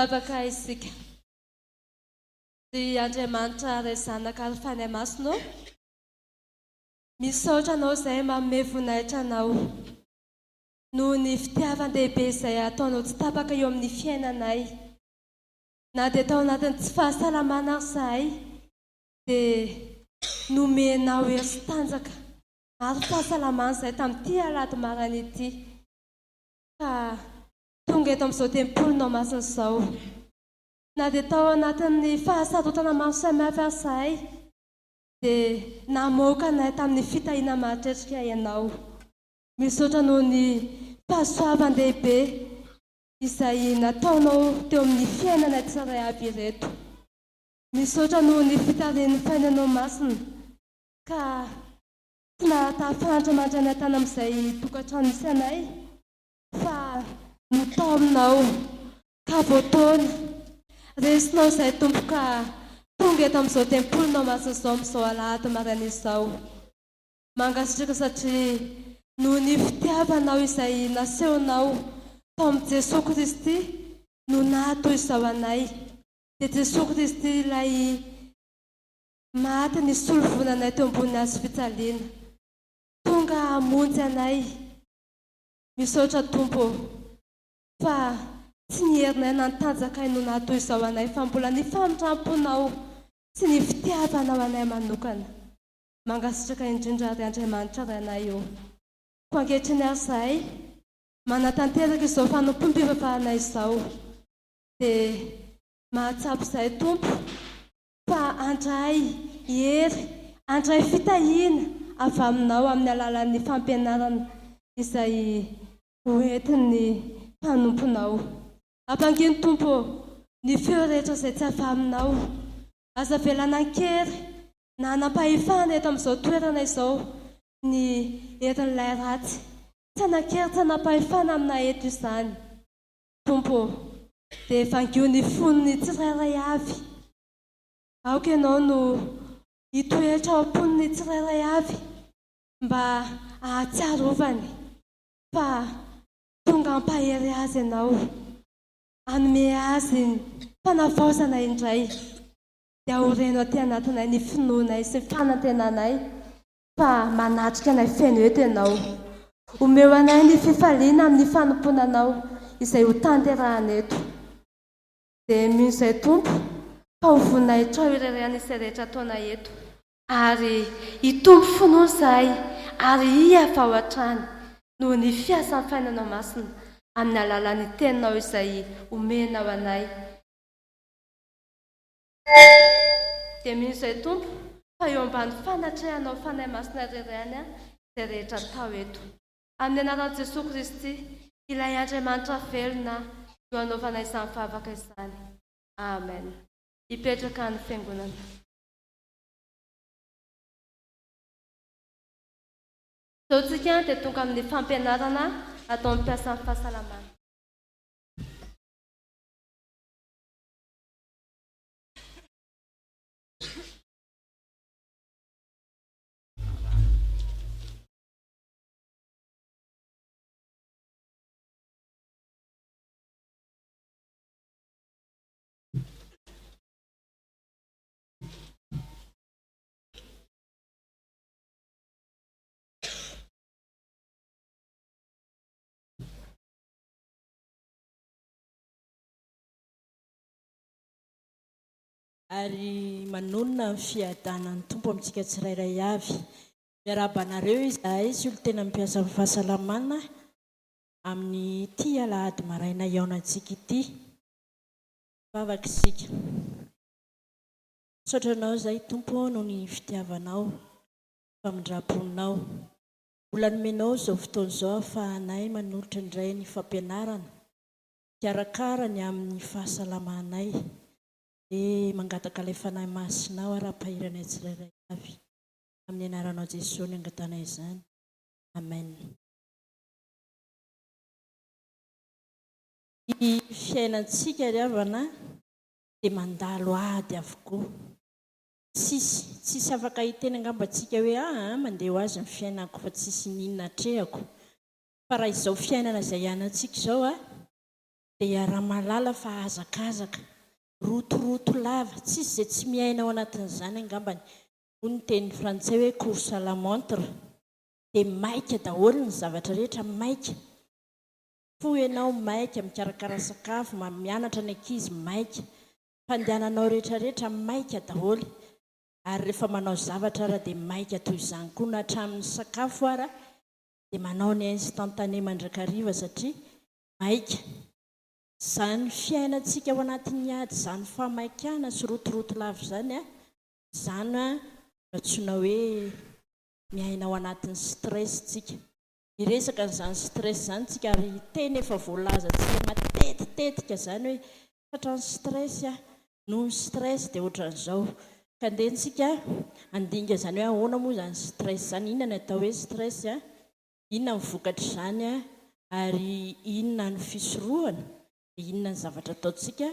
Hivavaka isika. Ry Andriamanitra Ray Zanaka ary Fanahy Masina ô, misaotra Anao izahay manome voninahitra Anao noho ny fitiavan-dehibe izay ataonao tsy tapaka eo amin'ny fiainanay. Na dia tao anatin'ny tsy fahasalamana ary izahay dia nomenao hery sy tanjaka ary fahasalamana izahay tamin'ity alahady maraina ity ka tonga eto amin'izao tempolinao masina izao. Na dia tao anatin'ny fahasarotana maro samihafa ary izahay dia namoaka anay tamin'ny fitahiana mahatretrika Ianao. Misaotra noho ny fahasoavan-dehibe izay nataonao teo amin'ny fiainanay tsirairay avy ireto. Misaotra noho ny fitarihan'ny Fainanao Masina ka tsy nahatafandry mandray tany amin'izay tokantrano misy anay fa notaominao ka voataona. Resinao izahay Tompo ka tonga eto amin'izao tempolinao masina izao amin'izao alahady maraina izao. Mankasitraka satria noho ny fitiavanao izay nasehonao tao amin'i Jesoa Kristy no naha toy izao anay. Dia Jesoa Kristy ilay maty nisolo voina anay teo ambony hazo fijaliana. Tonga hamonjy anay. Misaotra Tompo ô. Fa tsy ny herinay na ny tanjakay no naha toy izao anay fa mbola ny famindram-ponao sy ny fitiavanao anay manokana. Mankasitraka indrindra ry Andriamanitra Rainay ô. Koa ankehitriny ary izahay manatanteraka izao fanompoam-pivavahana izao dia mahatsapa izahay Tompo fa handray hery, handray fitahiana avy aminao amin'ny alalan'ny fampianarana izay ho entin'ny mpanomponao. Ampangino Tompo ô, ny feo rehetra izay tsy avy aminao. Aza avela hanan-kery na hanam-pahefana eto amin'izao toerana izao ny herin'ilay ratsy. Tsy hanan-kery tsy hanam-pahefana aminay eto izany. Tompo ô, dia vangio ny fon'ny tsirairay avy. Aoka Ianao no hitoetra ao am-pon'ny tsirairay avy mba hahatsiarovany fa tonga hampahery azy Ianao, hanome azy ny fanavaozana indray. Dia aoreno aty anatinay ny finoanay sy ny fanantenanay fa manatrika anay feno eto Ianao. Omeo anay ny fifaliana amin'ny fanompoana Anao izay ho tanterahana eto. Dia mino izay Tompo fa ho voninahitrao irery ihany izay rehetra ataonay eto. Ary hitombo finoana izahay ary hihavao hatrany noho ny fiasan'ny Fainanao Masina amin'ny alalan'ny Teninao izay omenao anay. Dia mino izay Tompo fa eo ambany fanatrehanao Fanahy Masina irery ihany izay rehetra atao eto. Amin'ny anaran'i Jesoa Kristy, ilay Andriamanitra velona no anaovana izany vavaka izany. Amen. Hipetraka ny Fiangonana. Izao tsika dia tonga amin'ny fampianarana ataon'ny mpiasan'ny fahasalamana. Ary manonona ny fiadanan'ny Tompo amintsika tsirairay avy. Miarahaba anareo izahay solontenan'ny mpiasan'ny fahasalamana amin'ity alahady maraina hihaonantsika ity. Vavaka isika. Misaotra Anao izahay Tompo ô noho ny fitiavanao, famindram-ponao. Mbola nomenao izao fotoana izao ahafahanay manolotra indray ny fampianarana, hikarakara ny amin'ny fahasalamanay. Dia mangataka ilay Fanahy Masinao ary hampahery anay tsirairay avy. Amin'ny anaranao Jesoa no angatahanay izany. Amen. Ny fiainantsika ry havana dia mandalo ady avokoa. Tsisy, tsisy afaka hiteny angamba tsika hoe aa mandeha ho azy ny fiainako fa tsisy n'inona atrehako. Fa raha izao fiainana izay ianantsika izao a, Dia iaraha-mahalala fa hazakazaka, rotoroto lava, tsisy izay tsy miaina ao anatin'izany angambany. Hoy ny teny frantsay hoe course à la montre. Dia maika daholo ny zavatra rehetra, maika. Mifoha ianao, maika, mikarakara sakafo, mianatra ny ankizy, maika. Fandehananao rehetrarehetra, maika daholo. Ary rehefa manao zavatra ara dia maika toy izany koa, na hatramin'ny sakafo ara dia manao ny instantané mandrakariva satria maika. Izany fiainantsika ao anatin'ny ady izany fahamaikana sy rotoroto lava izany, izany no antsoina hoe miaina ao anatin'ny stress tsika. Hiresaka an'izany stress izany tsika ary teny efa voalazantsika matetitetika izany hoe tratran'ny stress aho, noho ny stress dia ohatran'izao. Ka andeha tsika handinga izany hoe ahoana moa izany stress izany, inona ny atao hoe stress, inona ny vokatr'izany ary inona ny fisorohana, dia inona ny zavatra ataontsika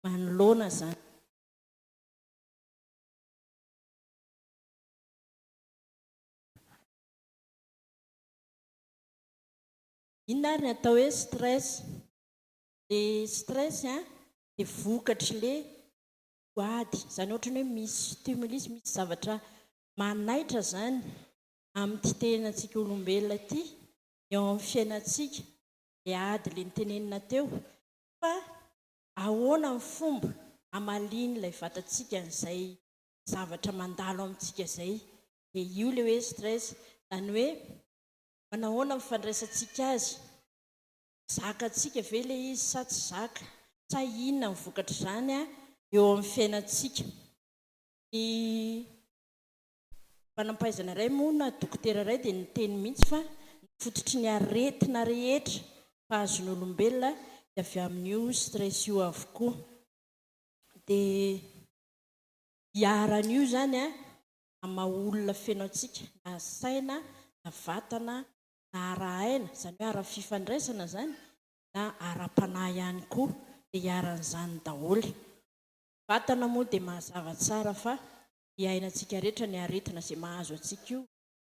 manoloana izany. Inona ary ny atao hoe stress? Le stress dia vokatry le ady, izany ohatran'ny hoe misy stimulus, misy zavatra manaitra izany amin'ity tenantsika olombelona ity, eo amin'ny fiainantsika, le ady le notenenina teo, fa ahoana ny fomba hamalian'ilay vatantsika an'izay zavatra mandalo amintsika izay, dia io le hoe stress, izany hoe manahoana ny fandraisantsika azy, zakantsika ve ilay izy sa tsy zaka, sa inona ny vokatr'izany eo amin'ny fiainantsika. Ny manampahaizana iray moa na dokotera iray dia niteny mihitsy fa ny fototry ny aretina rehetra mpahazo ny olombelona dia avy amin'io stress io avokoa. Dia iharan'io izany amin'ny maha olona feno antsika, na saina, na vatana, na ara-aina, izany hoe ara-fifandraisana izany, na ara-panahy ihany koa, dia iharan'izany daholo. Vatana moa dia mazava tsara fa iainantsika rehetra ny aretina izay mahazo antsika io,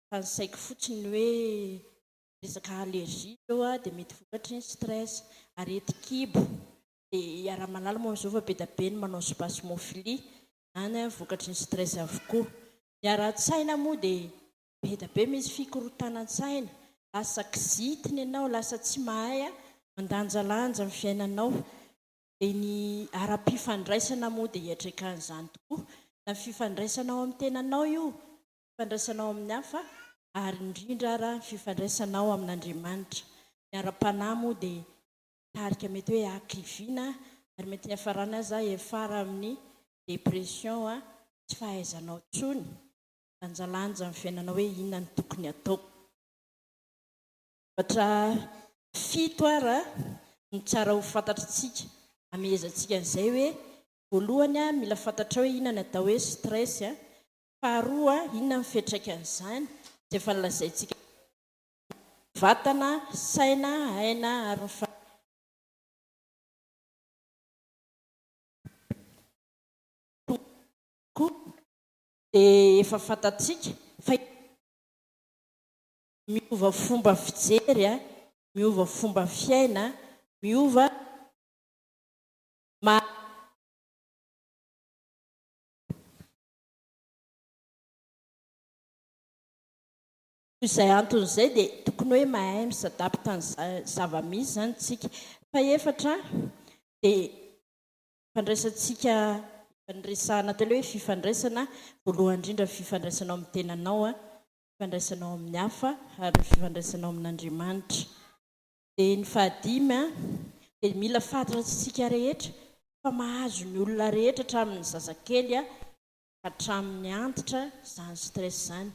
fa ny saiko fotsiny ny hoe resaka allergie izao dia mety vokatry ny stress, aretin-kibo, dia iaraha-mahalala moa amin'izao fa be dia be ny manao spasmophilie, izany vokatry ny stress avokoa. Ny ara-tsaina moa dia be dia be misy fikorontanan-tsaina, lasa kizitina ianao, lasa tsy mahay mandanjalanja ny fiainanao. Dia ny ara-pifandraisana moa dia iatrekan'izany tokoa, na ny fifandraisanao amin'ny tenanao io, fifandraisanao amin'ny hafa ary indrindra ara ny fifandraisanao amin'Andriamanitra. Ny ara-panahy moa dia mitarika mety hoe hakiviana ary mety hiafarana aza hiafara amin'ny dépression, tsy fahaizanao intsony mandanjalanja ny fiainanao hoe inona no tokony hataoko. Zavatra fito ara no tsara ho fantatritsika hamehezantsika an'izay hoe, voalohany mila fantatrao hoe inona ny atao hoe stress, faharoa inona ny fiantraikan'izany izay efa nolazaintsika vatana, saina, aina ary ny fanahy. Koa dia efa fantatsika fa miova fomba fijery, miova fomba fiaina, miova ma. Noho izay antony izay dia tokony hoe mahay mi-s'adapte ny zava-misy izany isika. Fahefatra dia fandraisantsika, efa niresahana teo ilay hoe fifandraisana, voalohany indrindra ny fifandraisanao amin'ny tenanao, fifandraisanao amin'ny hafa ary ny fifandraisanao amin'Andriamanitra. Dia ny fahadimy dia mila fantatsika rehetra fa mahazo ny olona rehetra hatramin'ny zazakely hatramin'ny antitra izany stress izany.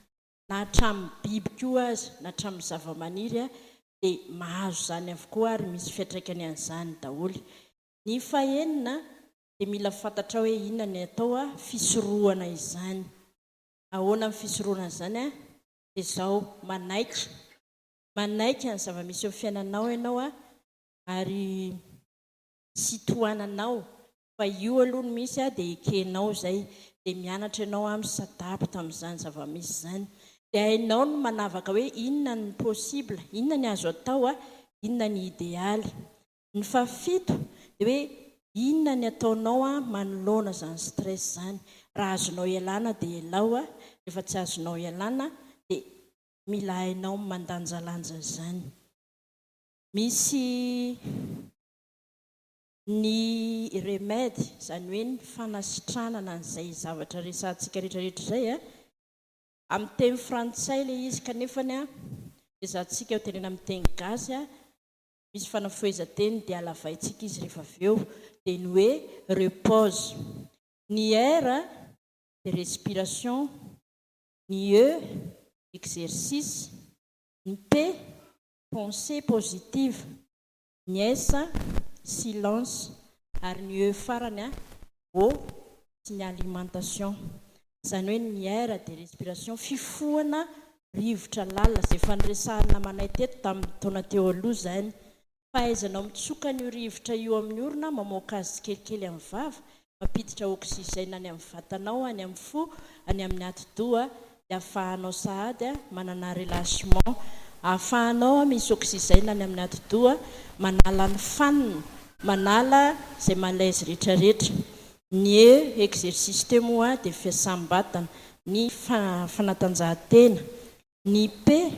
Na hatramin'ny biby koa aza, na hatramin'ny zavamaniry dia mahazo izany avokoa ary misy fiantraikany an'izany daholo. Ny fahenina dia mila fantatrao hoe inona ny atao fisorohana izany. Ahoana ny fisorohana an'izany? Dia izao, manaiky. Manaiky ny zava-misy eo amin'ny fiainanao ianao ary tsy tohananao fa io aloha no misy dia ekenao izay. Dia mianatra ianao mi-s'adapte amin'izany zava-misy izany. Dia hainao ny manavaka hoe inona ny possible, inona ny azo atao, inona ny idealy. Ny fahafito dia hoe inona ny ataonao manoloana izany stress izany. Raha azonao ialana dia ialao, rehefa tsy azonao ialana dia mila hainao ny mandanjalanja an'izany. Misy ny remède, izany hoe ny fanasitranana an'izay zavatra resahantsika rehetrarehetra izay, amin'ny teny frantsay ilay izy kanefany ezahantsika ho tenena amin'ny teny gasy, misy fanafohezan-teny dia halavaintsika izy rehefa avy eo, dia ny hoe repose. Ny R dia respiration, ny E exercice, ny P pensée positive, ny S silence ary ny E farany O sy ny alimentation. Izany hoe ny R dia respiration, fifohana rivotra lalina, izay efa niresahan'ny namanay teto tamin'ny taona teo aloha izany. Fahaizanao mitsoka an'io rivotra io amin'ny orona, mamoaka azy tsikelikely amin'ny vava, mampiditra oxygène any amin'ny vatanao, any amin'ny fo, any amin'ny atidoha, dia ahafahanao sahady manana relâchement, ahafahanao misy oxygène any amin'ny atidoha, manala ny fanina, manala izay malaise rehetrarehetra. Ny e exercice teo moa dia fiasam-batana, ny fanatanjahantena, ny P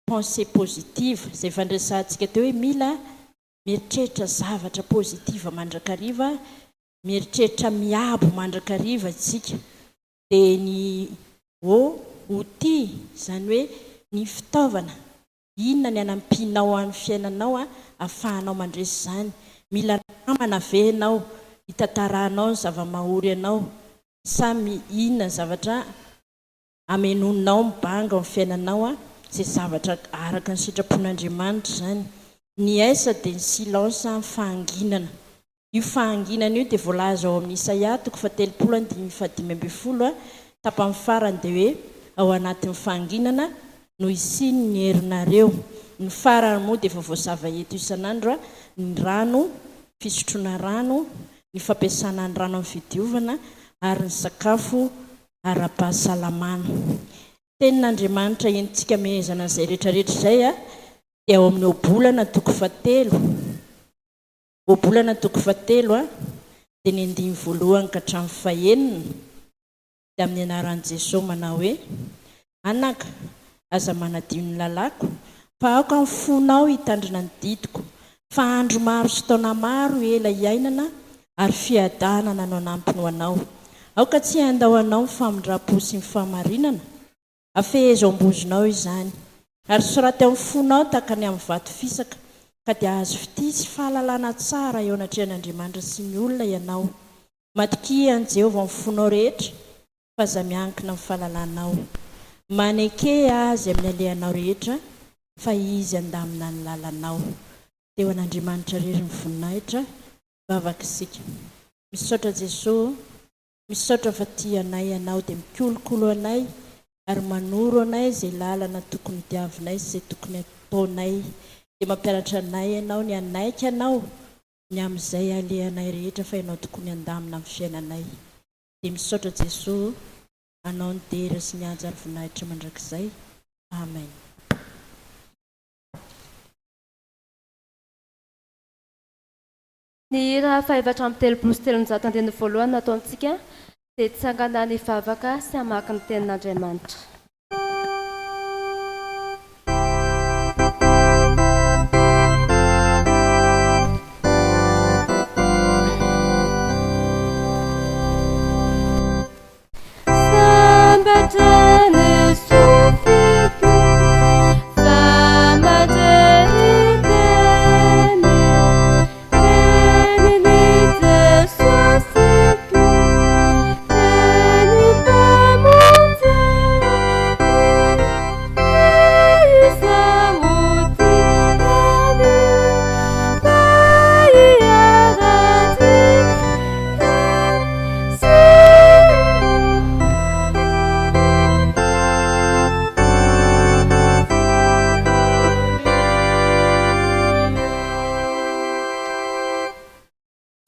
pensée positive, izay efa niresahantsika teo hoe mila mieritreritra zavatra positive mandrakariva, mieritreritra miabo mandrakariva isika. Dia ny O, outil, izany hoe ny fitaovana, inona ny hanampianao amin'ny fiainanao ahafahanao mandresy izany. Mila namana ve ianao hitantaranao ny zava-mahory anao sa inona ny zavatra Hamenoanao ny banga ao amin'ny fiainanao izay zavatra araka ny sitrapon'Andriamanitra izany. Ny S dia ny silence, ny fahanginana. Io fahanginana io dia voalaza ao amin'ny Isaia toko fahatelopolo andininy fahadimy ambin'ny folo, tapany farany dia hoe ao anatin'ny fahanginana no hisian'ny herinareo. Ny farany moa dia efa voazava eto isan'andro, ny rano, fisotroana rano, ny fampiasana ny rano amin'ny fidiovana ary ny sakafo ara-pahasalamana. Tenin'Andriamanitra entintsika amehezana an'izay rehetra rehetra izay dia ao amin'ny Ohabolana toko fahatelo, Ohabolana toko fahatelo dia ny andininy voalohany ka hatramin'ny fahenina, dia amin'ny anaran'i Jesoa manao hoe, Anaka, aza manadio ny lalàko, fa aoka ny fonao hitandrina ny didiko, fa andro maro sy taona maro ela hiainana ary fiadanana no hanampy ho anao. Aoka tsy handao anao ny famindram-po sy ny fahamarinana. Afehezo ao am-bozonao izany, ary soraty amin'ny fonao tahaka ny amin'ny vato fisaka, ka dia hahazo fitia sy fahalalana tsara eo anatrehan'Andriamanitra sy ny olona ianao. Matokia an'i Jehovah amin'ny fonao rehetra, fa aza miankina amin'ny fahalalanao. Maneke Azy amin'ny alehanao rehetra, fa Izy handamina ny lalanao. Dia ho an'Andriamanitra irery ny voninahitra. Vavaka isika. Misaotra Jesoa o! Misaotra fa tia anay Ianao dia mikolokolo anay ary manoro anay izay lalana tokony hodiavinay sy izay tokony hataonay. Dia mampianatra anay Ianao ny hanaiky Anao ny amin'izay alehanay rehetra fa Ianao tokoa ny handamina amin'ny fiainanay. Dia misaotra Jesoa o! Anao ny dera sy ny haja ary voninahitra mandrakizay. Amen. Ny hira faha-334 andininy voalohany nataontsika dia hitsangana hivavaka sy hamaky ny tenin'Andriamanitra. Sambatra ny sofiko fa mandre ny teny, tenin'i Jesosy Tompo, teny Mpamonjy Izaho tia ny mba hiara-dia.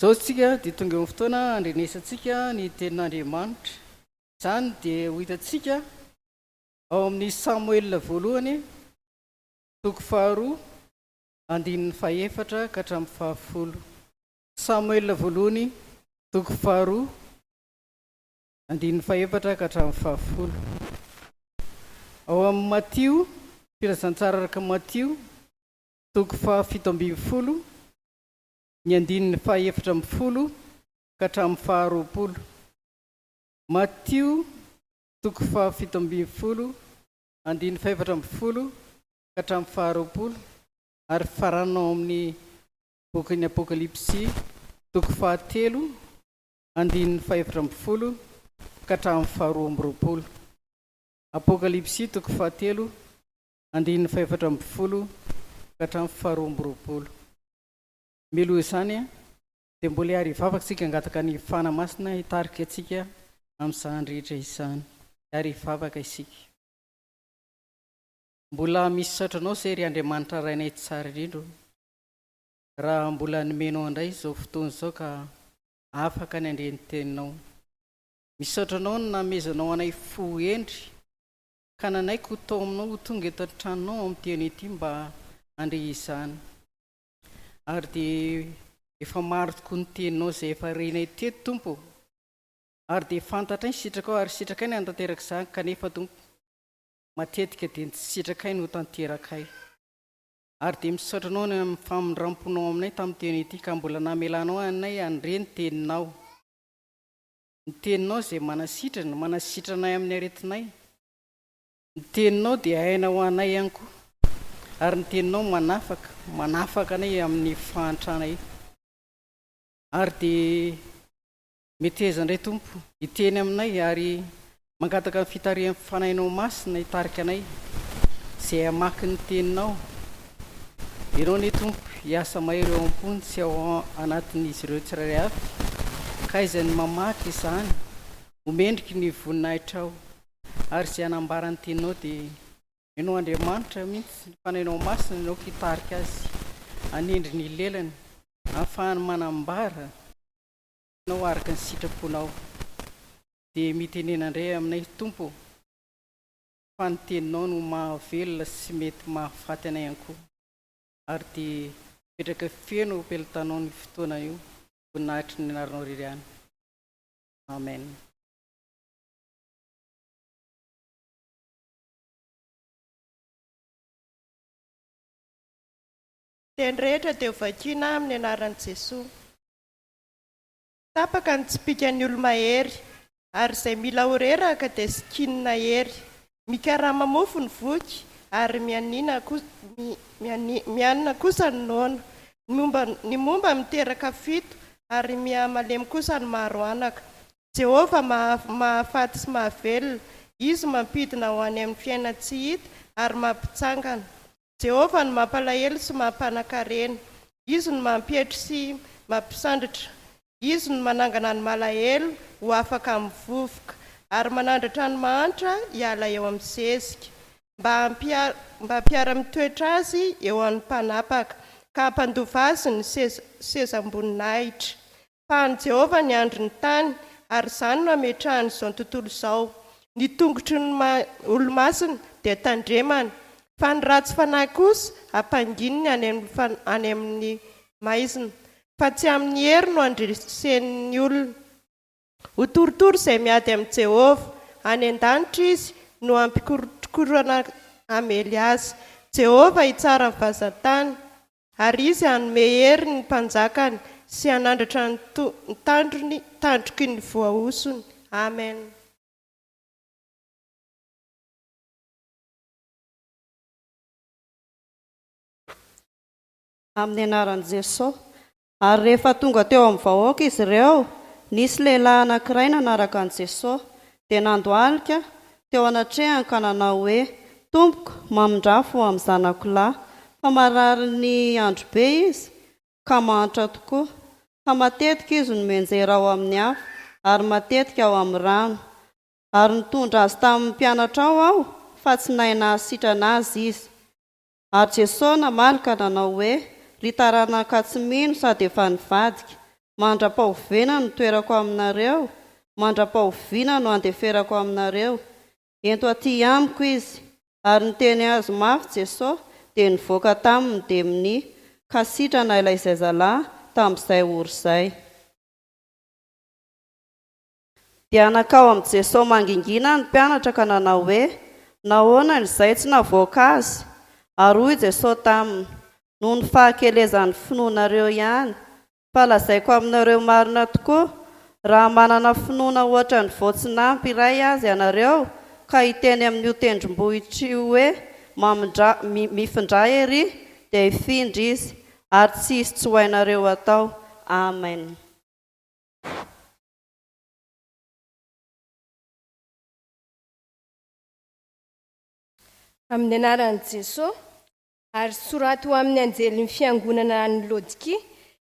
Izao isika dia tonga eo amin'ny fotoana handrenesantsika ny tenin'Andriamanitra. Izany dia ho hitantsika ao amin'ny Samoela voalohany, toko faharoa, andininy fahefatra ka hatramin'ny fahafolo. Samoela voalohany toko faharoa andininy fahefatra ka hatramin'ny fahafolo. Ao amin'ny Matio, Filazantsara araka Matio, toko fahafito ambin'ny folo, ny andininy faha-14 ka hatramin'ny faha-20. Matio toko faha-17, andininy faha-14 ka hatramin'ny faha-20, ary faranana ao amin'ny bokin'ny Apokalypsy toko fahatelo, andininy faha-14 ka hatramin'ny faha-22. Apokalypsy toko fahatelo, andininy faha-14 ka hatramin'ny faha-22. Mialoha izany dia mbola hiary hivavaka isika hangataka ny Fanahy Masina hitarika antsika amin'izany rehetra izany. Hiary hivavaka isika. Mbola misaotra anao izay ry Andriamanitra Rainay tsara indrindra o, raha mbola nomenao indray izao fotoana izao ka afaka ny handre ny teninao. Misaotra anao ny namezanao anay fo hendry ka nanaiky ho tao aminao ho tonga eto an-tranonao amin'ity anio ity mba handre izany. Ary dia efa maro tokoa ny teninao izay efa renay teto Tompo ô. Ary dia fantatray ny sitrakao ary sitrakay ny hanatanteraka izany kanefa Tompo matetika dia ny tsy sitrakay no tanterakay. Ary dia misaotra anao ny amin'ny famindram-ponao aminay tamin'ity anio ity ka mbola namelanao anay handre ny teninao. Ny teninao izay manasitrana, manasitrana anay amin'ny aretinay. Ny teninao dia aina ho anay ihany koa, ary ny teninao manafaka, manafaka anay amin'ny fahantranay. Ary dia meteza indray Tompo hiteny aminay ary mangataka ny fitarihan'ny Fanahinao Masina hitarika anay izay hamaky ny teninao. Ianao anie Tompo hiasa mahery ao am-pony sy ao anatin'izy ireo tsirairay avy, ka aiza ny mamaky izany ho mendriky ny voninahitrao. Ary izay hanambara ny teninao dia Ianao Andriamanitra mihitsy, ny Fanahinao Masina no aoka hitarika azy, hanendry ny lelany, hahafahany manambara ny teninao araka ny sitraponao. Dia mitenena indray aminay Tompo ô, fa ny teninao no mahavelona sy mety mahafaty anay ihany koa. Ary dia mipetraka feno eo am-pelatanao ny fotoana io, voninahitry ny anaranao irery ihany. Amen. Teny rehetra dia ho vakiana amin'ny anaran'i Jesoa. Tapaka ny tsipìkan'ny olo-mahery, ary izay mila ho reraka dia sikinina hery. Mikarama mofo ny voky, ary mianina mianina kosa ny noana. Ny momba ny momba miteraka fito, ary mihamalemy kosa ny maro anaka. Jehovah mahafaty sy mahavelona, Izy mampidina ho any amin'ny fiainan-tsy hita ary mampitsangana. Jehovah no mampalahelo sy mampanan-karena, Izy no mampietry sy mampisandratra. Izy no manangana ny malahelo ho afaka amin'ny vovoka, ary manandratra ny mahantra hiala eo amin'ny zezika, mba hampiara-mitoetra azy eo amin'ny mpanapaka, ka hampandova azy ny sezam-boninahitra. Fa an'i Jehovah ny andrin'ny tany, ary izany no ametrahany izao tontolo izao. Ny tongotry ny olo-masina dia tandremany, fa ny ratsy fanahy kosa ampangininy any any amin'ny maizina. Fa tsy amin'ny hery no andresen'ny olona. Ho torotoro izay miady amin'i Jehovah. Any an-danitra izy no hampikorokorana hamely azy. Jehovah hitsara ny vazan-tany. Ary Izy hanome hery ny mpanjakany sy hanandratra ny tandrony tandroky ny voahosony. Amen. Amin'ny anaran'i Jesoa. Ary rehefa tonga teo amin'ny vahoaka izy ireo, nisy lehilahy anankiray nanaraka an'i Jesoa, dia nandohalika teo anatrehany ka nanao hoe, Tompoko, mamindrà fo amin'ny zanako lahy, fa mararin'ny androbe izy, ka mahantra tokoa. Fa matetika izy no mianjera ao amin'ny afo, ary matetika ao amin'ny rano. Ary nitondra azy tamin'ny mpianatrao aho, fa tsy nahay nahasitrana azy izy. Ary Jesoa namaly ka nanao hoe, Ry taranaka tsy mino sady efa nivadika, mandra-pahoviana no toerako aminareo? Mandra-pahoviana no handeferako aminareo? Ento aty amiko izy. Ary niteny azy mafy Jesoa, dia nivoaka taminy ny demonia. Ka sitrana ilay zazalahy tamin'izay ora izay. Dia nankao amin'i Jesoa mangingina ny mpianatra ka nanao hoe, Nahoana izay tsy navoaka azy? Ary hoy Jesoa taminy, Noho ny fahakelezan'ny finoanareo ihany. Fa lazaiko aminareo marina tokoa, raha manana finoana hoatran'ny voatsinampy iray aza ianareo, ka hiteny amin'io tendrombohitra io hoe, Mamindrà, mifindrà ery, dia hifindra izy, ary tsy hisy tsy ho hainareo atao. Amen. Amin'ny anaran'i Jesoa, ary soraty ho amin'ny anjelin'ny fiangonana any Laodikia,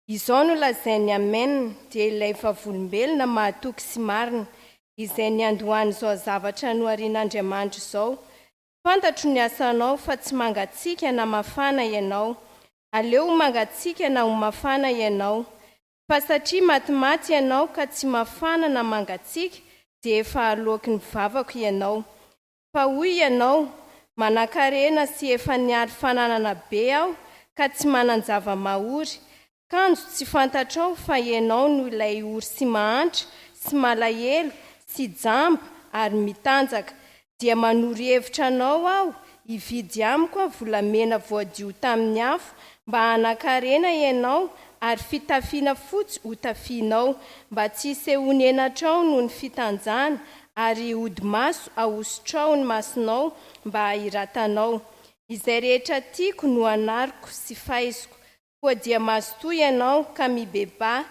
Izao no lazain'ny Amen, dia ilay vavolombelona mahatoky sy marina, izay niandohan'izao zavatra noharian'Andriamanitra izao, Fantatro ny asanao fa tsy mangatsiaka na mafana ianao. Aleo ho mangatsiaka na ho mafana ianao. Fa satria matimaty ianao ka tsy mafana na mangatsiaka dia efa aloaky ny vavako ianao. Fa hoy ianao, Manankarena sy efa niary fananana be aho ka tsy manan-java-mahory. Kanjo tsy fantatrao fa ianao no ilay ory sy mahantra sy malahelo sy jamba ary mitanjaka. Dia manoro hevitra anao aho hividy amiko volamena voadio tamin'ny afo mba hanan-karena ianao ary fitafiana fotsy hotafianao mba tsy hisehoany henatrao noho ny fitanjahana ary hodi-maso ahosotrao ny masonao mba hahiratanao. Izay rehetra tiako no anariko sy faiziko. Koa dia mazotoa ianao ka mibebaha,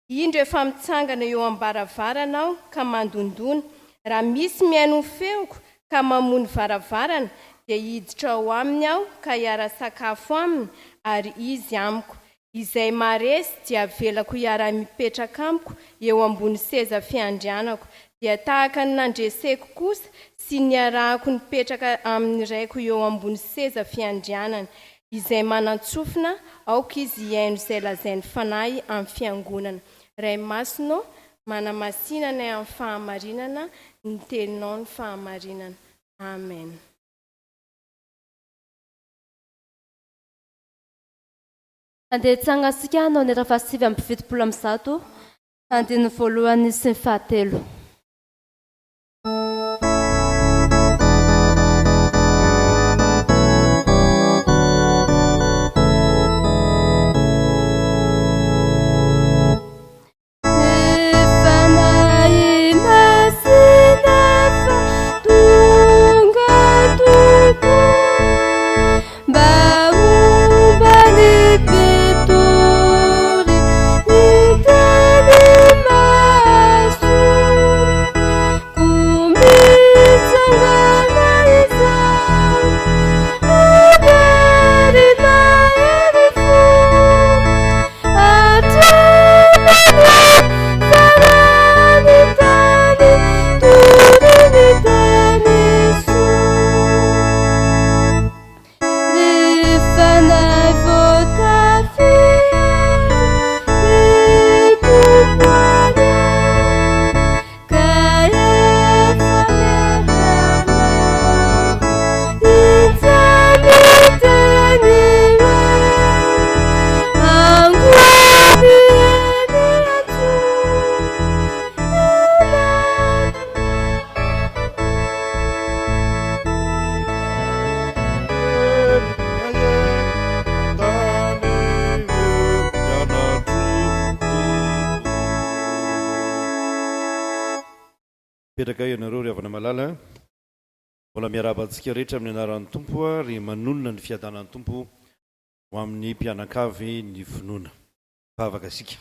indro efa mitsangana eo am-baravarana aho ka mandondona, raha misy mihaino ny feoko ka mamoha ny varavarana, dia hiditra ao aminy aho ka hiara-sakafo aminy ary izy amiko. Izay maharesy dia avelako hiara-mipetraka amiko eo ambony seza fiandrianako, dia tahaka ny nandreseko kosa sy niarahako nipetraka amin'ny Raiko eo ambony seza fiandrianany. Izay manan-tsofina, aoka izy hihaino izay lazain'ny Fanahy amin'ny Fiangonana. Ray Masina ô, manamasina anay amin'ny fahamarinana, ny Teninao no fahamarinana. Amen. Andeha hitsangantsika hanao ny hira faha 179, andininy voalohany sy ny fahatelo. Ny Fanahy Masina fa tonga Tompo mba homba ny mpitory ny teny mahasoa. Koa mitsangana izao, haverina hery fo. Hatramin'ny faran'ny tany, tory ny teny soa. Ry fanahy voatafy hery, ny Tompo anie, ka efa miaraka aminao. Injay miteny hoe, Angony eny an-tsoa, Mipetraka ianareo ry havana malala. Mbola miarahaba antsika rehetra amin'ny anaran'ny Tompo ary manonona ny fiadanan'ny Tompo ho amin'ny mpianakavy ny finoana. Vavaka isika.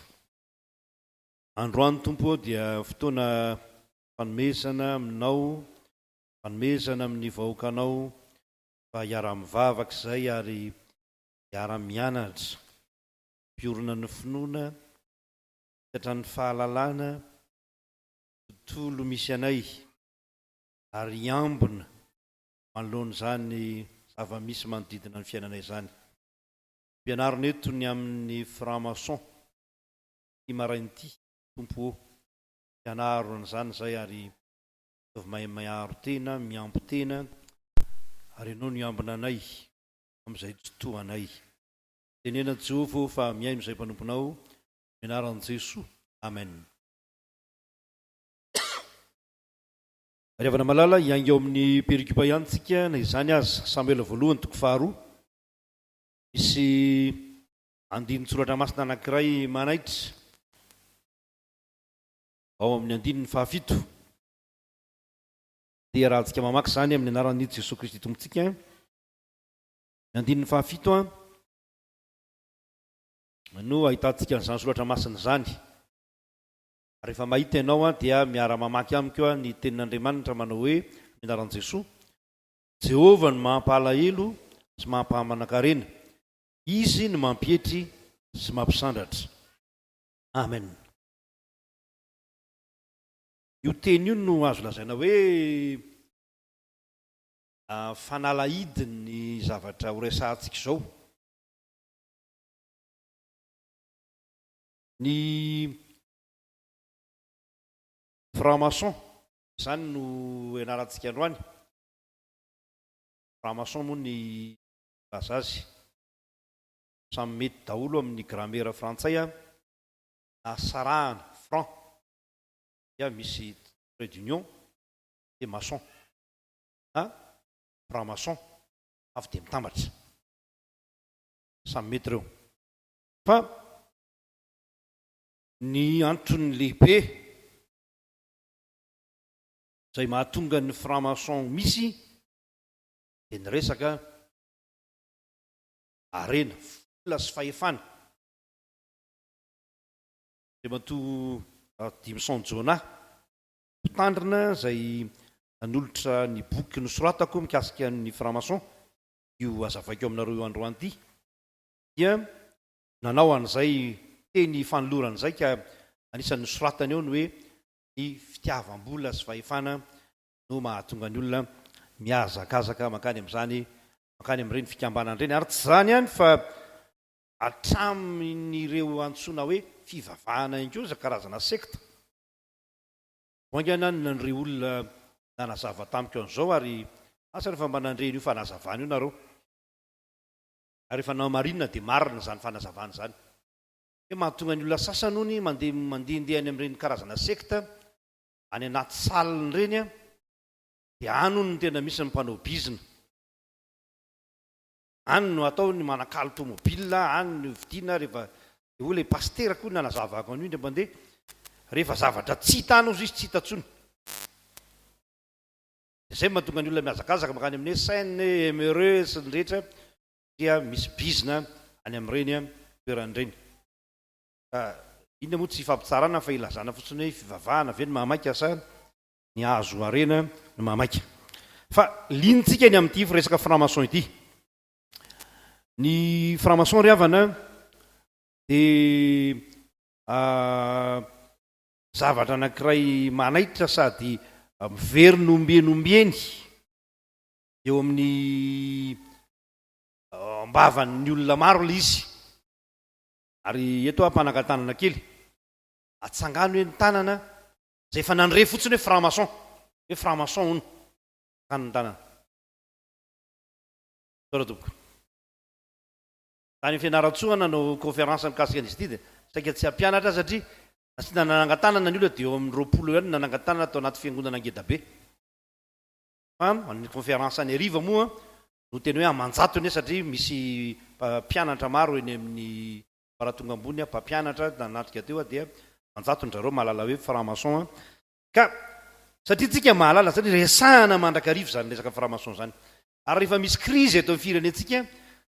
Androany Tompo ô dia fotoana fanomezana aminao, fanomezana amin'ny vahoakanao fa hiara-mivavaka izay ary hiara-mianatra, hampiorina ny finoana, hitatra ny fahalalana, tontolo misy anay ary hiambina manoloana izany zava-misy manodidina ny fiainanay izany. Ampianarina eto ny amin'ny franc-maçon. Ity maraina ity, Tompo ô, mpianaro an'izany izay ary ataovy mahay miaro tena, miambo tena, ary Ianao no hiambina anay amin'izay tsy toa anay. Tenena Jehovah ô fa mihaino izay mpanomponao, Amin'ny anaran'i Jesoa. Amen. Ry havana malala, hiainga ao amin'ny perikopa ihany tsika na izany aza. Samoela voalohany toko faharoa. Misy andinin-tsoratra masina anankiray manaitra ao amin'ny andininy fahafito. Dia iarahantsika mamaky izany amin'ny anaran'i Jesoa Kristy Tompontsika. Ny andininy fahafito no ahitantsika an'izany soratra masina izany. Rehefa mahita ianao dia miara-mamaky amiko ny tenin'Andriamanitra manao hoe, amin'ny anaran'i Jesoa, Jehovah no mampalahelo sy mampahamanankarena, Izy no mampietry sy mampisandratra. Amen. Io teny io no azo lazaina hoe fanalahidin'ny zavatra horesahantsika izao. Ny franc-maçon, izany no ianarantsika androany. Franc-maçon moa ny milaza azy. Samy mety daholo amin'ny gramera frantsay na sarahana, franc dia misy trait d'union dia maçon na franc-maçon avy dia mitambatra. Samy mety ireo. Fa ny antony lehibe izay mahatonga ny franc-maçon misy dia ny resaka harena, vola sy fahefana. Andriamatoa Dimson Jonah, mpitandrina izay nanolotra ny boky nosoratako mikasika ny franc-maçon, io hazavaiko aminareo io androany ity, dia nanao an'izay teny fanolorana izay ka anisan'ny nosoratany eo ny hoe ny fitiavam-bola sy fahefana no mahatonga ny olona mihazakazaka mankany amin'izany, mankany amin'ireny fikambanana ireny. Ary tsy izany ihany fa hatramin'ireo antsoina hoe fivavahana ihany koa aza karazana sekta. Vao haingana aho no nandre olona nanazava tamiko an'izao ary asa rehefa mba nandre an'io fanazavana io nareo. Ary rehefa nohamarinina dia marina izany fanazavana izany. Hoe mahatonga ny olona sasany hono mandeha mandehandeha any amin'ireny karazana sekta any anaty salle ireny an, dia any hono no tena misy ny mpanao bizina. Any no atao ny manakalo tomobile, any no vidiana rehefa, dia hoy ilay pasitera koa nanazavako an'io indray mandeha, rehefa zavatra tsy hita any hozy izy tsy hita intsony. Dia izay no mahatonga ny olona mihazakazaka mankany amin'ny hoe Seine, MRE sy ny rehetra satria misy bizina any amin'ireny toerana ireny. Ka inona moa tsy ifampitsarana fa ilazana fotsiny hoe fivavahana ve no mahamaika sa ny hahazo harena no mahamaika. Fa liantsika ny amin'ity resaka franc-maçon ity. Ny franc-maçon ry havana dia Zavatra anankiray manaitra sady miverina ombieny ombieny eo amin'ny am-bavan'ny olona maro ilay izy. Ary eto aho mpanangan-tanana kely. Atsangano hoe ny tanana izay efa nandre fotsiny hoe franc-maçon, hoe franc-maçon hono. Atsangano ny tanana. Misaotra tompoko. Tany Fianarantsoa nanao conférence mikasika an'izy ity dia saika tsy hampianatra aho satria nasiana nanangan-tanana ny olona dia eo amin'ny 20 eo ihany no nanangan-tanana tao anaty fiangonana ngedabe. Fa ny conférence any hariva moa no tena hoe aman-jatony satria misy mpianatra maro eny amin'ny ambaratonga ambony, mpampianatra nanatrika teo dia aman-jatony zareo mahalala hoe franc-maçon. Ka satria tsika mahalala satria resahana mandrakariva izany resaka franc-maçon izany. Ary rehefa misy crise eto amin'ny firenentsika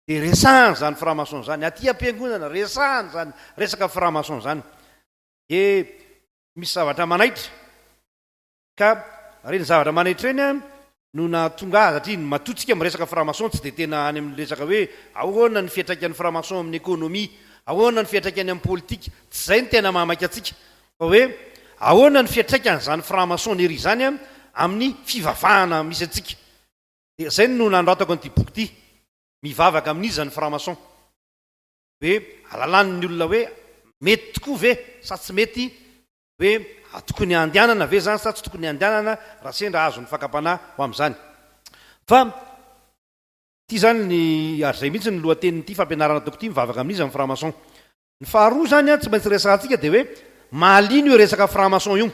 dia resahana izany franc-maçon izany. Aty am-piangonana resahana izany resaka franc-maçon izany. Dia misy zavatra manaitra. Ka ireny zavatra manaitra ireny no nahatonga ahy satria matoa tsika miresaka franc-maçon tsy dia tena any amin'ny resaka hoe ahoana ny fiantraikan'ny franc-maçon amin'ny économie, ahoana ny fiantraikany amin'ny politika, tsy izay no tena mahamaika antsika fa hoe ahoana ny fiantraikan'izany franc-maçonnerie izany amin'ny fivavahana misy antsika. Dia izay no nanoratako an'ity boky ity, Mivavaka amin'iza ny franc-maçon? Hoe alalàn'ny olona hoe mety tokoa ve sa tsy mety, hoe tokony handehanana ve izany sa tsy tokony handehanana raha sendra azon'ny fakam-panahy ho amin'izany. Fa. Ity izany ny, ary izay mihitsy ny lohatenin'ity fampianarana ataoko ity, mivavaka amin'iza ny franc-maçon. Ny faharoa izany an, tsy maintsy resahantsika dia hoe mahaliana io resaka franc-maçon io.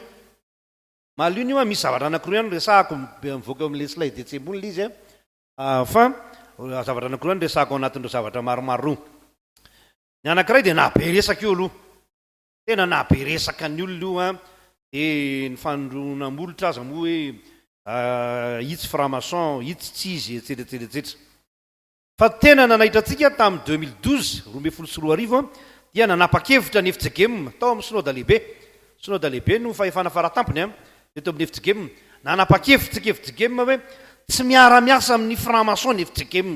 Mahaliana io an, misy zavatra anankiroa ihany resahako, mivoaka eo amin'ilay slide etsy ambony ilay izy an, fa zavatra anankiroa ihany resahako ao anatin'ireo zavatra maromaro ireo. Ny anankiray dia nahabe resaka io aloha. Tena nahabe resaka ny olona io an, dia ny fanondroana molotra aza moa hoe itsy franc-maçon, itsy tsy izy, etsetra etsetra etsetra. Fa tena nanaitra antsika tamin'ny 2012, 2012, dia nanapa-kevitra ny FJKM tao amin'ny Synoda Lehibe, Synoda Lehibe no fahefana faratampony an, teto amin'ny FJKM, nanapa-kevitra isika FJKM hoe tsy miara-miasa amin'ny franc-maçon ny FJKM.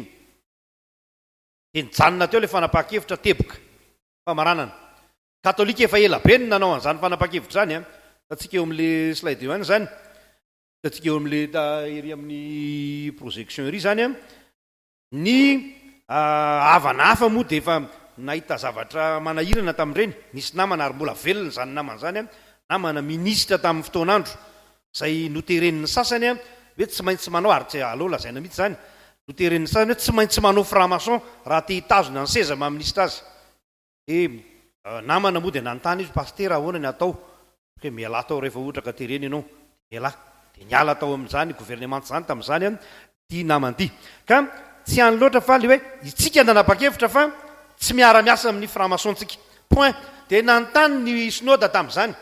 Dia nijanona teo ilay fanapahan-kevitra teboka. Famaranana. Katolika efa ela be no nanao an'izany fanapahan-kevitra izany an. Hitantsika eo amin'ilay slide eo ihany izany. Hitantsika eo amin'ilay ery amin'ny projection ery izany an. Ny havana hafa moa dia efa nahita zavatra manahirana tamin'ireny. Nisy namana ary mbola velona izany namana izany an. Namana minisitra tamin'ny fotoan'andro izay noteren'ny sasany hoe tsy maintsy manao, ary tsy aleo lazaina mihitsy izany, noteren'ny sasany hoe tsy maintsy manao franc-maçon raha te hitazona ny seza maha minisitra azy. Dia namana moa dia nanontany izy, Pasitera ahoana ny atao? Hoe mialà tao rehefa ohatra ka terena ianao, dia mialà. Dia niala tao amin'izany governemanta izany tamin'izany ity namana ity. Ka tsy any loatra fa ilay hoe isika nanapa-kevitra fa tsy miara-miasa amin'ny franc-maçon tsika. Point. Dia nanontany ny synoda tamin'izany.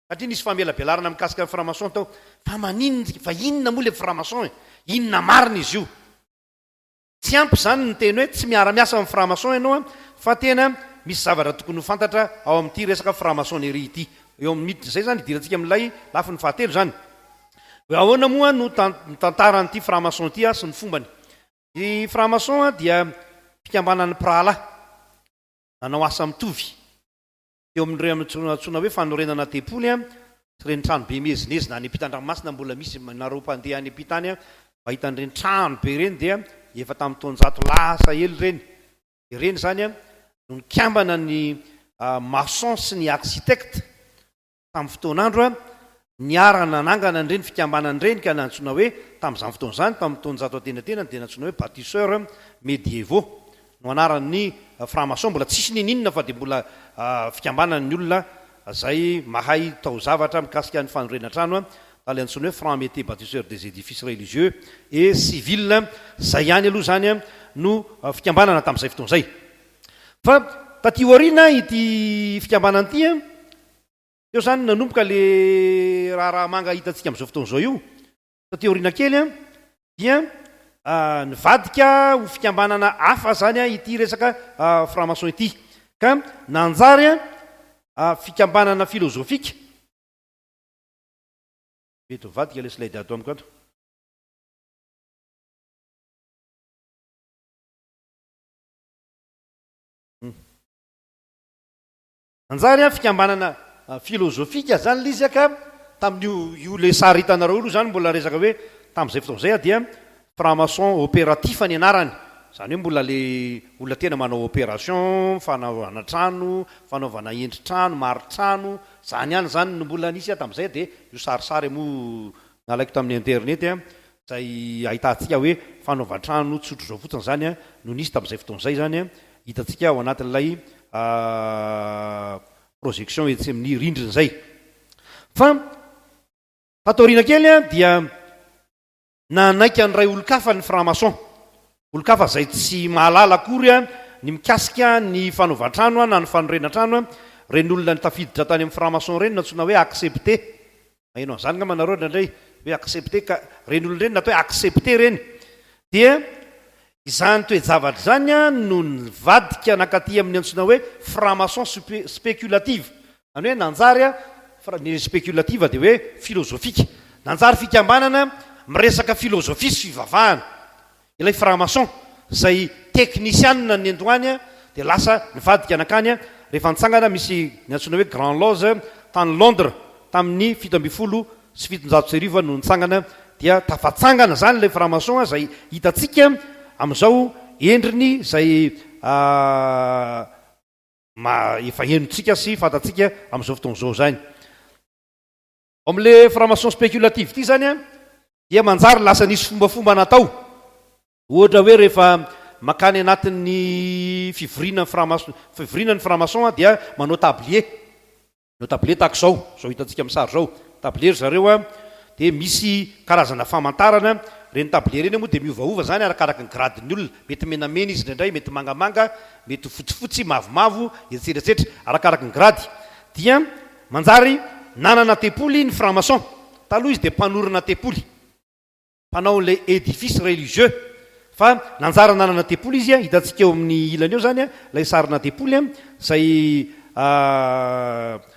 Satria nisy famelabelarana mikasika ny franc-maçon tao. Fa maninona tsika? Fa inona moa ilay franc-maçon e? Inona marina izy io? Tsy ampy izany ny teny hoe tsy miara-miasa amin'ny franc-maçon ianao an, fa tena misy zavatra tokony ho fantatra ao amin'ity resaka franc-maçonnerie ity. Eo amin'ny miditra izay izany, idirantsika amin'ilay lafiny fahatelo izany. Hoe ahoana moa no ny tantaran'ity franc-maçon ity sy ny fombany. Ny franc-maçon dia fikambanan'ny mpirahalahy nanao asa mitovy. Teo amin'ireo antsoina hoe fanorenana tempoly sy ireny trano be miezinezina any ampitan-dranomasina mbola misy nareo mpandeha any ampita any mahita an'ireny trano be ireny dia efa tamin'ny taonjato lasa ela ireny. Ireny izany no nikambana ny maçon sy ny architecte tamin'ny fotoan'andro niara-nanangana an'ireny fikambanana ireny ka nantsoina hoe, tamin'izany fotoana izany, tamin'ny taonjato antenatenany dia nantsoina hoe bâtisseurs médiévaux no anaran'ny franc-maçon, mbola tsisy n'inon'inona fa dia mbola fikambanan'ny olona izay mahay taozavatra mikasika ny fanorenan-trano, ilay antsoina hoe francs-métiers bâtisseurs des édifices religieux et civils, izay ihany aloha izany no fikambanana tamin'izay fotoana izay. Fa taty aoriana ity fikambanana ity, Teo izany no nanomboka le raharaha manga hitantsika amin'izao fotoana izao io. Taty aoriana kely dia nivadika ho fikambanana hafa izany ity resaka franc-maçon ity ka nanjary fikambanana filozofika. Mety mivadika ilay slide ato amiko ato. Nanjary an fikambanana filozofika zany le izy ka tamin'io io le sary hitanareo io aloha zany mbola resaka hoe tamin'izay fotoana izay dia franc maçon opératif ny anarany, zany hoe mbola le olona tena manao opération, fanaovana trano, fanaovana endri-trano, mari-trano, zany ihany zany no mbola nisy tamin'izay dia io sarisary moa nalaiko tamin'ny internet izay ahitantsika hoe fanaovan-trano tsotr'izao fotsiny izany no nisy tamin'izay fotoana izay izany hitantsika ao anatin'ilay projection etsy amin'ny rindrina izay. Fa tato aoriana kely dia nanaiky handray olon-kafa ny franc-maçon, olon-kafa izay tsy mahalala akory ny mikasika ny fanaovan-trano na ny fanorenan-trano, ireny olona tafiditra tany amin'ny franc-maçon ireny no antsoina hoe accepté. Maheno an'izany angamba nareo indraindray hoe accepté ka ireny olona ireny natao hoe accepté ireny dia izany toe-javatra izany no nivadika nankaty amin'ny antsoina hoe franc-maçon spéculative, izany hoe nanjary ny spéculative dia hoe filozofika, nanjary fikambanana miresaka filozofia sy fivavahana. Ilay franc-maçon izay teknisianina ny nendoany dia lasa nivadika nankany rehefa nitsangana misy ny antsoina hoe Grand Loge tany Londres tamin'ny 1717 no nitsangana dia tafatsangana izany ilay franc-maçon izay hitantsika amin'izao endriny izay efa henontsika sy fantatsika amin'izao fotoana izao izany. Ao amin'ilay franc-maçon spéculative ity izany dia manjary lasa nisy fombafomba natao. Ohatra hoe rehefa mankany anatin'ny fivoriana franc-maçon, fivoriana ny franc-maçon dia manao tablier. Manao tablier tahaka izao, izao hitantsika amin'ny sary izao. Tablier ry zareo an, dia misy karazana famantarana, ireny tablier ireny moa dia miovaova izany arakaraka ny gradin'ny olona, mety menamena izy indraindray, mety mangamanga, mety ho fotsifotsy, mavomavo, etsetra etsetra, arakaraka ny grady. Dia manjary nanana tempoly ny franc-maçon. Taloha izy dia mpanorina tempoly. Mpanao an'ilay édifice religieux fa nanjary nanana tempoly izy, hitantsika eo amin'ny ilany eo izany ilay sarina tempoly izay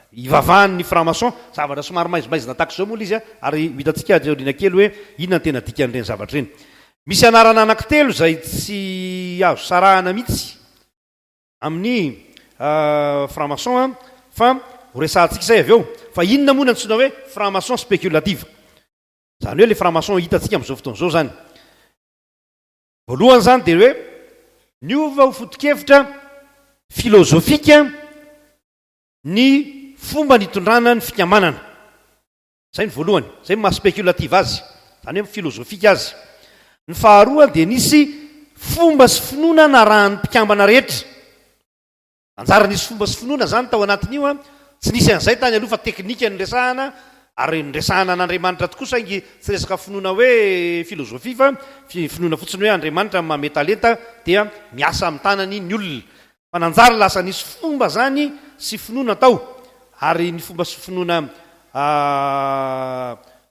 ivavahan'ny franc-maçon, zavatra somary maizimaizina tahaka izao moa ilay izy ary ho hitantsika aty aoriana kely hoe inona ny tena dikan'ireny zavatra ireny. Misy anarana anankitelo izay tsy azo sarahana mihitsy amin'ny franc-maçon fa ho resahantsika izay avy eo, fa inona moa no antsoina hoe franc-maçon spéculative? Izany hoe ilay franc-maçon hitantsika amin'izao fotoana izao izany. Voalohany izany dia hoe niova ho foto-kevitra filozofika ny fomba nitondrana ny fikambanana. Izay ny voalohany, izay ny maha spéculative azy, izany hoe filozofika azy. Ny faharoa dia nisy fomba sy finoana narahan'ny mpikambana rehetra. Nanjary nisy fomba sy finoana izany tao anatin'io an! Tsy nisy an'izay tany aloha fa teknika niresahana ary niresahana an'Andriamanitra tokoa saingy tsy resaka finoana hoe filozofia fa finoana fotsiny hoe Andriamanitra manome talenta dia miasa amin'ny tanany ny olona. Fa nanjary lasa nisy fomba izany sy finoana tao ary ny fomba sy finoana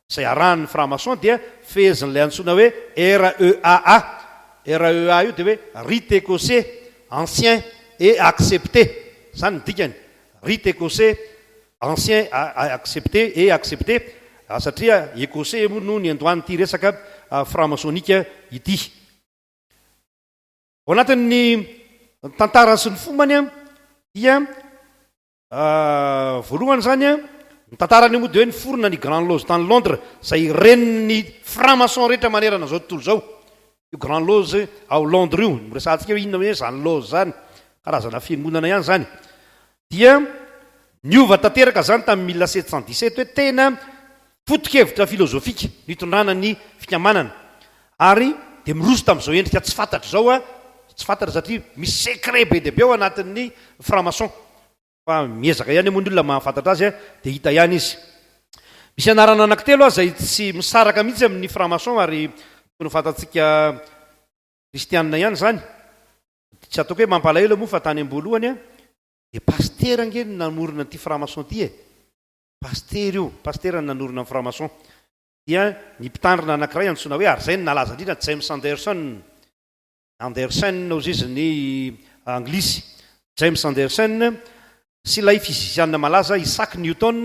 Izay arahan'ny franc-maçon dia fehezin'ilay antsoina hoe REAA. REA io dia hoe Rite Écossais Ancien et Accepté. Izany ny dikany. Rite Écossais Ancien Accepté et Accepté satria Écossais moa no niandohan'ity resaka franc-maçonnique ity. Ao anatin'ny tantarany sy ny fombany dia Voalohany izany, ny tantarany moa dia hoe niforona ny Grand Loge tany Londres, izay renin'ny franc-maçon rehetra manerana izao tontolo izao. Io Grand Loge ao Londres io, noresahantsika hoe inona hoe izany loge izany, karazana fiangonana ihany izany. Dia niova tanteraka izany tamin'ny 1717 hoe tena foto-kevitra filozofika nitondrana ny fikambanana. Ary dia miroso tamin'izao endrika tsy fantatra izao, tsy fantatra satria misy secret be dia be ao anatin'ny franc-maçon. Fa miezaka ihany moa ny olona mahafantatra azy dia hita ihany izy. Misy anarana anankitelo aza izay tsy misaraka mihitsy amin'ny franc-maçon ary tokony ho fantatsika kristianina ihany izany. Tsy ataoko hoe mampalahelo moa fa tany am-boalohany dia pasitera ange no namorona an'ity franc-maçon ity e. Pasitera io, pasitera no nanorina ny franc-maçon. Dia ny mpitandrina anankiray antsoina hoe, ary izay no nalaza indrindra, James Anderson. Andersen hozy izy ny anglisy, James Andersen, sy ilay fizisiana malaza Isaac Newton,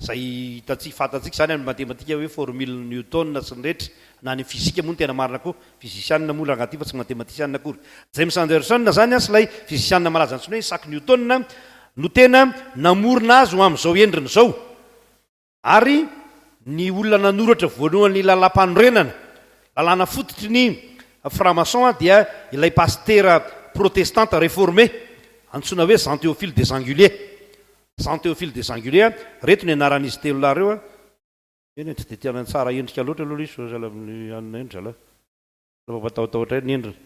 izay hitantsika, fantatsika izany amin'ny matematika hoe formule Newton sy ny rehetra, na any amin'ny fizika moa no tena marina koa, fizisiana moa rangahy ity fa tsy matematisiana akory. James Anderson izany sy ilay fizisiana malaza antsoina hoe Isaac Newton no tena namorona azy ho amin'izao endriny izao. Ary ny olona nanoratra voalohany ny lalàmpanorenana, lalàna fototry ny franc-maçon dia ilay pasitera protestanta réformé antsoina hoe Jean Théophile Desanguliers. Jean Théophile Desanguliers, reto ny anaran'izy telo lahy ireo. Eny e, tsy dia tena tsara endrika loatra aloha ilay izy fa sahala amin'ny anona eny zalahy. Mampatahotahotra ahy ny endriny.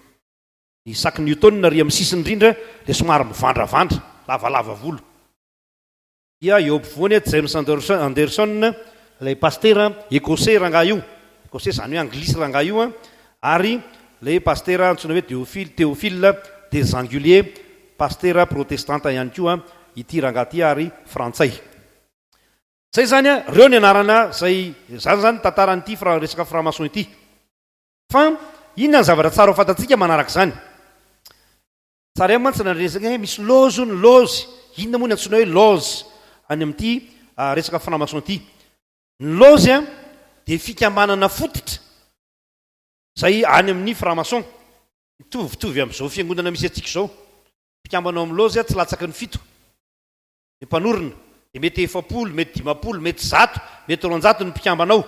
Ny Isaac Newton ary amin'ny sisiny indrindra dia somary mivandravandra, lavalava volo. Dia eo ampovoany James Anderson, ilay pasitera Ekosey rangahy io, Ekosey izany hoe Anglisy rangahy io, ary ilay pasitera antsoina hoe Deophile, Théophile Desanguliers, pasitera protestanta ihany koa ity rangahy ity ary frantsay. Izay izany, ireo ny anarana izay, izany izany ny tantaran'ity resaka franc-maçon ity. Fa inona ny zavatra tsara ho fantatsika manaraka izany? Tsara ihany mantsy raha resaka hoe misy loge hono, loge, inona moa ny antsoina hoe loge any amin'ity resaka franc-maçon ity? Ny loge dia fikambanana fototra izay any amin'ny franc-maçon, mitovitovy amin'izao fiangonana misy antsika izao. Mpikambana ao amin'ny loge tsy latsaky ny fito ny mpanorina, dia mety 40, mety 50, mety 100, mety 200 ny mpikambana ao.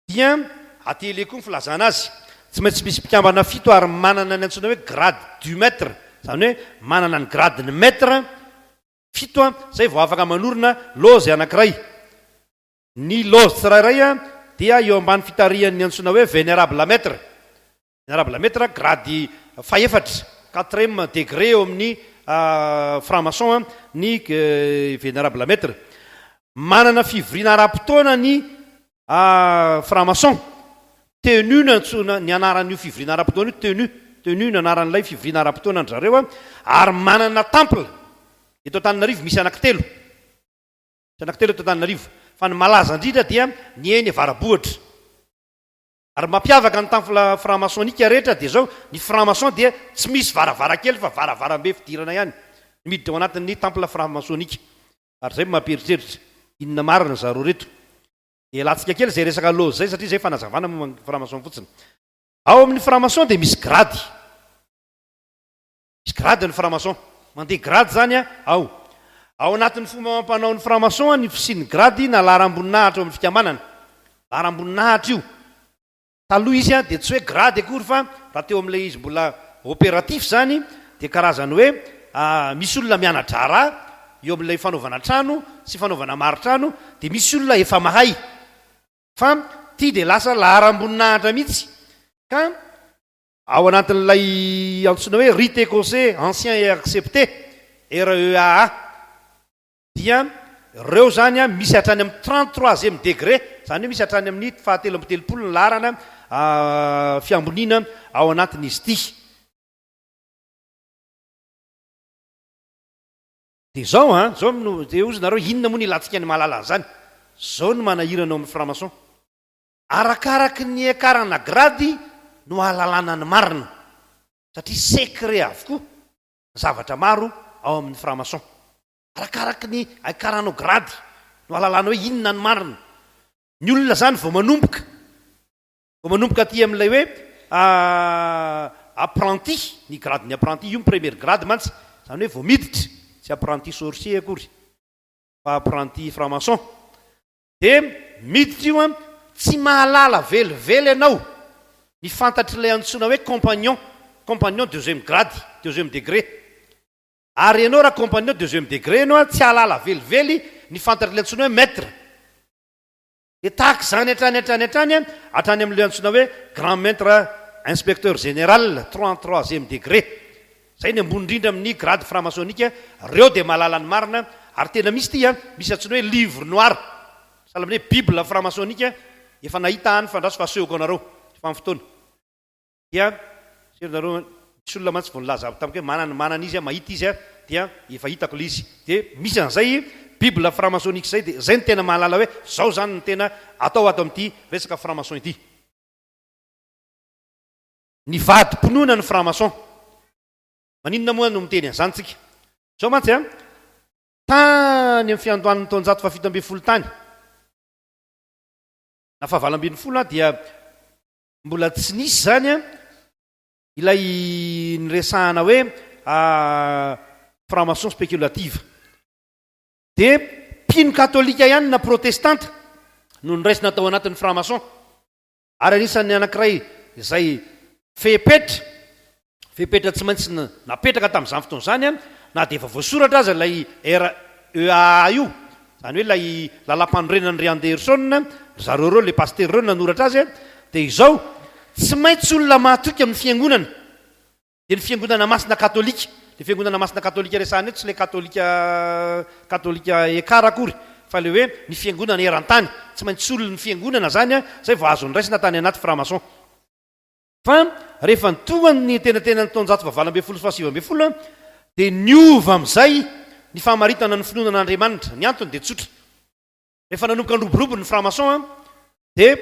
Dia atelier koa ny filazana azy. Tsy maintsy misy mpikambana fito ary manana ny antsoina hoe grade du maître, izany hoe manana ny grade-n'ny maître fito izay vao afaka manorina loge anankiray. Ny loge tsirairay dia eo ambany fitarihan'ny antsoina hoe vénérable maître. Vénérable Maître, grady fahefatra, quatrième degré eo amin'ny franc-maçon ny Vénérable Maître. Manana fivoriana ara-potoana ny franc-maçon. Tenue no antsoina ny anaran'io fivoriana ara-potoana io, tenue, tenue no anaran'ilay fivoriana ara-potoana an-dry zareo, ary manana temple eto Antananarivo misy anankitelo. Misy anankitelo eto Antananarivo. Fa ny malaza indrindra dia ny eny Avarabohitra. Ary mampiavaka ny temple franc-maçonnique rehetra dia izao, ny franc-maçon dia tsy misy varavarankely fa varavarambe fidirana ihany ny miditra ao anatin'ny temple franc-maçonnique. Ary izay no mampieritreritra, inona marina zareo reto? Dia ialatsika kely izay resaka loge izay satria izay fanazavana momba ny franc-maçon fotsiny. Ao amin'ny franc-maçon dia misy grady. Misy grade ny franc-maçon. Mandeha grady izany ao. Ao anatin'ny fomba amam-panao ny franc-maçon ny fisian'ny grady na laharam-boninahitra ao amin'ny fikambanana. Laharam-boninahitra io. Taloha izy dia tsy hoe grady akory fa raha teo amin'ilay izy mbola opératif izany dia karazany hoe misy olona miana-draharaha eo amin'ilay fanaovana trano sy fanaovana mari-trano dia misy olona efa mahay fa ity dia lasa laharam-boninahitra mihitsy ka ao anatin'ilay antsoina hoe Rite Écossais Ancien et Accepté, REAA. Dia ireo izany an, misy hatrany amin'ny trente troisième degré, izany hoe misy hatrany amin'ny fahatelo amby 30 ny laharana fiamboniana ao anatin'izy ity. Dia izao an, izao no, dia hozy nareo, inona moa no ilantsika ny mahalala an'izany? Izao no manahirana ao amin'ny franc-maçon. Arakaraky ny hiakarana grady no ahalalana ny marina, satria secret avokoa ny zavatra maro ao amin'ny franc-maçon. Arakaraky ny aikaranao grady no ahalalanao hoe inona ny marina. Ny olona izany vao manomboka, vao manomboka aty amin'ilay hoe apprenti, ny gradin'ny apprenti, io ny premier grade mantsy, izany hoe vao miditra, tsy apprenti sorcier akory fa apprenti franc-maçon. Dia miditra io an, tsy mahalala velively ianao ny fantatr'ilay antsoina hoe compagnon, compagnon deuxième grade, deuxième degré. Ary ianao raha compagnon deuxième degré ianao an, tsy hahalala velively ny fantatr'ilay antsoina hoe maître. Dia tahaka izany hatrany hatrany hatrany an, hatrany amin'ilay antsoina hoe grand maître inspecteur général, trente-troisième degré. Izay ny ambony indrindra amin'ny grade franc-maçonnique, reo dia mahalala ny marina, ary tena misy ity an, misy antsoina hoe livre noir, sahala amin'ny hoe bible franc-maçonnique, efa nahita aho ny fandraso fa asehoko anareo efa amin'ny fotoana, dia asehoko anareo, misy olona mantsy vao nilaza tamiko hoe manana manana izy an, mahita izy an, dia efa hitako ilay izy, dia misy an'izay bible franc-maçonnique izay, dia izay no tena mahalala hoe zao izany no tena atao ato amin'ity resaka franc-maçon ity. Nivadi-pinoana ny franc-maçon. Maninona moa no miteny an'izany tsika? Izao mantsy an, tany amin'ny fiandohan'ny taonjato fahafito ambin'ny folo tany, na fahavalo ambin'ny folo an, dia mbola tsy nisy izany an, ilay niresahana hoe franc-maçon spéculative. Dia mpino katolika ihany na protestanta no noraisina tao anatin'ny franc-maçon. Ary anisan'ny anankiray izay fepetra, fepetra tsy maintsy napetraka tamin'izany fotoana izany, na dia efa voasoratra aza ilay REAA io, izany hoe ilay lalàmpanorenan'i ry Anderson, ry zareo ireo, ilay pasitera ireo no nanoratra azy, dia izao, tsy maintsy olona mahatoky amin'ny fiangonana. Dia ny fiangonana masina katolika, ilay fiangonana masina katolika resahana eto tsy ilay katolika katolika ekar akory fa ilay hoe ny fiangonana eran-tany, tsy maintsy olon'ny fiangonana izany an, izay vao azo noraisina tany anaty franc-maçon. Fa rehefa tonga ny antenatenan'ny taonjato fahavalo ambin'ny folo sy fahasivy ambin'ny folo dia niova amin'izay ny famaritana ny finoana an'Andriamanitra. Ny antony dia tsotra. Rehefa nanomboka niroborobo ny franc-maçon an, dia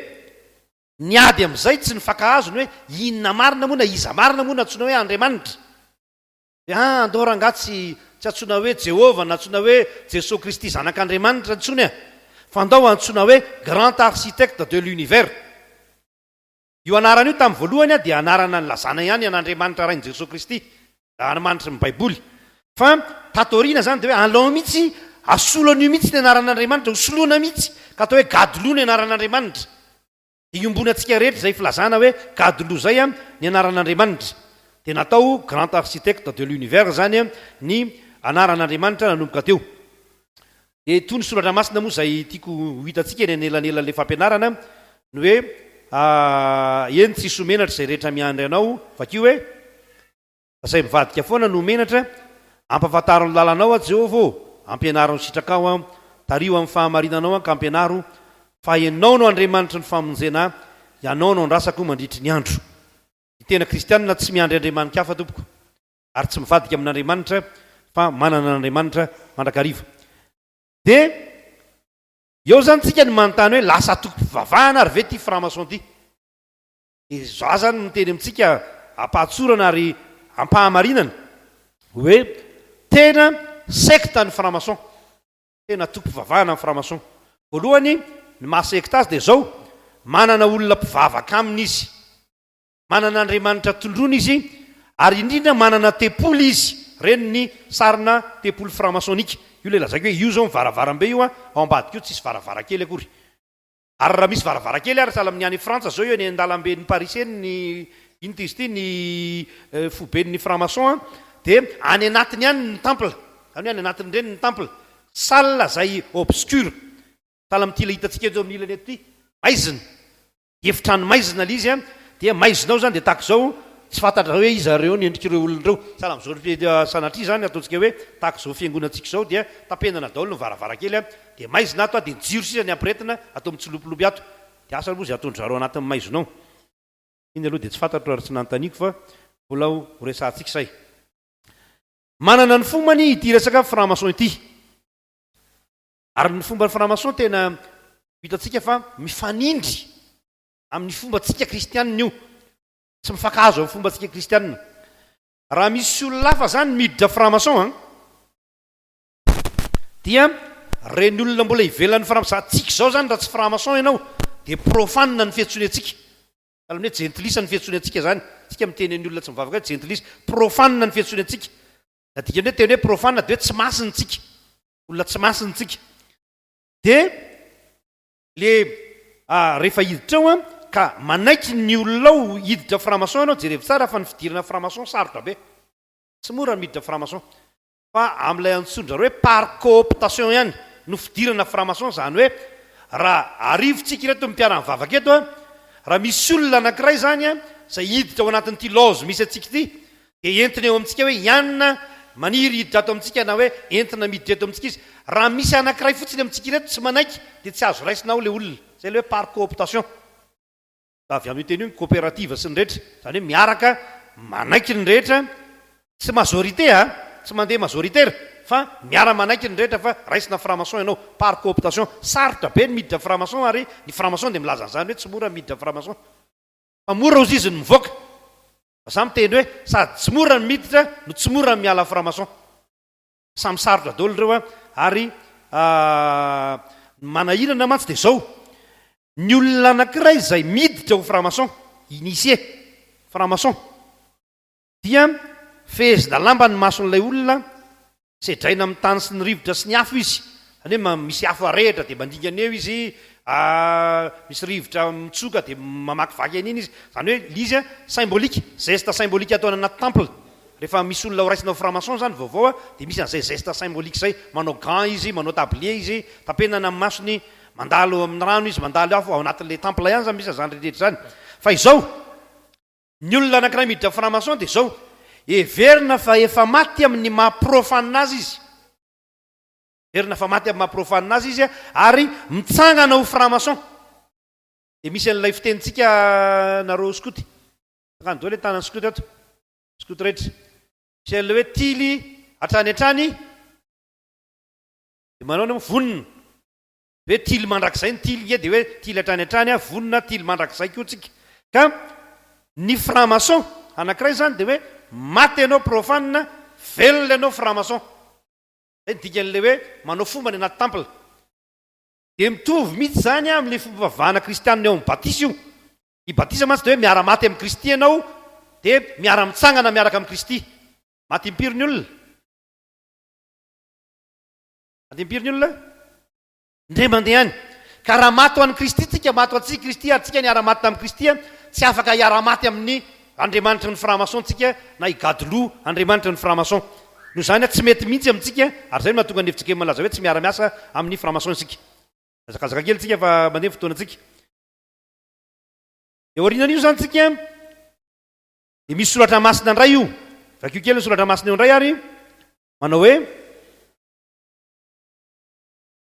Ny ady amin'izay tsy nifankahazo ny hoe inona marina moa na iza marina moa no antsoina hoe Andriamanitra. Dia ah andao rangahy tsy tsy antsoina hoe Jehovah na antsoina hoe Jesoa Kristy Zanak'Andriamanitra intsony ah, fa andao antsoina hoe Grand Architecte de l'Univers. Io anarana io tamin'ny voalohany dia anarana nilazana ihany an'Andriamanitra Rain'i Jesoa Kristy, Andriamanitry ny Baiboly. Fa tato aoriana izany dia hoe alao mihitsy, asolo an'io mihitsy ny anaran'Andriamanitra, hosoloina mihitsy, ka atao hoe Gadlo ny anaran'Andriamanitra. Dia iombonantsika rehetra izay filazana hoe Gadlo izay ny anaran'Andriamanitra. Dia natao Grand Architecte de l'Univers izany ny anaran'Andriamanitra nanomboka teo. Dia toy ny soratra masina moa izay tiako ho hitantsika eny anelanelan'ilay fampianarana ny hoe. Eny tsisy ho menatra izay rehetra miandry anao, vakio hoe, Fa izay mivadika foana no ho menatra, ampahafantaro ny lalanao aho Jehovah ô, ampianaro ny sitrakao aho, tariho amin'ny fahamarinanao aho ka ampianaro, fa Ianao no Andriamanitry ny famonjena ahy, Ianao no andrasako mandritry ny andro. Ny tena kristianina tsy miandry andriamani-kafa tompoko, ary tsy mivadika amin'Andriamanitra fa manana an'Andriamanitra mandrakariva. Dia eo izany tsika ny manontany hoe lasa antokom-pivavahana ary ve ity franc-maçon ity? Dia za zany miteny amintsika ampahatsorana ary ampahamarinana hoe tena secte ny franc-maçon, tena antokom-pivavahana ny franc-maçon. Voalohany, ny maha secte azy dia izao, manana olona mpivavaka aminy izy, manana andriamanitra tondroiny izy ary indrindra manana tempoly izy, ireny ny sarina tempoly franc-maçonnique, io ilay lazaiko hoe io izao ny varavarambe io an, ao ambadika io tsisy varavarankely akory. Ary raha misy varavarankely ary sahala amin'ny any Frantsa zao eo eny an-dalamben'i Paris eny ny inona ity izy ity ny foiben'ny franc-maçon an, dia any anatiny any ny temple, zany hoe any anatin'ireny ny temple, salle zay obscure, sahala amin'ity ilay hitantsika eto amin'ny ilany eto ity, maizina. Efitrano maizina ilay izy an, dia maizina ao izany dia tahaka izao, tsy fantatra hoe iza ireo ny endrik'ireo olona ireo. Sahala amin'izao sanatria izany ataontsika hoe tahaka izao fiangonantsika izao dia tapenana daholo ny varavarankely an, dia maizina ato an, dia ny jiro sisa ny ampiretina atao mitsilopilopy ato. Dia asa aloha izay ataon-dry zareo anatin'ny maizina ao. Iny aloha dia tsy fantatro ary tsy nanontaniako fa mbola ho resahantsika izay. Manana ny fombany ity resaka franc-maçon ity. Ary ny fomban'ny franc-maçon tena hitantsika fa mifanindry amin'ny fombantsika kristianina io. Tsy mifankahazo amin'ny fombantsika kristianina. Raha misy olona hafa zany miditra franc-maçon an, dia reny olona mbola ivelan'ny franc-maçon, tsika izao zany raha tsy franc-maçon ianao dia profane ny fiantsoany antsika. Sahala amin'ny hoe jentilisa ny fiantsoany antsika zany. Tsika miteny ny olona tsy mivavaka hoe jentilisa. Profane ny fiantsoany antsika. Na dikany hoe teny hoe profane dia hoe tsy masina tsika. Olona tsy masina tsika. Dia le rehefa hiditra ao an, ka manaiky ny olona ao hiditra franc-maçon ianao, jerevo tsara fa ny fidirana franc-maçon sarotra be. Tsy mora ny miditra franc-maçon. Fa amin'ilay antsoin-dry zareo hoe par cooptation ihany no fidirana franc-maçon, izany hoe raha arivotsika ireto ny mpiara-mivavaka eto an, raha misy olona anankiray izany an, izay hiditra ao anatin'ity loge misy antsika ity, Dia entina eo amintsika hoe ianona maniry hiditra ato amintsika na hoe entina miditra eto amintsika izy. Raha misy anankiray fotsiny amintsika ireto tsy manaiky dia tsy azo raisina ao ilay olona. Izay ilay hoe par cooptation. Avy amin'io teny io ny coopérative sy ny rehetra. Izany hoe miaraka manaiky ny rehetra, tsy majorité a, tsy mandeha majoritaire fa miara-manaiky ny rehetra fa raisina franc-maçon ianao par cooptation. Sarotra be ny miditra franc-maçon ary ny franc-maçon dia milaza an'izany hoe tsy mora ny miditra franc-maçon. Fa mora ozy izy ny mivoaka. Fa za miteny hoe sady tsy mora ny miditra no tsy mora ny miala franc-maçon. Samy sarotra daholo ireo an! Ary ny manahirana mantsy dia izao, ny olona anankiray izay miditra ho franc-maçon, initié franc-maçon, dia fehezina lamba ny mason'ilay olona, sedraina amin'ny tany sy ny rivotra sy ny afo izy, izany hoe misy afo arehitra dia mandingana eo izy, misy rivotra mitsoka dia mamakivaky an'iny izy, izany hoe ilay izy symbolique, geste symbolique ataony anaty temple, rehefa misy olona ho raisina ho franc-maçon izany vaovao dia misy an'izay geste symbolique izay, manao gant izy, manao tablier izy, tapenana ny masony, mandalo amin'ny rano izy, mandalo afo, ao anatin'ilay temple ihany izany misy an'izany rehetra izany, fa izao. Ny olona anankiray miditra franc-maçon dia izao, heverina fa efa maty amin'ny maha profane azy izy, heverina fa maty amin'ny maha profane azy izy ary mitsangana ho franc-maçon. Dia misy an'ilay fitenintsika nareo skoty, tsangano daholo ilay tanan'ny skoty ato, skoty rehetra. Misy an'ilay hoe tily hatrany hatrany, dia manao ny vonona. Hoe tily mandrakizay ny tily nge dia hoe tily hatrany hatrany a, vonona tily mandrakizay koa tsika. Ka ny franc maçon anankiray izany dia hoe maty ianao profane, velona ianao franc maçon. Zay ny dikan'ilay hoe manao fomba any anaty temple. Dia mitovy mihitsy izany amin'ilay fomba fivavahana kristianina eo amin'ny batisa io. Ny batisa mantsy dia hoe miara-maty amin'i Kristy ianao dia miara-mitsangana miaraka amin'i Kristy. Maty impiry ny olona? Mandeha impiry ny olona? Indray mandeha ihany. Ka raha maty ho an'i Kristy tsika, maty ho antsika Kristy ary tsika niara-maty tamin'i Kristy, tsy afaka hiara-maty amin'ny Andriamanitry ny franc-maçon tsika na i Gadolou Andriamanitry ny franc-maçon. Noho izany, tsy mety mihitsy amintsika, ary izay no mahatonga ny fjkm milaza hoe tsy miara-miasa amin'ny franc-maçon isika. Hazakazaka kely tsika fa mandeha ny fotoanantsika. Eo aorianan'io izany tsika dia misy soratra masina indray io. Vakio kely ny soratra masina eo indray ary manao hoe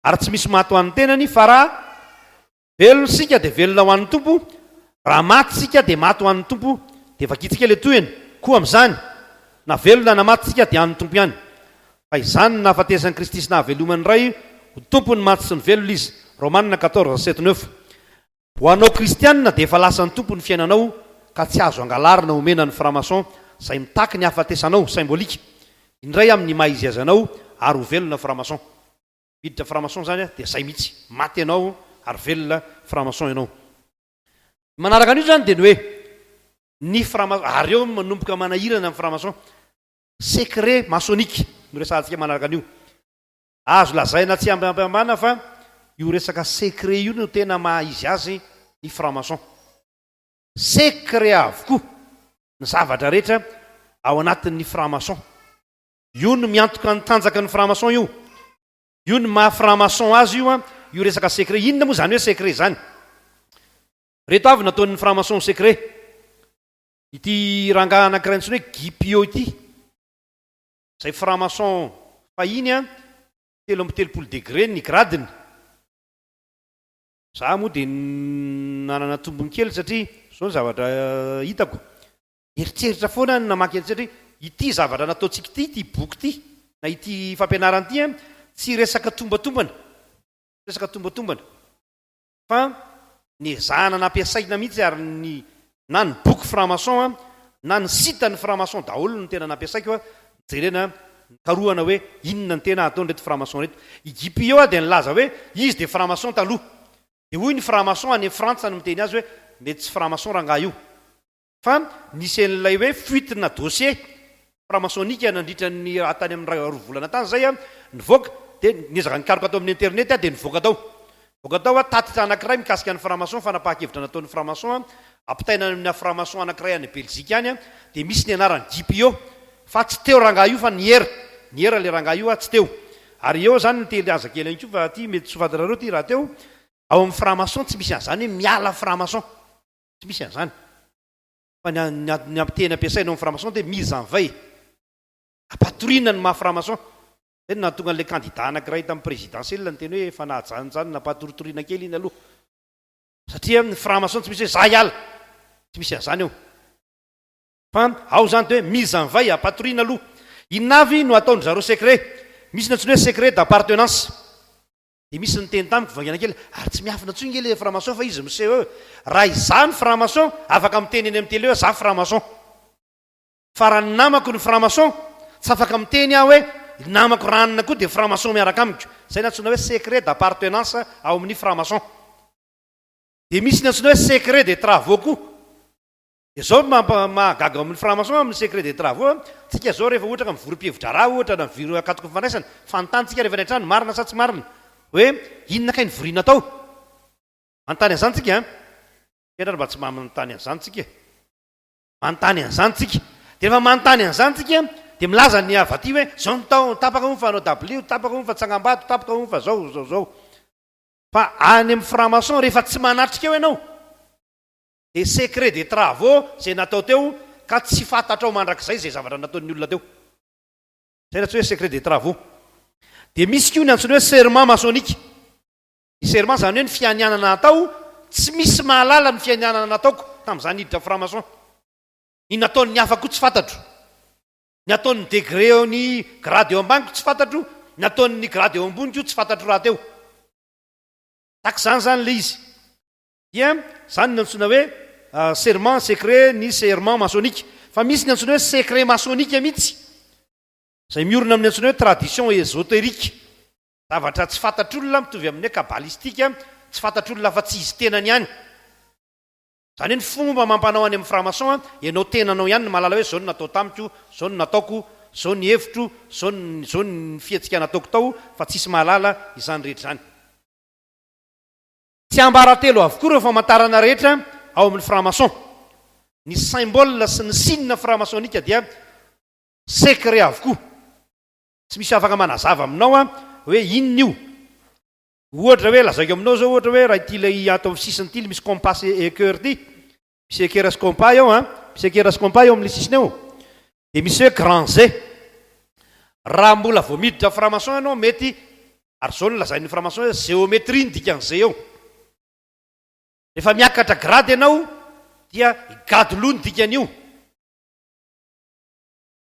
ary tsy misy maty ho an'ny tenany fa raha velona isika dia velona ho an'ny Tompo, raha maty isika dia maty ho an'ny Tompo. Dia vakintsika ilay tohiny, koa amin'izany, na velona na maty isika dia an'ny Tompo ihany. Fa izany no nahafatesan'i Kristy sy nahaveloman'ny Ray ho Tompon'ny maty sy ny velona Izy. Romana 14, 7, 9. Ho anao kristianina dia efa lasan'ny Tompo ny fiainanao ka tsy azo angalarina omena ny franc-maçon izay mitaky ny hahafatesanao, symbolique, indray amin'ny maha izy azy anao ary ho velona franc-maçon. Miditra franc-maçon izany dia izay mihitsy, maty ianao ary velona franc-maçon ianao. Ny manaraka an'io izany dia ny hoe ny franc-maçon, ary eo manomboka manahirana ny franc-maçon, secret maçonnique no resahantsika manaraka an'io. Azo lazaina tsy ampiampambana fa io resaka secret io no tena maha izy azy ny franc maçon. Secret avokoa ny zavatra rehetra ao anatin'ny franc maçon. Io no miantoka ny tanjaky ny franc maçon io. Io no maha franc maçon azy io an, io resaka secret. Inona moa izany hoe secret izany? Reto avy nataon'ny franc maçon secret. Ity rangahy anankiray antsoina hoe Guy Pio ity. Izay franc maçon fahiny an, 33 degré ny grade-ny. Za moa dia nanana tombony kely satria zao ny zavatra hitako, eritreritra foana aho namaky an'ity satria ity zavatra nataontsika ity, ity boky ity na ity fampianarana ity an, tsy resaka tombatombana, tsy resaka tombatombana. Fa nezahana nampiasaina mihitsy ary ny na ny boky franc maçon na ny site ny franc maçon daholo no tena nampiasaiko nijerena nikarohana hoe inona ny tena ataon'ireto franc maçon ireto. I Guy Pio dia nilaza hoe izy dia franc maçon taloha. Dia hoy ny franc maçon any Frantsa no miteny azy hoe mety tsy franc maçon rangahy io. Fa nisy an'ilay hoe fuite na dossier franc-maçonnique nandritra ny raha tany amin'ny roa volana tany izay an, nivoaka, dia niezaka nikaroka tao amin'ny internet aho dia nivoaka tao. Nivoaka tao an, tatitra anankiray mikasika ny franc-maçon, fanapahan-kevitra nataon'ny franc-maçon an, ampitaina any amina franc-maçon anankiray any Belgique any an, dia misy ny anaran'i Guy Pio. Fa tsy teo rangahy io fa niera, niera ilay rangahy io an, tsy teo. Ary eo izany niteny aza kely ihany koa fa aty mety tsy ho fantatrareo ity raha teo, ao amin'ny franc-maçon tsy misy an'izany hoe miala franc-maçon. Tsy misy an'izany. Fa ny ny ny ampiteny ampiasaina ao amin'ny franc-maçon dia mise en veille. Ampatoriana ny maha franc-maçon. Izay no nahatonga an'ilay candidat anankiray tamin'ny présidentielle niteny hoe efa nahajanonjanona nampatoritoriana kely iny aloha. Satria ny franc-maçon tsy misy hoe za hiala. Tsy misy an'izany ao. Fa ao izany dia hoe mise en veille, ampatoriana aloha. Inona avy no ataon-dry zareo secret? Misy ny antsoina hoe secret d'appartenance. Dia misy niteny tamiko vaingana kely, ary tsy miafina intsony nge le franc maçon fa izy miseho eo e. Raha izaho ny franc maçon, afaka miteny eny amin'ny télé hoe za franc maçon. Fa raha ny namako no franc maçon, tsy afaka miteny aho hoe ny namako ranona koa dia franc maçon miaraka amiko. Izay no antsoina hoe secret d'appartenance ao amin'ny franc maçon. Dia misy ny antsoina hoe secret des travaux koa. Dia zao no mampa mahagaga ao amin'ny franc maçon amin'ny secret des travaux a, tsika zao rehefa ohatra ka mivory mpihevi-draharaha ohatra na mivory ankatoky ny fandraisana, fanontany tsika rehefa any an-trano, marina sa tsy marina? Hoe inona kay ny voriana tao? Manontany an'izany tsika an! Tena ary mba tsy manontany an'izany tsika e! Manontany an'izany tsika. Dia rehefa manontany an'izany tsika dia milaza ny avy aty hoe zao no tao, tapaka hono fa hanao dabilio, tapaka hono fa tsangambato, tapaka hono fa zao, zao, zao. Fa any amin'ny franc maçon rehefa tsy manatrika eo ianao, Dia secret des travaux izay natao teo ka tsy fantatrao mandrakizay izay zavatra nataon'ny olona teo. Izay no antsoina hoe secret des travaux. Dia misy koa ny antsoina hoe serment maçonnique. Ny serment izany hoe ny fianianana atao, tsy misy mahalala ny fianianana nataoko tamin'izaho niditra franc-maçon. Ny nataon'ny hafa koa tsy fantatro. Ny ataon'ny degré eo ny grade eo ambaniko tsy fantatro, ny ataon'ny grade eo amboniko tsy fantatro rahateo. Tahaka izany izany ilay izy. Dia izany no antsoina hoe serment secret ny serment maçonnique. Fa misy ny antsoina hoe secret maçonnique mihitsy, izay miorina amin'ny antsoina hoe tradition ésotérique. Zavatra tsy fantatr'olona mitovy amin'ny hoe kabbalistique, tsy fantatr'olona afa-tsy izy tenany ihany. Izany hoe ny fomba amam-panao any amin'ny franc-maçon, ianao tenanao ihany no mahalala hoe izao no natao tamiko, izao no nataoko, izao ny hevitro, izao ny izao ny fihetsika nataoko tao, fa tsisy mahalala izany rehetra izany. Tsiambaratelo avokoa ireo famantarana rehetra ao amin'ny franc-maçon. Ny symbole sy ny signe franc-maçonnique dia secret avokoa. Tsy misy afaka manazava aminao hoe inona io. Ohatra hoe lazaiko aminao izao ohatra hoe raha ity ilay ato amin'ny sisiny ity ilay misy compass et cœur ity. Misy ekera sy compas eo an, misy ekera sy compas eo amin'ilay sisiny eo. Dia misy hoe grand G. Raha mbola vao miditra franc-maçon ianao mety, ary izao no lazain'ny franc-maçon hoe géométrie ny dikan'ny G eo. Rehefa miakatra grade ianao dia gadoloha ny dikan'io.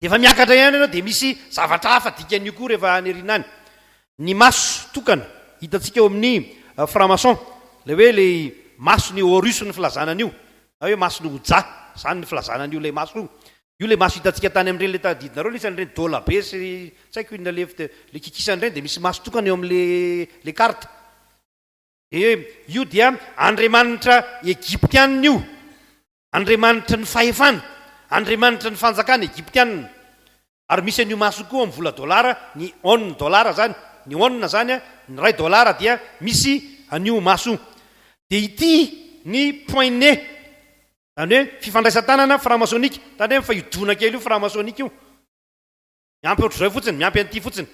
Dia efa miakatra ihany ianao dia misy zavatra hafa dikan'io koa rehefa any aoriana any. Ny maso tokana hitantsika eo amin'ny franc-maçon, ilay hoe ilay mason'i Horus ny filazana an'io, na hoe mason'i Ouja, izany ny filazana an'io ilay maso io. Io ilay maso hitantsika tany amin'ireny ilay tadidinareo ilay isan'ireny dola be sy tsy haiko inona ilay ilay kikisana ireny dia misy maso tokana eo amin'ilay ilay carte. Dia io dia andriamanitra egyptianina io. Andriamanitry ny fahefana, andriamanitry ny fanjakana egyptianina. Ary misy an'io maso io koa amin'ny vola dolara, ny one dolara zany, ny one zany, ny iray dolara dia misy an'io maso io. Dia ity ny poignée, izany hoe fifandraisan-tanana franc-maçonnique, tandremo fa io dona kely io franc-maçonnique io. Miampy ohatr'izao fotsiny, miampy an'ity fotsiny.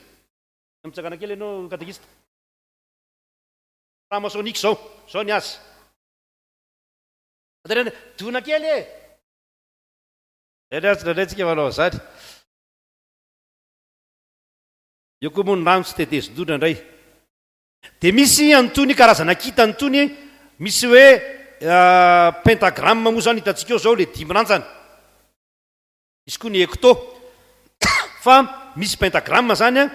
Mitsangana kely ianao katekista. Franc-maçonnique izao, izao ny azy. Aterena dona kely e! Zay ndray indraindray tsika manao an'izany. Eo koa moa ny rano tsy tetezin-doha indraindray. Dia misy an'itony karazana kintana itony, misy hoe pentagramme moa izany hitantsika eo izao ilay dimy rantsana. Misy koa ny hecto. Fa misy pentagramme zany an,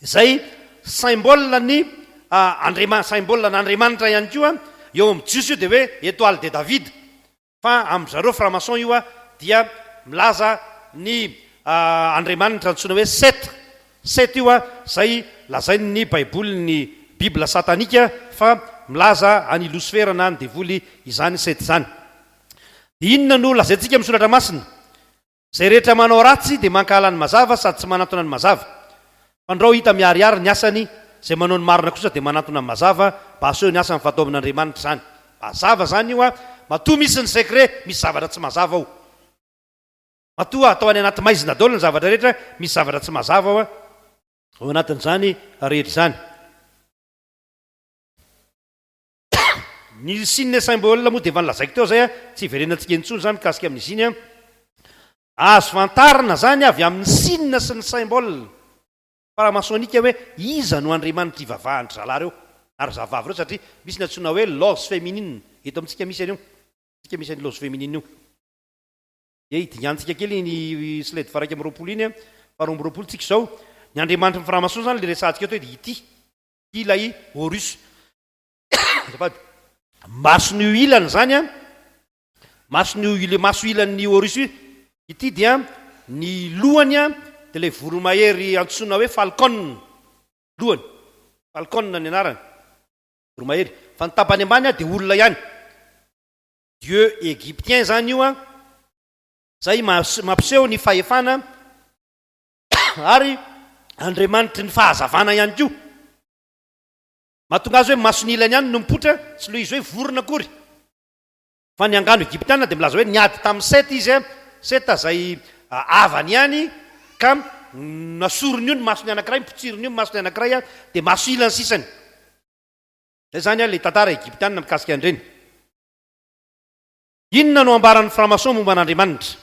izay symbole ny Andriama-, symbole an'Andriamanitra ihany koa, eo amin'ny Jiosy io dia hoe étoile de David, fa amin-dry zareo franc-maçon io dia milaza ny Andriamanitra antsoina hoe Seth, Seth io izay lazain'ny Baiboly ny Bible satanika fa milaza an'i Losifera na ny devoly izany Seth izany. Inona no lazaintsika amin'ny Soratra Masina? Izay rehetra manao ratsy dia mankahala ny mazava sady tsy manantona ny mazava. Fandrao hita miharihary ny asany, izay manao ny marina kosa dia manantona ny mazava mba haseho ny asany fa atao amin'Andriamanitra izany. Mazava izany io an! Matoa misy ny secret, misy zavatra tsy mazava ao. Matoa atao any anaty maizina daholo ny zavatra rehetra, misy zavatra tsy mazava ao ao anatin'izany rehetra izany. Ny signe symbole moa dia efa nolazaiko teo izay, tsy hiverenantsika intsony izany mikasika amin'izy iny. Azo fantarina izany avy amin'ny signe sy ny symbole franc-maçonnique hoe iza no andriamanitra ivavahan-dry zalahy ireo na ry zavavy ireo satria misy ny antsoina hoe loge féminine, eto amintsika misy an'io, amintsika misy an'io loge féminine io. Dia hidingantsika kely iny slide faha 21 iny, faha 22 tsika izao, ny andriamanitry ny franc-maçon izany ilay resahantsika eto hoe dia ity, ity ilay Horus. Azafady. Mason'io ilany izany an, mason'io ilay maso ilan'ny Horus io, ity dia ny lohany an, dia ilay voromahery antsoina hoe falcon, lohany, falcon ny anarany, voromahery, fa ny tapany ambany an dia olona ihany, dieu egyptien izany io an, izay mampiseho ny fahefana ary andriamanitry ny fahazavana ihany koa. Mahatonga azy hoe mason'ny ilany ihany no mipoitra, tsy ilay izy hoe vorona akory. Fa ny angano egyptiana dia milaza hoe niady tamin'i Seta izy, Seta izay havany ihany, ka nasoriny io ny masony anankiray, nipotsiriny io ny masony anankiray, dia maso ilany sisany. Izay izany ilay tantara egyptiana mikasika an'ireny. Inona no ambaran'ny franc-maçon momba an'Andriamanitra?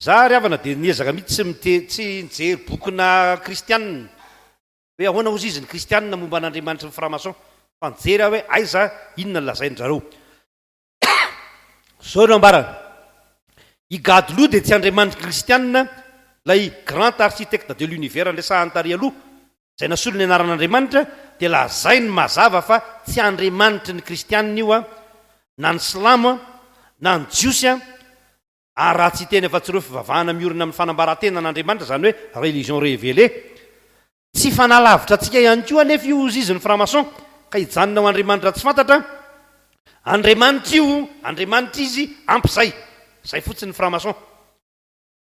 Za ry havana dia niezaka mihitsy tsy mite, tsy nijery bokina kristianina. Hoe ahoana hozy izy ny kristianina momba an'Andriamanitry ny franc-maçon. Fa nijery aho hoe aiza, inona no lazain-dry zareo. Izao no ambarany, I Gadlou dia tsy Andriamanitry ny kristianina, ilay grand architecte de l'univers niresahany tary aloha, izay nasolo ny anaran'Andriamanitra, dia lazainy mazava fa tsy Andriamanitry ny kristianina io, na ny silamo, na ny jiosy, Ary raha tsy hiteny afa-tsy ireo fivavahana miorina amin'ny fanambaran-tena an'Andriamanitra, izany hoe religion révélée. Tsy hifanalavitra antsika ihany koa anefa io hozy izy ny franc-maçon, ka hijanona ho Andriamanitra tsy fantatra, Andriamanitra io, Andriamanitra izy, ampy izay. Izay fotsiny ny franc-maçon.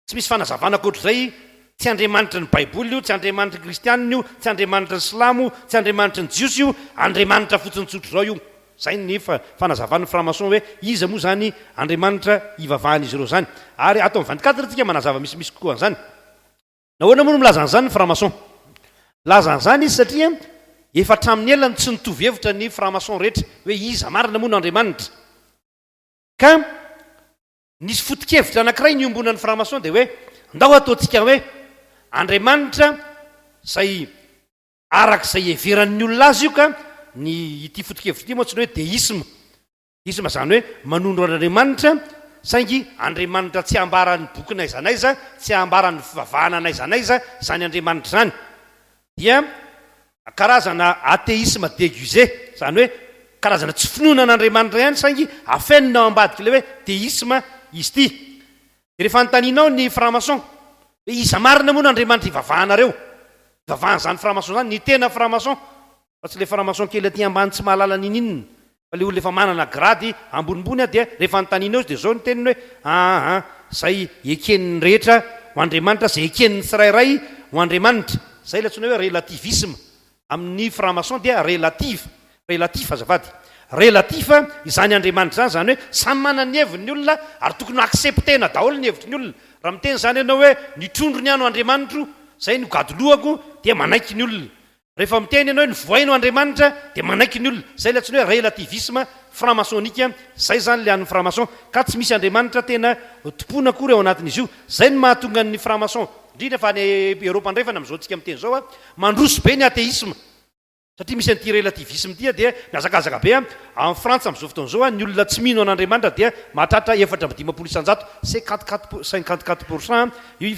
Tsy misy fanazavana ankoatr'izay, tsy Andriamanitry ny Baiboly io, tsy Andriamanitry ny Kristianina io, tsy Andriamanitry ny Silamo, tsy Andriamanitry ny Jiosy io, Andriamanitra fotsiny tsotr'izao io. Izay ny fanazavan'ny franc-maçon hoe iza moa izany Andriamanitra ivavahan'izy ireo izany. Ary ato amin'ny 24 tsika manazava misimisy kokoa an'izany. Nahoana moa no milaza an'izany ny franc-maçon? Milaza an'izany izy satria efa hatramin'ny ela no tsy nitovy hevitra ny franc-maçon rehetra hoe iza marina moa no Andriamanitra. Ka nisy foto-kevitra anankiray niombonan'ny franc-maçon dia hoe ndao ataontsika hoe Andriamanitra izay araka izay iheveran'ny olona azy io ka ny ity foto-kevitra ity moa antsoina hoe déisme. Déisme izany hoe manondro an'Andriamanitra saingy Andriamanitra tsy ambaran'ny boky n'aiza n'aiza, tsy ambaran'ny fivavahana n'aiza n'aiza izany Andriamanitra izany. Dia karazana athéisme déguisé, izany hoe karazana tsy finoana an'Andriamanitra ihany saingy afenina ao ambadik'ilay hoe déisme izy ity. Dia rehefa anontanianao ny franc-maçon hoe iza marina moa no Andriamanitra ivavahanareo? Ivavahan'izany franc-maçon izany, ny tena franc-maçon, fa tsy ilay franc-maçon kely aty ambany tsy mahalala n'inon'inona, fa ilay olona efa manana grady ambonimbony dia rehefa anontanianao izy dia izao ny teniny hoe aa izay eken'ny rehetra ho Andriamanitra, izay eken'ny tsirairay ho Andriamanitra. Izay ilay antsoina hoe relativisme. Amin'ny franc-maçon dia relative, relatif azafady, relatif izany Andriamanitra izany, izany hoe samy manana ny heviny ny olona ary tokony ho accepter-na daholo ny hevitry ny olona. Raha miteny izany ianao hoe ny trondro ny ahy no Andriamanitro, izay no gadolohako dia manaiky ny olona. Rehefa miteny ianao hoe ny voay no Andriamanitra dia manaiky ny olona. Izay ilay antsoina hoe relativisme franc-maçonnique, izay izany ilay an'ny franc-maçon. Ka tsy misy Andriamanitra tena tompoina akory ao anatin'izy io. Izay no mahatonga ny franc-maçon, indrindra fa any Eoropa andrefana amin'izao tsika miteny izao, mandroso be ny atheisme. Satria misy an'ity relativisme ity dia mihazakazaka be. Any Frantsa amin'izao fotoana izao, ny olona tsy mino an'Andriamanitra dia mahatratra 54%, 54 pourcent, io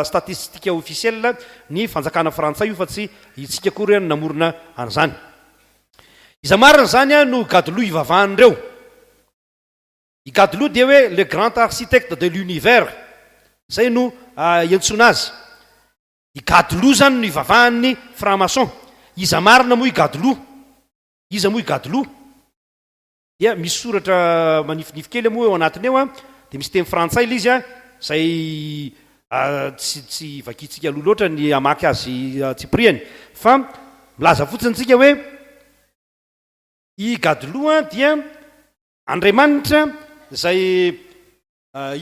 statistique officielle ny fanjakana frantsay io fa tsy itsika akory no namorona an'izany. Iza marina izany no gadoloha ivavahan'ireo? I Gadoloha dia hoe le grand architecte de l'univers, izay no iantsoana azy. I Gadoloha izany no ivavahan'ny franc-maçon. Iza marina moa i Gadoloha? Iza moa i Gadoloha? Dia misy soratra manifinify kely moa eo anatiny eo, dia misy teny frantsay ilay izy, izay tsy tsy vakintsika aloha loatra ny hamaky azy antsipiriany, fa milaza fotsiny tsika hoe i Gadoloha dia Andriamanitra izay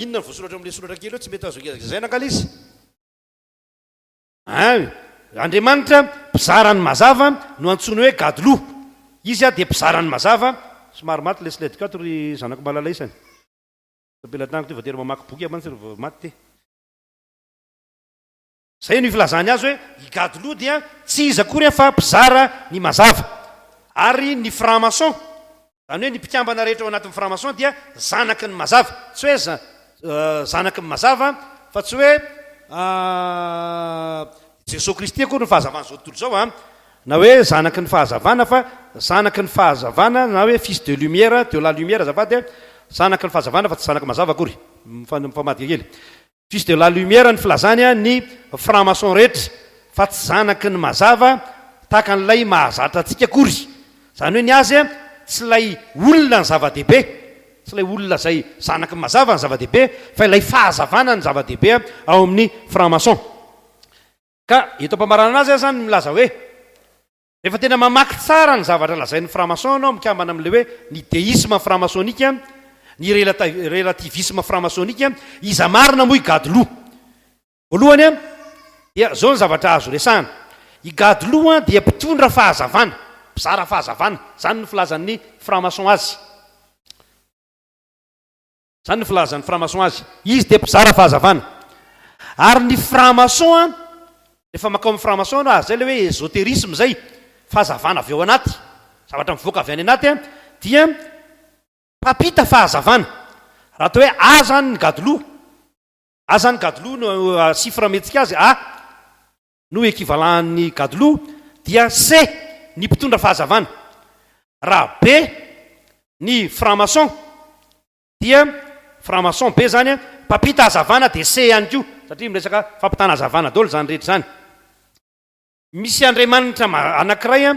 inona no voasoratra eo amin'ilay soratra kely eo, tsy mety azo lazaina angaha ilay izy? Ein, Andriamanitra mpizara ny mazava no antsoiny hoe Gadlo. Izy dia mpizara ny mazava. Somary maty ilay slide ato ry zanako malala isany. Am-pelatanako ity voatery mamaky boky aho mantsy vao maty ity. Izay no filazany azy hoe i Gadlo dia tsy iza akory fa mpizara ny mazava. Ary ny franc-maçon, izany hoe ny mpikambana rehetra ao anatin'ny franc-maçon dia zanaky ny mazava. Tsy hoe zanaky ny mazava fa tsy hoe Jesoa Kristy akory no fahazavan'izao tontolo izao an, na hoe zanaky ny fahazavana fa zanaky ny fahazavana na hoe fils de lumière, de la lumière azafady an, zanaky ny fahazavana fa tsy zanaky mazava akory, mifamadika kely. Fils de la lumière ny filazany ny franc maçon rehetra fa tsy zanaky ny mazava tahaka an'ilay mahazatra antsika akory. Izany hoe ny azy tsy ilay olona ny zava-dehibe, tsy ilay olona izay zanaky ny mazava ny zava-dehibe fa ilay fahazavana ny zava-dehibe ao amin'ny franc maçon. Ka eto am-pamaranana azy aho izany milaza hoe rehefa tena mamaky tsara ny zavatra lazain'ny franc maçon ianao mikambana amin'ilay hoe ny déisme franc-maçonnique, ny relativisme franc-maçonnique, iza marina moa i Gadlo? Voalohany dia izao ny zavatra azo resahana, i Gadlo dia mpitondra fahazavana, mpizara fahazavana, izany no filazan'ny franc-maçon azy. Izany no filazan'ny franc-maçon azy. Izy dia mpizara fahazavana. Ary ny franc-maçon, rehefa mankao amin'ny franc-maçon ianao, ary izay ilay hoe ésotérisme izay, fahazavana avy ao anaty, zavatra mivoaka avy any anaty, dia mpampita fahazavana. Raha atao hoe A izany ny gadoloha, A izany gadoloha no chiffre mihetsika azy, A no equivalent-n'ny gadoloha, dia C ny mpitondra fahazavana. Raha B ny franc-maçon dia franc-maçon B izany, mpampita hazavana dia C ihany koa, satria miresaka fampitana hazavana daholo izany rehetra izany. Misy Andriamanitra anankiray,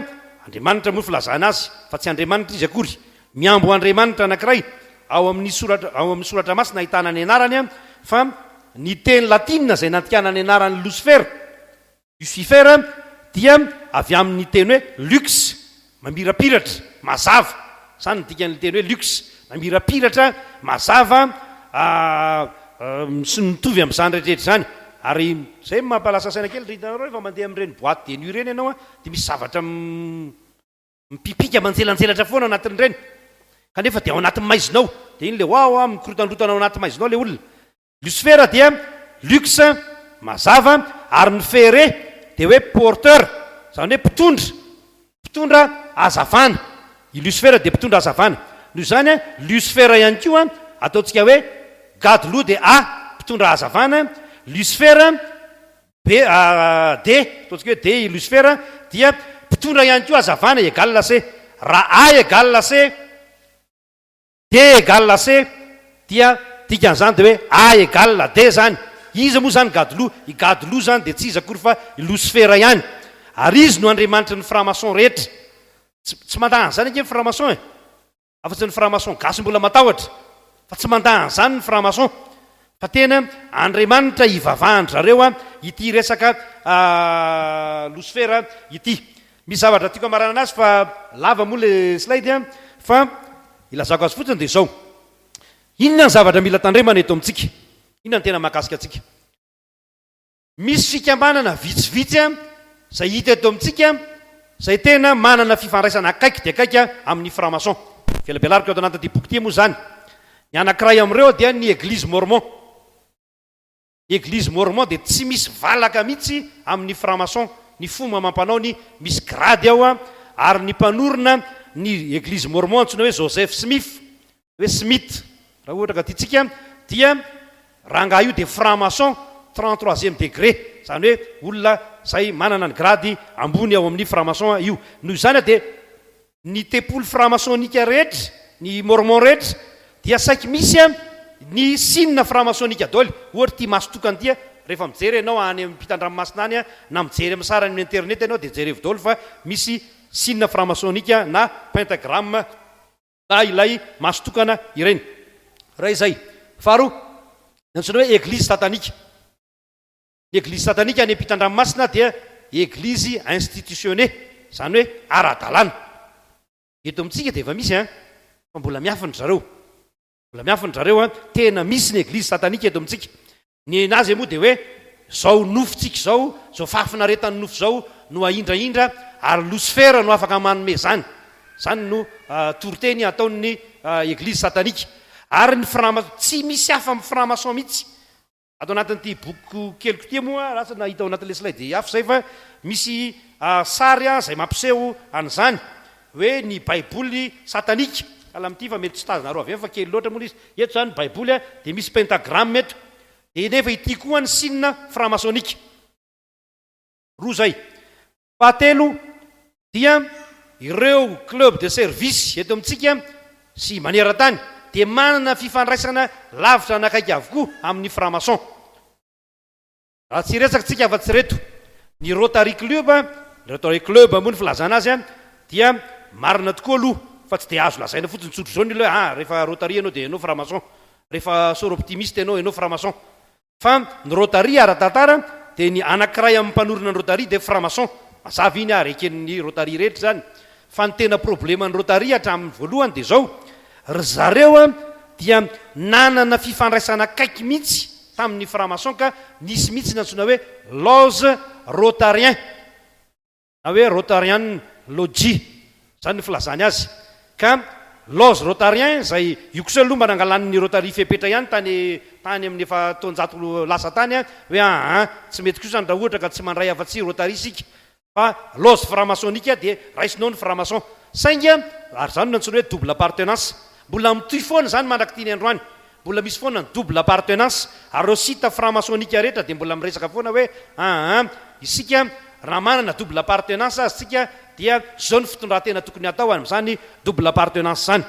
Andriamanitra moa filazana azy fa tsy Andriamanitra izy akory, mihambo ho Andriamanitra anankiray ao amin'ny soratra ao amin'ny soratra masina ahitana ny anarany fa ny teny latina izay nandikana ny anaran'i Losifera, Lucifer, dia avy amin'ny teny hoe lux, mamirapiratra, mazava. Izany no dikan'ilay teny hoe lux, mamirapiratra, mazava, sy ny mitovy amin'izany rehetrarehetra izany. Ary izay no mampalasa saina kely, ry hitanareo rehefa mandeha amin'ireny boite de nuit ireny ianao dia misy zavatra mipipika manjelanjelatra foana anatin'ireny, kanefa dia ao anatin'ny maizina ao. Dia iny ilay wawa mikorotandrotana ao anaty maizina ao ilay olona. Losifera dia lux, mazava, ary ny fere dia hoe porteur, izany hoe mpitondra, mpitondra hazavana. I Losifera dia mpitondra hazavana. Noho izany, Losifera ihany koa ataontsika hoe Gadlo dia A, mpitondra hazavana, Losifera B, D, ataontsika hoe D i Losifera dia mpitondra ihany koa hazavana, égale C. Raha A égale C, D égale C dia dikan'izany dia hoe A égale D zany. Iza moa zany Gadlo? I Gadlo zany dia tsy iza akory fa i Losifera ihany. Ary izy no andriamanitry ny franc-maçon rehetra. Tsy, tsy mandà an'izany ange ny franc-maçon e! Afa-tsy ny franc-maçon gasy mbola matahotra. Fa tsy mandà an'izany ny franc-maçon. Fa tena Andriamanitra ivavahan-dry zareo ity resaka losifera ity. Misy zavatra tiako hamaranana azy fa lava moa le slide fa ilazako azy fotsiny dia izao. Inona ny zavatra mila tandremana eto amintsika? Inona no tena mahakasika antsika? Misy fikambanana vitsivitsy izay hita eto amintsika izay tena manana fifandraisana akaiky dia akaiky amin'ny franc-maçon. Velabelariko ato anatin'ity boky ity moa izany. Ny anankiray amin'ireo dia ny Eglizy Mormon. Ny Eglizy Mormon dia tsy misy valaka mihitsy amin'ny franc-maçon, ny fomba amam-panaony misy grady ao ary ny mpanorina ny Eglizy Mormon antsoina hoe Joseph Smith, hoe Smith raha ohatra ka tiantsika dia rangahy io dia franc maçon 33 ème degré izany hoe olona izay manana ny grady ambony ao amin'ny franc maçon io. Noho izany dia ny tempoly franc maçonnique rehetra, ny mormon rehetra dia saiky misy ny signe franc maçonnique daholo. Ohatra ity maso tokana ity rehefa mijery ianao any ampitan-dranomasina any na mijery amin'ny sary any amin'ny internet ianao dia jerevo daholo fa misy signe franc maçonnique na pentagramme na ilay maso tokana ireny. Iray izay. Faharoa, ny antsoina hoe Eglizy satanika. Ny Eglizy satanika any ampitan-dranomasina dia Eglizy institutionnée, izany hoe ara-dalàna. Eto amintsika dia efa misy an, fa mbola miafina ry zareo. Mbola miafina ry zareo an, tena misy ny Eglizy satanika eto amintsika. Ny azy moa dia hoe izao nofontsika izao, izao fahafinaretan'ny nofo izao no ahindrahindra ary losifera no afaka manome izany. Izany no toriteny ataon'ny eglizy satanika. Ary ny franc tsy misy hafa amin'ny franc maçon mihitsy. Ato anatin'ity boky keliko ity moa, lasa nahita ao anatin'ilay slide hafa izay fa misy sary izay mampiseho an'izany. Hoe ny baiboly satanika, sahala amin'ity fa mety tsy tazanareo avy eo fa kely loatra moa ilay izy, eto izany ny baiboly a, dia misy pentagramme eto, dia nefa ity koa ny signe franc-maçonnique. Roa izay. Fahatelo dia ireo club de service eto amintsika sy maneran-tany dia manana fifandraisana lavitra anakaiky avokoa amin'ny franc-maçon. Raha tsy hiresaka tsika afa-tsy ireto, ny Rotary Club, ny Rotary Club moa ny filazana azy dia marina tokoa aloha fa tsy dia azo lazaina fotsiny tsotra izao ny olona hoe ah rehefa Rotary ianao dia ianao franc-maçon, rehefa Soroptimiste ianao ianao franc-maçon. Fa ny Rotary ara-tantara dia ny anankiray amin'ny mpanorina ny Rotary dia franc-maçon, mazava iny ary eken'ny Rotary rehetra izany. Fa ny tena probleman'ny Rotary hatramin'ny voalohany dia izao, ry zareo dia nanana fifandraisana akaiky mihitsy tamin'ny franc-maçon ka nisy mihitsy ny antsoina hoe loge rotarien na hoe rotarian lodge, izany no filazany azy. Ka loge rotarien izay, io kosa aloha mba nangalan'ny Rotary fepetra ihany tany tany amin'ny efa taonjato lasa tany hoe aa tsy mety kosa ny raha ohatra ka tsy mandray afa-tsy Rotary isika. Fa loge franc-maçonnique dia raisinao ny franc-maçon. Saingy, ary izany no antsoina hoe double appartenance. Mbola mitohy foana izany mandrak'ity ny androany. Mbola misy foana ny double appartenance. Ary ireo site franc-maçonnique rehetra dia mbola miresaka foana hoe aa isika raha manana double appartenance aza isika dia izao ny fitondran-tena tokony hatao amin'izany double appartenance izany.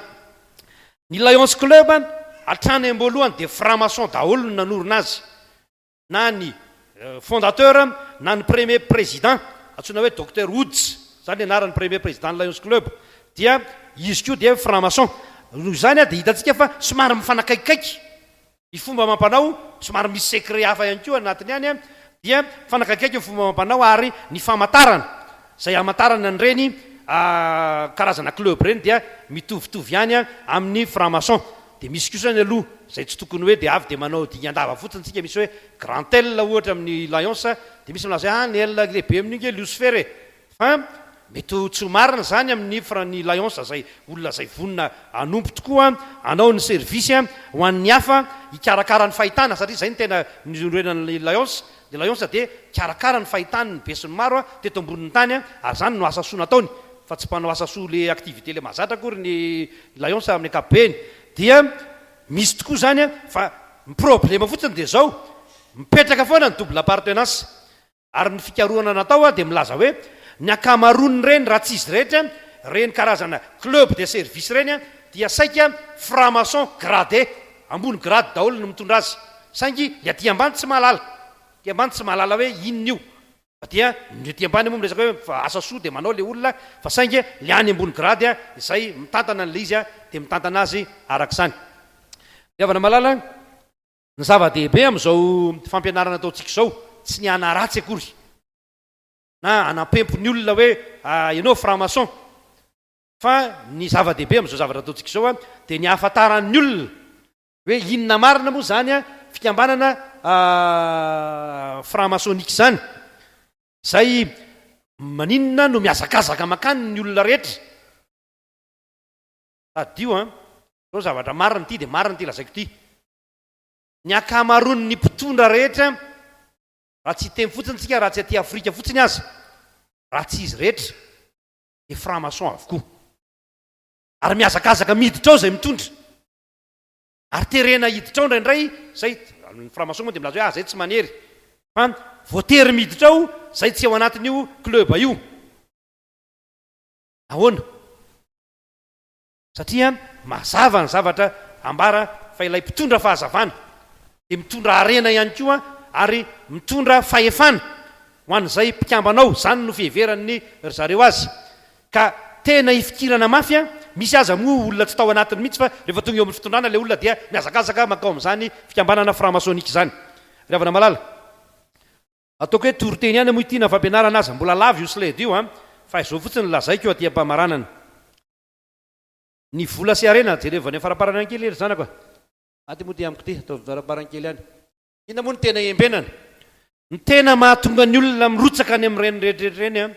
Ny Lions Club hatrany am-boalohany dia franc-maçon daholo no nanorina azy. na ny fondateur na ny premier président antsoina hoe Docteur Woods, zany ny anaran'ny premier président ny Lions Club, dia izy koa dia franc maçon. Noho izany dia hitantsika fa somary mifanakaikikaiky ny fomba amam-panao, somary misy secret hafa ihany koa anatiny any, dia mifanakaikikaiky ny fomba amam-panao ary ny famantarana izay hamantarana an'ireny karazana club ireny dia mitovitovy ihany amin'ny franc maçon. Dia misy kosa ny aloha izay tsy tokony hoe dia avy dia manao dingan-dava fotsiny tsika, misy hoe grand L ohatra amin'ny Lions dia misy milaza hoe ah ny L lehibe amin'io nge Lucifer e! Fa Mety ho tsy ho marina izany amin'ny ny Lions izay olona izay vonona hanompo tokoa, hanao ny service ho an'ny hafa, hikarakara ny fahitana satria izay no tena niorenan'ny Lions. Ny Lions dia nikarakara ny fahitan'ny besinimaro teto ambonin'ny tany ary izany no asa soa nataony fa tsy mpanao asa soa le activité le mahazatra akory ny Lions amin'ny ankapobeny. Dia misy tokoa izany fa ny problema fotsiny dia izao, mipetraka foana ny double appartenance. Ary ny fikarohana natao dia milaza hoe ny ankamaroan'ireny, raha tsy izy rehetra, ireny karazana club de service ireny dia saika franc-maçon gradé, ambony grade daholo no mitondra azy. Saingy ny aty ambany tsy mahalala. Aty ambany tsy mahalala hoe inona io. Fa dia ny aty ambany moa miresaka hoe asa soa dia manao ilay olona fa saingy ilay any ambony grade izay mitantana an'ilay izy dia mitantana azy araka izany. Ry havana malala, Ny zava-dehibe amin'izao fampianarana ataontsika izao, tsy ny hanaratsy akory na hanampempo ny olona hoe ianao franc-maçon, fa ny zava-dehibe amin'izao zavatra ataontsika izao dia ny hahafantaran'ny olona hoe inona marina moa izany fikambanana franc-maçonnique izany, izay maninona no mihazakazaka mankany ny olona rehetra. Tadidio an, izao zavatra marina ity dia marina ity lazaiko ity. Ny ankamaroan'ny mpitondra rehetra, raha tsy hiteny fotsiny tsika, raha tsy aty Afrika fotsiny aza, raha tsy izy rehetra, dia franc-maçon avokoa. Ary mihazakazaka miditra ao izay mitondra. Ary terena hiditra ao indraindray izay, ny franc-maçon moa dia milaza hoe ah, izay tsy manery. Fa voatery miditra ao izay tsy ao anatin'io club io. Ahoana? Satria mazava ny zavatra ambara fa ilay mpitondra fahazavana dia mitondra harena ihany koa ary mitondra fahefana ho an'izay mpikambana ao, izany no fiheveran'ny ry zareo azy. Ka tena ifikirana mafy an, misy aza moa olona tsy tao anatiny mihitsy fa rehefa tonga eo amin'ny fitondrana ilay olona dia mihazakazaka mankao amin'izany fikambanana franc-maçonnique izany. Ry havana malala. Ataoko hoe toriteny ihany moa ity na fampianarana aza, mbola lava io slide io an, fa izao fotsiny no lazaiko aty am-pamaranana. Ny vola sy harena, jerevo any am-faraparany any kely ry zanako a! Aty moa ty amiko ty, ataovy faraparany kely any. Inona moa no tena iembenana? Ny tena mahatonga ny olona mirotsaka any amin'ireny rehetra ireny an,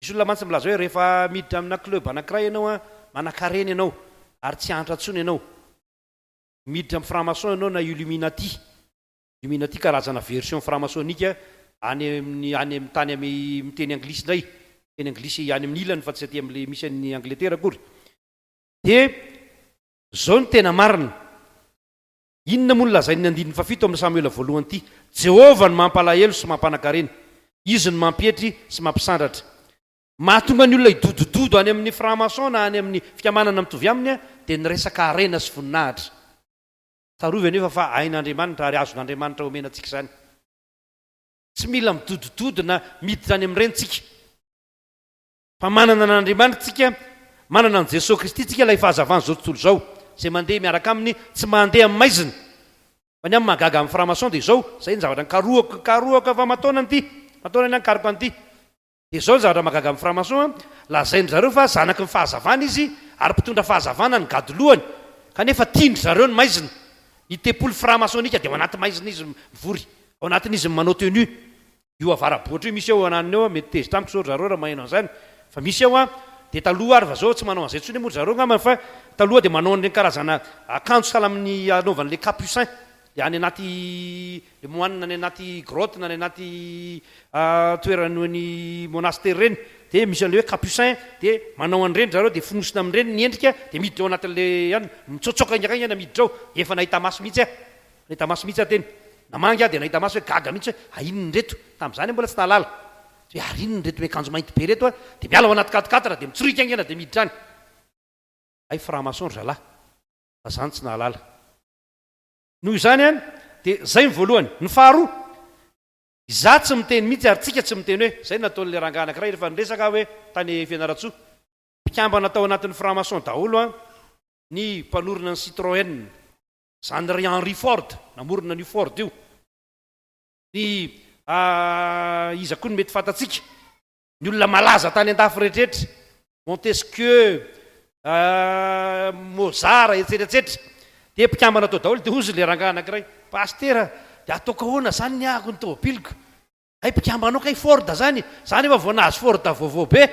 misy olona mantsy milaza hoe rehefa miditra amina club anankiray ianao an, manankarena ianao ary tsy hahantra intsony ianao. Miditra amin'ny franc-maçon ianao na illuminati. Illuminati karazana version franc-maçonnique any amin'ny any amin'ny tany amin'ny miteny anglisy indray, miteny anglisy any amin'ny ilany fa tsy aty amin'ilay misy an'i Angletera akory. Dia izao no tena marina, inona moa no lazain'ny andininy fahafito amin'ny Samoela voalohany ity? Jehovah no mampalahelo sy mampanan-karena, Izy no mampietry sy mampisandratra. Mahatonga ny olona hidodododo any amin'ny franc-maçon na any amin'ny fikambanana mitovy aminy dia ny resaka harena sy voninahitra. Tsarovy anefa fa hain'Andriamanitra ary azon'Andriamanitra omena antsika izany. Tsy mila midodododo na miditra any amin'ireny tsika. Fa manana an'Andriamanitra tsika, manana an'i Jesoa Kristy tsika, ilay fahazavan'izao tontolo izao, izay mandeha miaraka Aminy, tsy mandeha amin'ny maizina. Fa ny ahy mahagaga amin'ny franc-maçon dia izao, izay ny zavatra nikarohako, nikarohako efa aman-taonany ity, aman-taonany aho nikaroka an'ity. Dia izao ny zavatra mahagaga amin'ny franc-maçon an, lazain-dry zareo fa zanaky ny fahazavana izy ary mpitondra fahazavana ny gadolohany, kanefa tian-dry zareo ny maizina. Ny tempoly franc-maçonnique dia ao anaty maizina izy mivory, ao anatin'izy no manao tenue. Io avarabohitra io misy ao ananona eo an, mety tezitra amiko izao ry zareo raha maheno an'izany, fa misy ao an, dia taloha ary fa izao tsy manao an'izay intsony moa ry zareo angambany fa taloha dia manao an'ireny karazana akanjo sahala amin'ny anaovan'ilay capucin, Dia any anaty le moine any anaty grotte na any anaty toeran'ny monastère ireny dia misy an'ilay hoe capucin dia manao an'ireny zareo dia fonosina amin'ireny ny endrika dia miditra ao anatin'ilay any mitsotsoka haingankaingana miditra ao. Efa nahita maso mihitsy aho, nahita maso mihitsy aho teny. Namangy aho dia nahita maso hoe gaga mihitsy hoe ah inona ireto? Tamin'izany aho mbola tsy nahalala. Hoe ary inona ireto miakanjo mainty be ireto a? Dia miala ao anaty quat-quatre dia mitsoriaka haingana dia miditra any. Hay franc-maçon ry zalahy fa zany tsy nahalala. Noho izany an, dia izay ny voalohany. Ny faharoa, izaho tsy miteny mihitsy ary tsika tsy miteny hoe, izay no nataon'ilay rangahy anankiray rehefa niresaka aho hoe tany Fianarantsoa, mpikambana tao anatin'ny franc-maçon daholo an, ny mpanorina ny Citroën, izany ry Henry Ford namorona an'io Ford io, ny iza koa no mety fantatsika? Ny olona malaza tany andafy rehetraretra, Montesquieu, Mozart, etsetra etsetra, dia mpikambana tao daholo, dia hozy ilay rangahy anankiray, Pasitera, dia ataoko ahoana izany ny ahako ny tomobiliko? Hay mpikambanao kay Ford izany, za nefa vao nahazo Ford vaovao be.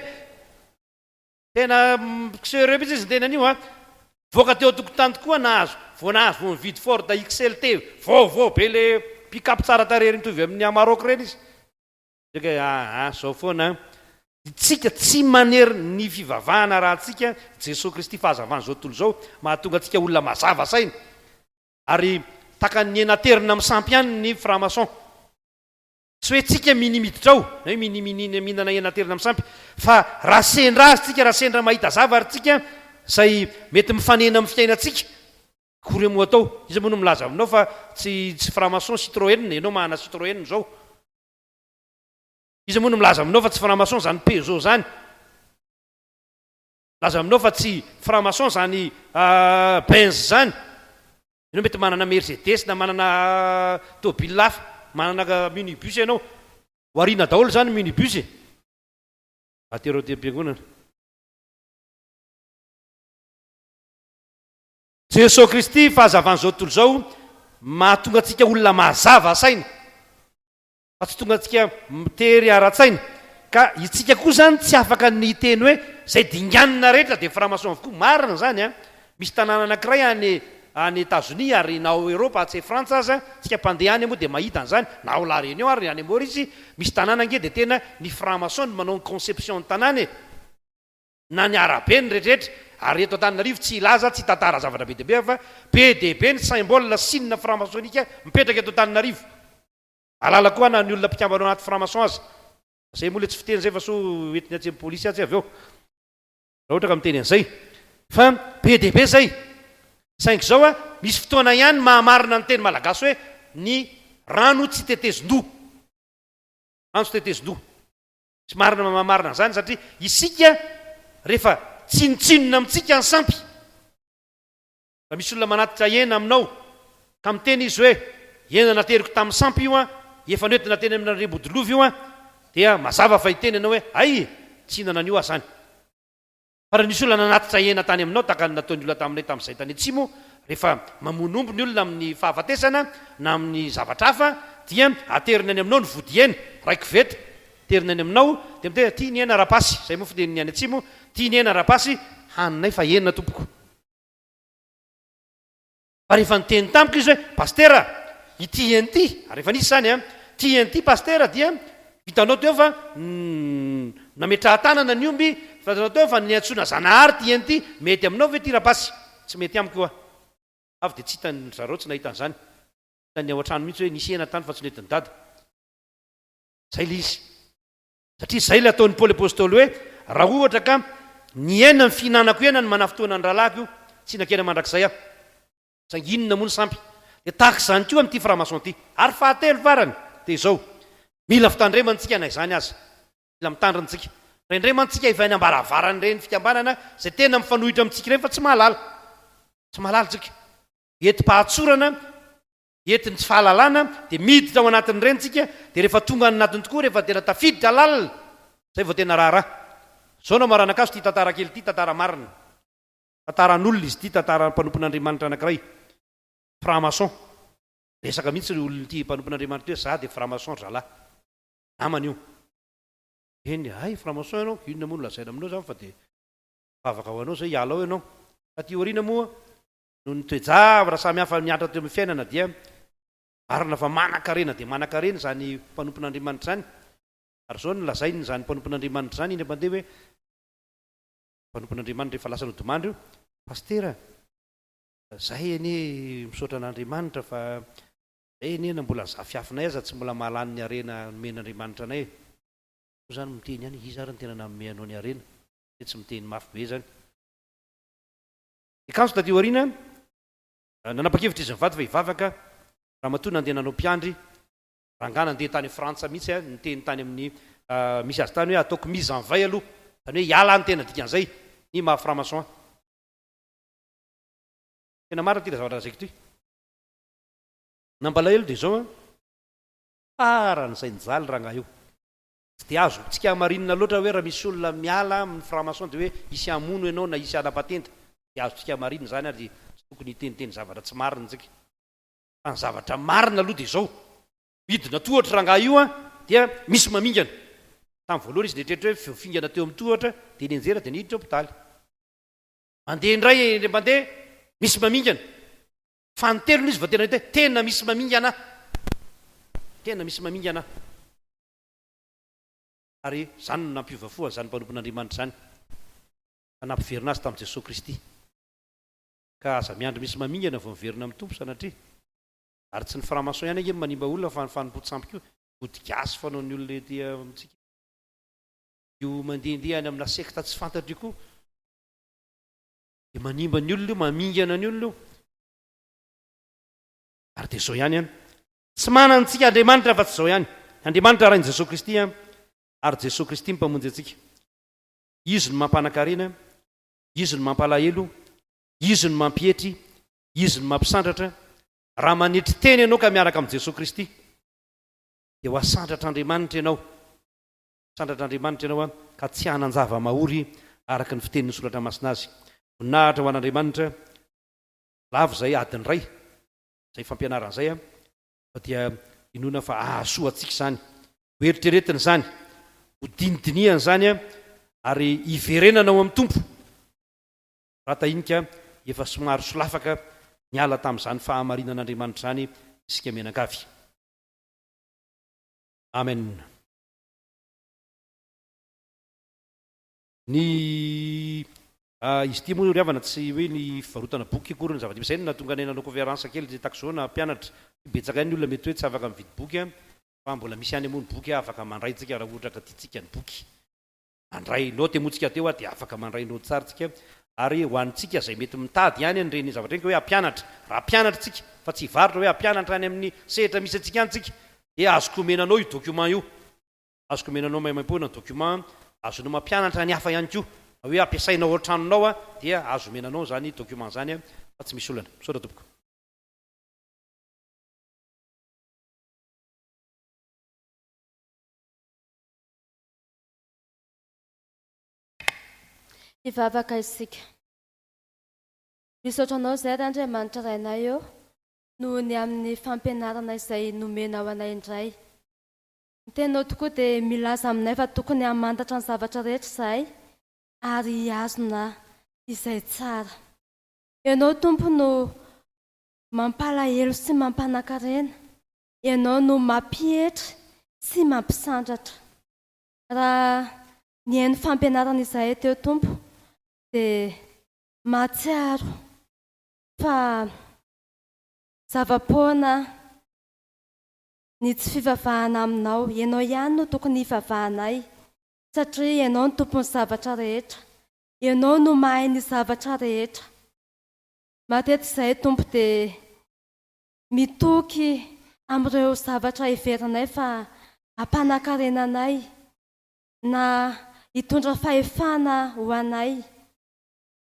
Tena sérieux mihitsy izy niteny an'io a! Nivoaka teo an-tokotany tokoa nahazo, vao nahazo vao nividy Ford XLT vaovao be le pick-up tsara tarehy mitovy amin'ny Amarok ireny izy. Dia hoe aa zao foana an! Itsika tsy manery ny fivavahana arahantsika, Jesoa Kristy fahazavan'izao tontolo izao, mahatonga antsika olona mazava saina. Ary takan'ny hena aterina amin'ny sampy ihany ny franc-maçon. Tsy hoe tsika minia miditra ao, na hoe minia minia mihinana hena aterina amin'ny sampy, fa raha sendra azy tsika, raha sendra mahita zavatra tsika izay mety mifanena amin'ny fiainantsika, akory moa atao? Iza moa no milaza aminao fa tsy tsy franc-maçon Citroën, ianao manana Citroën izao? Iza moa no milaza aminao fa tsy franc-maçon izany Peugeot izany? Milaza aminao fa tsy franc-maçon izany Benz izany? Ianao mety manana Mercedes na manana tôbila hafa, manana minibus ianao. Ho ariana daholo izany minibus e! Atero aty am-piangonana. Jesoa Kristy fahazavan'izao tontolo izao mahatonga antsika olona mazava saina. Fa tsy tonga antsika mitery ara-tsaina. Ka itsika koa izany tsy afaka ny hiteny hoe izay dinganina rehetra dia franc-maçon avokoa. Marina izany an! Misy tanàna anankiray any any Etazonia ary na ao Eropa atsy Frantsa aza, tsika mpandeha any moa dia mahita an'izany, na ao La Réunion ary any Maorisy, misy tanàna ange dia tena ny franc-maçon no manao ny conception ny tanàna e! Na ny arabe ny rehetrarehetra, ary eto Antananarivo tsy hilaza tsy hitantara zavatra be dia be aho fa be dia be ny symbole signe franc-maçonnique mipetraka eto Antananarivo. Mahalala koa na ny olona mpikambana ao anaty franc maçon aza. Zay moa le tsy fiteny zay fa soa entiny atsy amin'ny polisy atsy avy eo. Raha ohatra ka miteny an'izay. Fa be dia be zay. Saingy zao a, misy fotoana ihany mahamarina ny teny malagasy hoe ny rano tsy tetezin-doha. Rano tsy tetezin-doha. Tsy marina mahamarina an'izany satria isika rehefa tsinontsinona amintsika ny sampy. Raha misy olona manatitra hena aminao, ka miteny izy hoe, Hena nateriko tamin'ny sampy io an, efa noentina teny amin'Andriambodilovy io an, dia mazava fa hiteny ianao hoe, Hay! Tsy hihinana an'io aho izany. Fa raha nisy olona nanatitra hena tany aminao, tahaka ny nataon'ny olona taminay tamin'izay tany atsimo, rehefa mamono omby ny olona amin'ny fahafatesana na amin'ny zavatra hafa, dia ateriny any aminao ny vody hena, iray koveta, ateriny any aminao, dia miteny hoe, Ity ny hena rapasy, izay moa fitenin'ny any atsimo, ity ny hena rapasy, haninay fa hena tompoko. Fa rehefa niteny tamiko izy hoe, Pasitera, ity hena ity, ary efa nisy izany an, ity hena ity Pasitera dia hitanao teo fa nametrahan-tanana ny omby, hitanao teo fa niantsoana Zanahary ity hena ity, mety aminao ve ity Rapasy? Tsy mety amiko io an. Avy dia tsy hitan-dry zareo, tsy nahita an'izany. Hitan'ny ao an-trano mihitsy hoe nisy hena tany fa tsy nentin'i Dada. Izay ilay izy. Satria izay ilay ataon'i Paoly Apostoly hoe, Raha ohatra ka ny hena ny fihinanako hena no manafintohina ny rahalahiko, tsy hihinan-kena mandrakizay aho. Saingy inona moa ny sampy? Dia tahaka izany koa amin'ity franc-maçon ity. Ary fahatelo farany, dia izao, mila fitandremana isika na izany aza. Mila mitandrina isika. Indraindray mantsy isika efa eny am-baravaran'ireny fikambanana izay tena mifanohitra amintsika ireny fa tsy mahalala. Tsy mahalala isika. Entim-pahatsorana Entin'ny tsy fahalalana dia miditra ao anatin'ireny tsika dia rehefa tonga any anatiny tokoa rehefa tena tafiditra lalina zay vao tena raharaha. Zao no amaranakaso ity tantara kely ity tantara marina. Tantaran'olona izy ity tantaran'ny mpanompon'Andriamanitra anankiray. Franc maçon. Resaka mihitsy ry olona ity mpanompon'Andriamanitra ity hoe za dia franc maçon ry zalahy. Namana io. Eny hay franc maçon ianao, inona moa no lazaina aminao zany fa dia vavaka ho anao zay hiala ao ianao. Taty aoriana moa Noho ny toe-javatra samihafa mihatra teo amin'ny fiainana dia marina fa manan-karena dia manan-karena izany mpanompon'Andriamanitra izany. Ary izao no lazainy izany mpanompon'Andriamanitra izany iny am-pandeha hoe, mpanompon'Andriamanitra efa lasa nodimandry io, Pasitera, zahay anie misaotra an'Andriamanitra fa zay anie na mbola ny zafiafinay aza tsy mbola mahalany ny harena nomen'Andriamanitra anay e. Koa izany miteny ihany, iza ary no tena nanome anao ny harena? Dia tsy miteny mafy be izany. Nikanjo taty aoriana, nanapa-kevitra izy mivady fa hivavaka, ramatoa nandeha nanao mpiandry, rangahy nandeha tany Frantsa mihitsy, niteny tany amin'ny misy azy tany hoe ataoko mise en veille aloha, izany hoe hiala aho ny tena dikan'izay, ny maha franc-maçon ahy. Tena marina ity zavatra lazaiko ity. Nampalahelo dia izao an, faran'izay nijaly rangahy io. Tsy dia azontsika hamarinina loatra hoe raha misy olona miala amin'ny franc-maçon dia hoe hisy hamono ianao na hisy hanapatenta. Tsy dia azontsika hamarinina izany ary tsy tokony hiteniteny zavatra tsy marina isika. Fa ny zavatra marina aloha dia izao, midina tohatra rangahy io an, dia misy mamingana. Tamin'ny voalohany izy nieritreritra hoe voafingana teo amin'ny tohatra dia nianjera dia niditra hopitaly. Mandeha indray indray mandeha, misy mamingana. Fanintelony izy vao tena hita hoe tena misy mamingana aho. Tena misy mamingana aho. Ary izany no nampiova fo an'izany mpanompon'Andriamanitra izany, ka nampiverina azy tamin'i Jesoa Kristy. Ka aza miandry misy mamingana vao miverina amin'ny Tompo sanatria. Ary tsy ny franc-maçon ihany ange no manimba olona fa ny fanompoan-tsampy koa. Ody gasy fanaon'ny olona ety amintsika. Io mandehandeha any amina sekta tsy fantatra io koa dia manimba ny olona io, mamingana ny olona io. Ary dia izao ihany an, tsy manana antsika Andriamanitra afa-tsy izao ihany. Andriamanitra Rain'i Jesoa Kristy an, ary Jesoa Kristy Mpamonjy antsika. Izy no mampanan-karena, Izy no mampalahelo, Izy no mampietry, Izy no mampisandratra. Raha manetry tena ianao ka miaraka amin'i Jesoa Kristy, dia ho asandratr'Andriamanitra ianao. Sandratr'Andriamanitra ianao an, ka tsy hanan-java-mahory araka ny fitenin'ny Soratra Masina azy. Voninahitra ho an'Andriamanitra. Lava izay adiny iray, izay fampianarana izay an, fa dia inoana fa hahasoa antsika izany. Ho eritreretina izany, ho dinidinihana izany an, ary hiverenana ao amin'ny Tompo. Raha tahinika efa somary solafaka niala tamin'izany fahamarinan'Andriamanitra izany isika mianakavy. Amen. Ny izy ity moa ry havana tsy hoe ny fivarotana boky akory ny zava-dehibe. Izay no nahatonga anay nanao conférence kely tahaka izao na mpianatra. Betsaka ihany ny olona mety hoe tsy afaka mividy boky fa mbola misy ihany moa ny boky afaka mandray tsika raha ohatra ka tiantsika ny boky. Mandray note moa tsika teo dia afaka mandray note tsara tsika ary ho antsika izay mety mitady ihany an'ireny zavatra ireny ka hoe hampianatra, raha hampianatra tsika fa tsy hivarotra hoe hampianatra any amin'ny sehatra misy antsika any tsika dia azoko omena anao io document io, azoko omena anao maimaimpoana ny document, azonao mampianatra ny hafa ihany koa na hoe ampiasainao ao an-tranonao dia azo omena anao izany document izany fa tsy misy olana. Misaotra tompoko. Hivavaka isika. Misaotra Anao izay ry Andriamanitra Rainay ô, noho ny amin'ny fampianarana izay nomenao anay indray. Ny Teninao tokoa dia milaza aminay fa tokony hamantatra ny zavatra rehetra izahay ary hihazona izay tsara. Ianao Tompo no mampalahelo sy mampanan-karena, Ianao no mampietry sy mampisandratra. Raha nihaino fampianarana izahay teo Tompo dia mahatsiaro fa zava-poana ny tsy fivavahana aminao. Ianao ihany no tokony hivavahanay satria Ianao no tompon'ny zavatra rehetra. Ianao no mahay ny zavatra rehetra. Matetika izahay Tompo dia mitoky amin'ireo zavatra heverinay fa hampanan-karena anay na hitondra fahefana ho anay.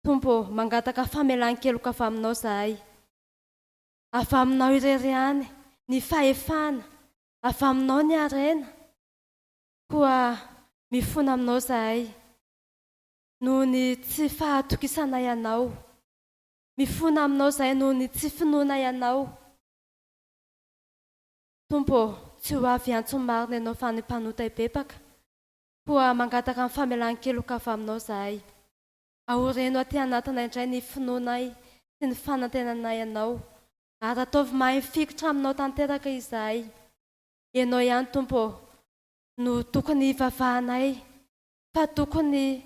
Tompo ô, mangataka famelan-keloka avy Aminao izahay. Avy Aminao irery ihany ny fahefana, avy Aminao ny harena. Koa mifona Aminao izahay noho ny tsy fahatokisanay Anao. Mifona Aminao izahay noho ny tsy finoanay Anao. Tompo ô, tsy ho avy hiantso ny marina Ianao fa ny mpanota hibebaka. Koa mangataka ny famelan-keloka avy Aminao izahay. Aoreno aty anatinay indray ny finoanay sy ny fanantenanay Anao, ary ataovy mahay mifikitra Aminao tanteraka izahay. Ianao ihany, Tompo ô, no tokony hivavahanay, fa tokony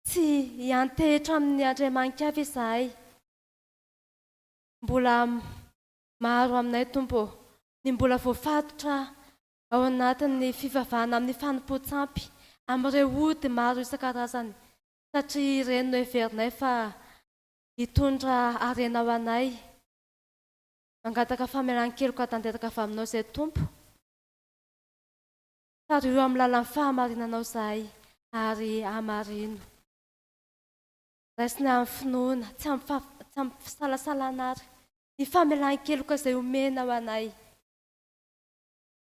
tsy hiantehitra amin'ny andriamani-kafa izahay. Mbola maro aminay, Tompo ô, ny mbola voafatotra ao anatin'ny fivavahana amin'ny fanompoan-tsampy, amin'ireo ody maro isan-karazany, satria ireny no heverinay fa hitondra harena ho anay. Mangataka famelan-keloka tanteraka avy Aminao izay, Tompo. Tariho amin'ny lalan'ny fahamarinanao izahay ary hamarino. Raisina amin'ny finoana, tsy amin'ny fisalasalana ary ny famelan-keloka izay omenao anay.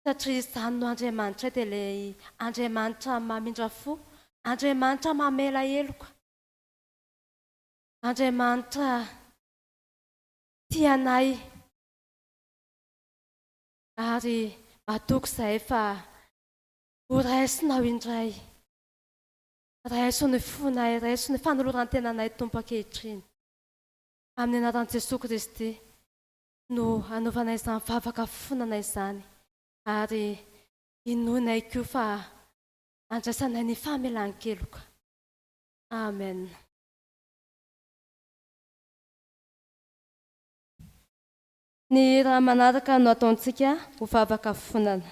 Satria izany no Andriamanitray dia ilay Andriamanitra mamindra fo, Andriamanitra mamela heloka, Andriamanitra tia anay. Ary matoky izahay fa ho raisinao indray. Raiso ny fonay, raiso ny fanoloran-tenanay Tompo ankehitriny. Amin'ny anaran'i Jesoa Kristy no anaovanay izany vavaka fifonana izany ary inoanay koa fa andraisanay ny famelan-keloka. Amen. Ny hira manaraka no ataontsika ho vavaka fifonana.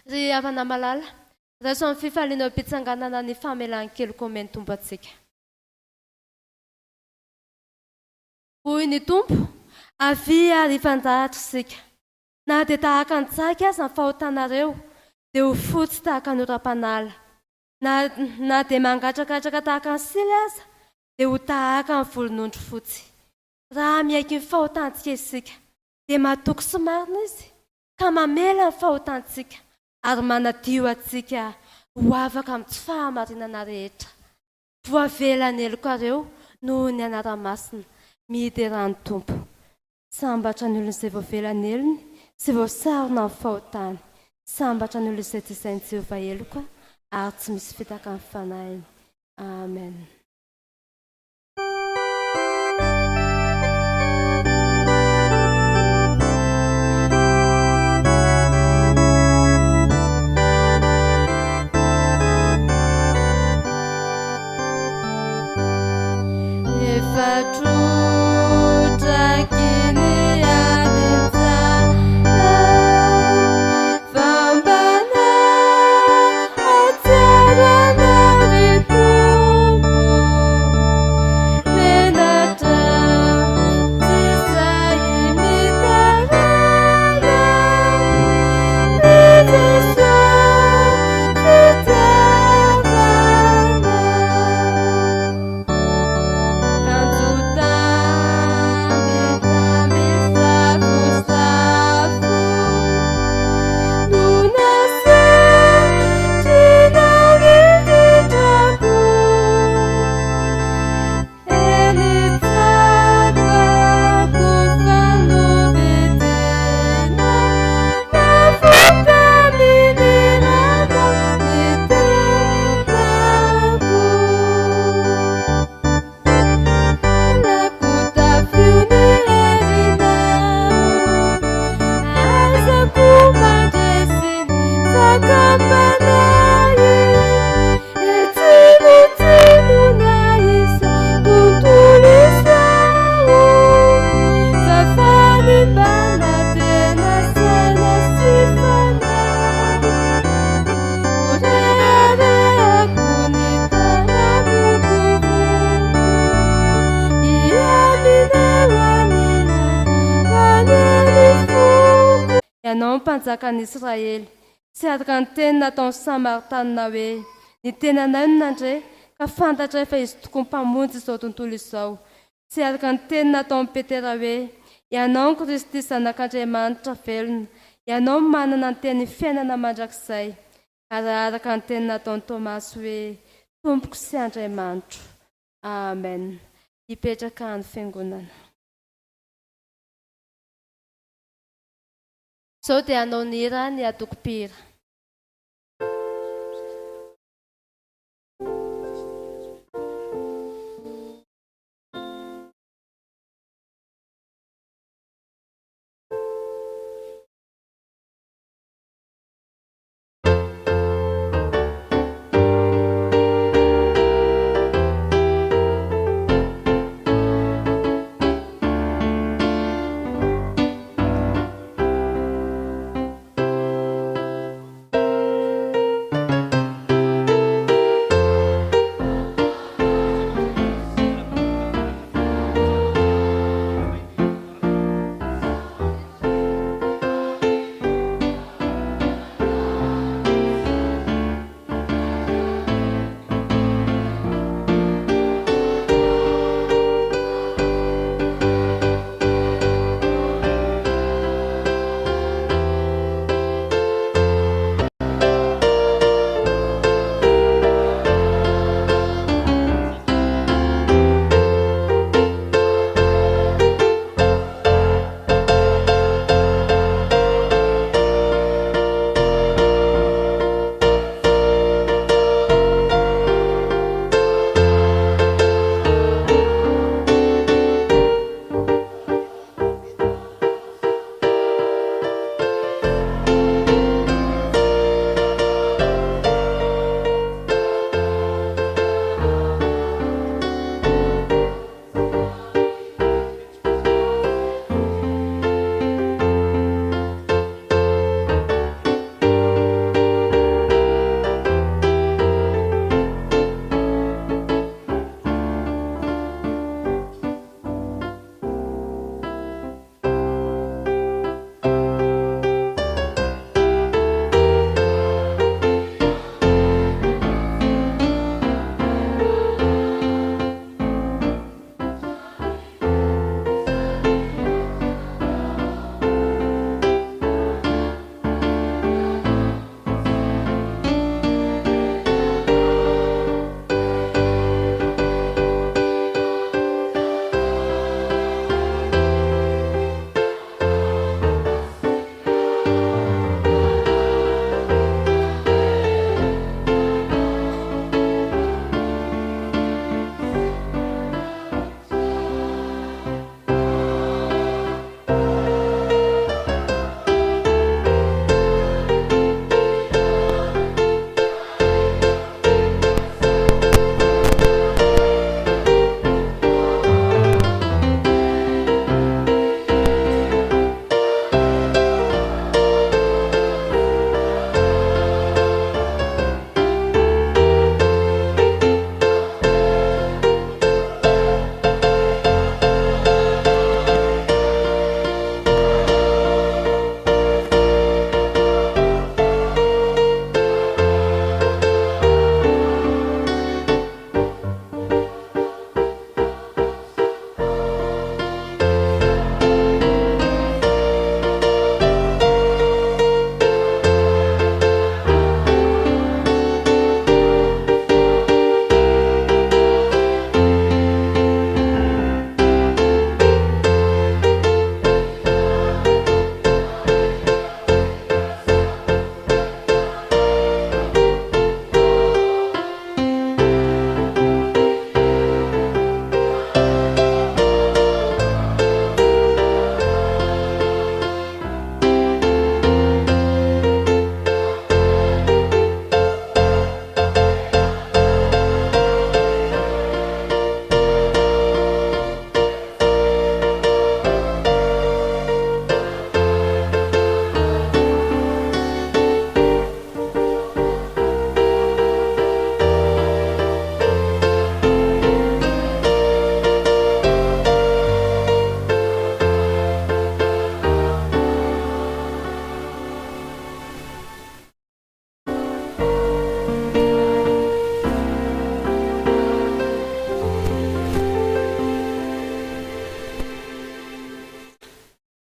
Ry havana malala, raiso amin'ny fifaliana eo am-pitsanganana ny famelan-keloka omen'ny Tompo antsika. Hoy ny Tompo, Avia ary hifandahatra isika. Na dia tahaka ny tsaky aza ny fahotanareo, dia ho fotsy tahaka ny oram-panala. Na, na dia mangatrakatraka tahaka ny sily aza, dia ho tahaka ny volon'ondry fotsy. Raha miaiky ny fahotantsika isika, dia matoky sy marina Izy, ka mamela ny fahotantsika ary manadio antsika ho afaka amin'ny tsy fahamarinana rehetra. Voavela ny helokareo noho ny anara-masina. Miderà ny Tompo. Sambatra ny olona izay voavela ny helony sy voasarona ny fahotany. Sambatra ny olona izay tsy isain'i Jehovah heloka ary tsy misy fitaka ny fanahiny. Amen. Efa trotraky ny adin-tsaina fa mba nahatsiaro anao ry Tompo. Menatra tsy sahy mitaraina ry Jesoa fitiavana. Kanjo Ianao no Mpanjakan'ny Israely. Tsy araka ny teny nataon'ny Samaritanina hoe, Ny tenanay no nandre, ka fantatray fa Izy tokoa Mpamonjy izao tontolo izao. Tsy araka ny teny nataon'i Petera hoe, Ianao no Kristy Zanak'Andriamanitra velona, Ianao no manana ny tenin'ny fiainana mandrakizay. Ary araka ny teny nataon'i Tomasy hoe, Tompoko sy Andriamanitro. Amen. Hipetraka any fiangonana. Izao dia hanao ny hira ny antoko mpihira.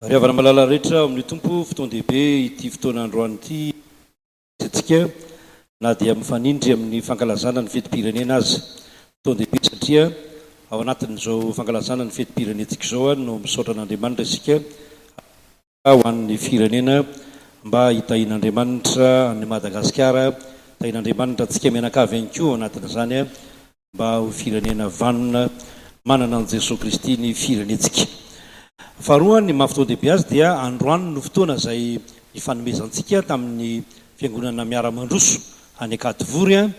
Ry havana malala rehetra ao amin'ny Tompo, fotoan-dehibe ity fotoana androany ity antsika na dia mifanindry amin'ny fankalazana ny fetim-pirenena aza. Fotoan-dehibe satria ao anatin'izao fankalazana ny fetim-pirenentsika izao no misaotra an'Andriamanitra isika ho an'ny firenena mba hitahian'Andriamanitra an'i Madagasikara, hitahian'Andriamanitra antsika mianakavy ihany koa ao anatin'izany mba ho firenena vanona manana an'i Jesoa Kristy ny firenentsika. Faharoa, ny maha fotoan-dehibe azy dia androany no fotoana izay nifanomezantsika tamin'ny Fiangonana Miara-mandroso any Ankadivory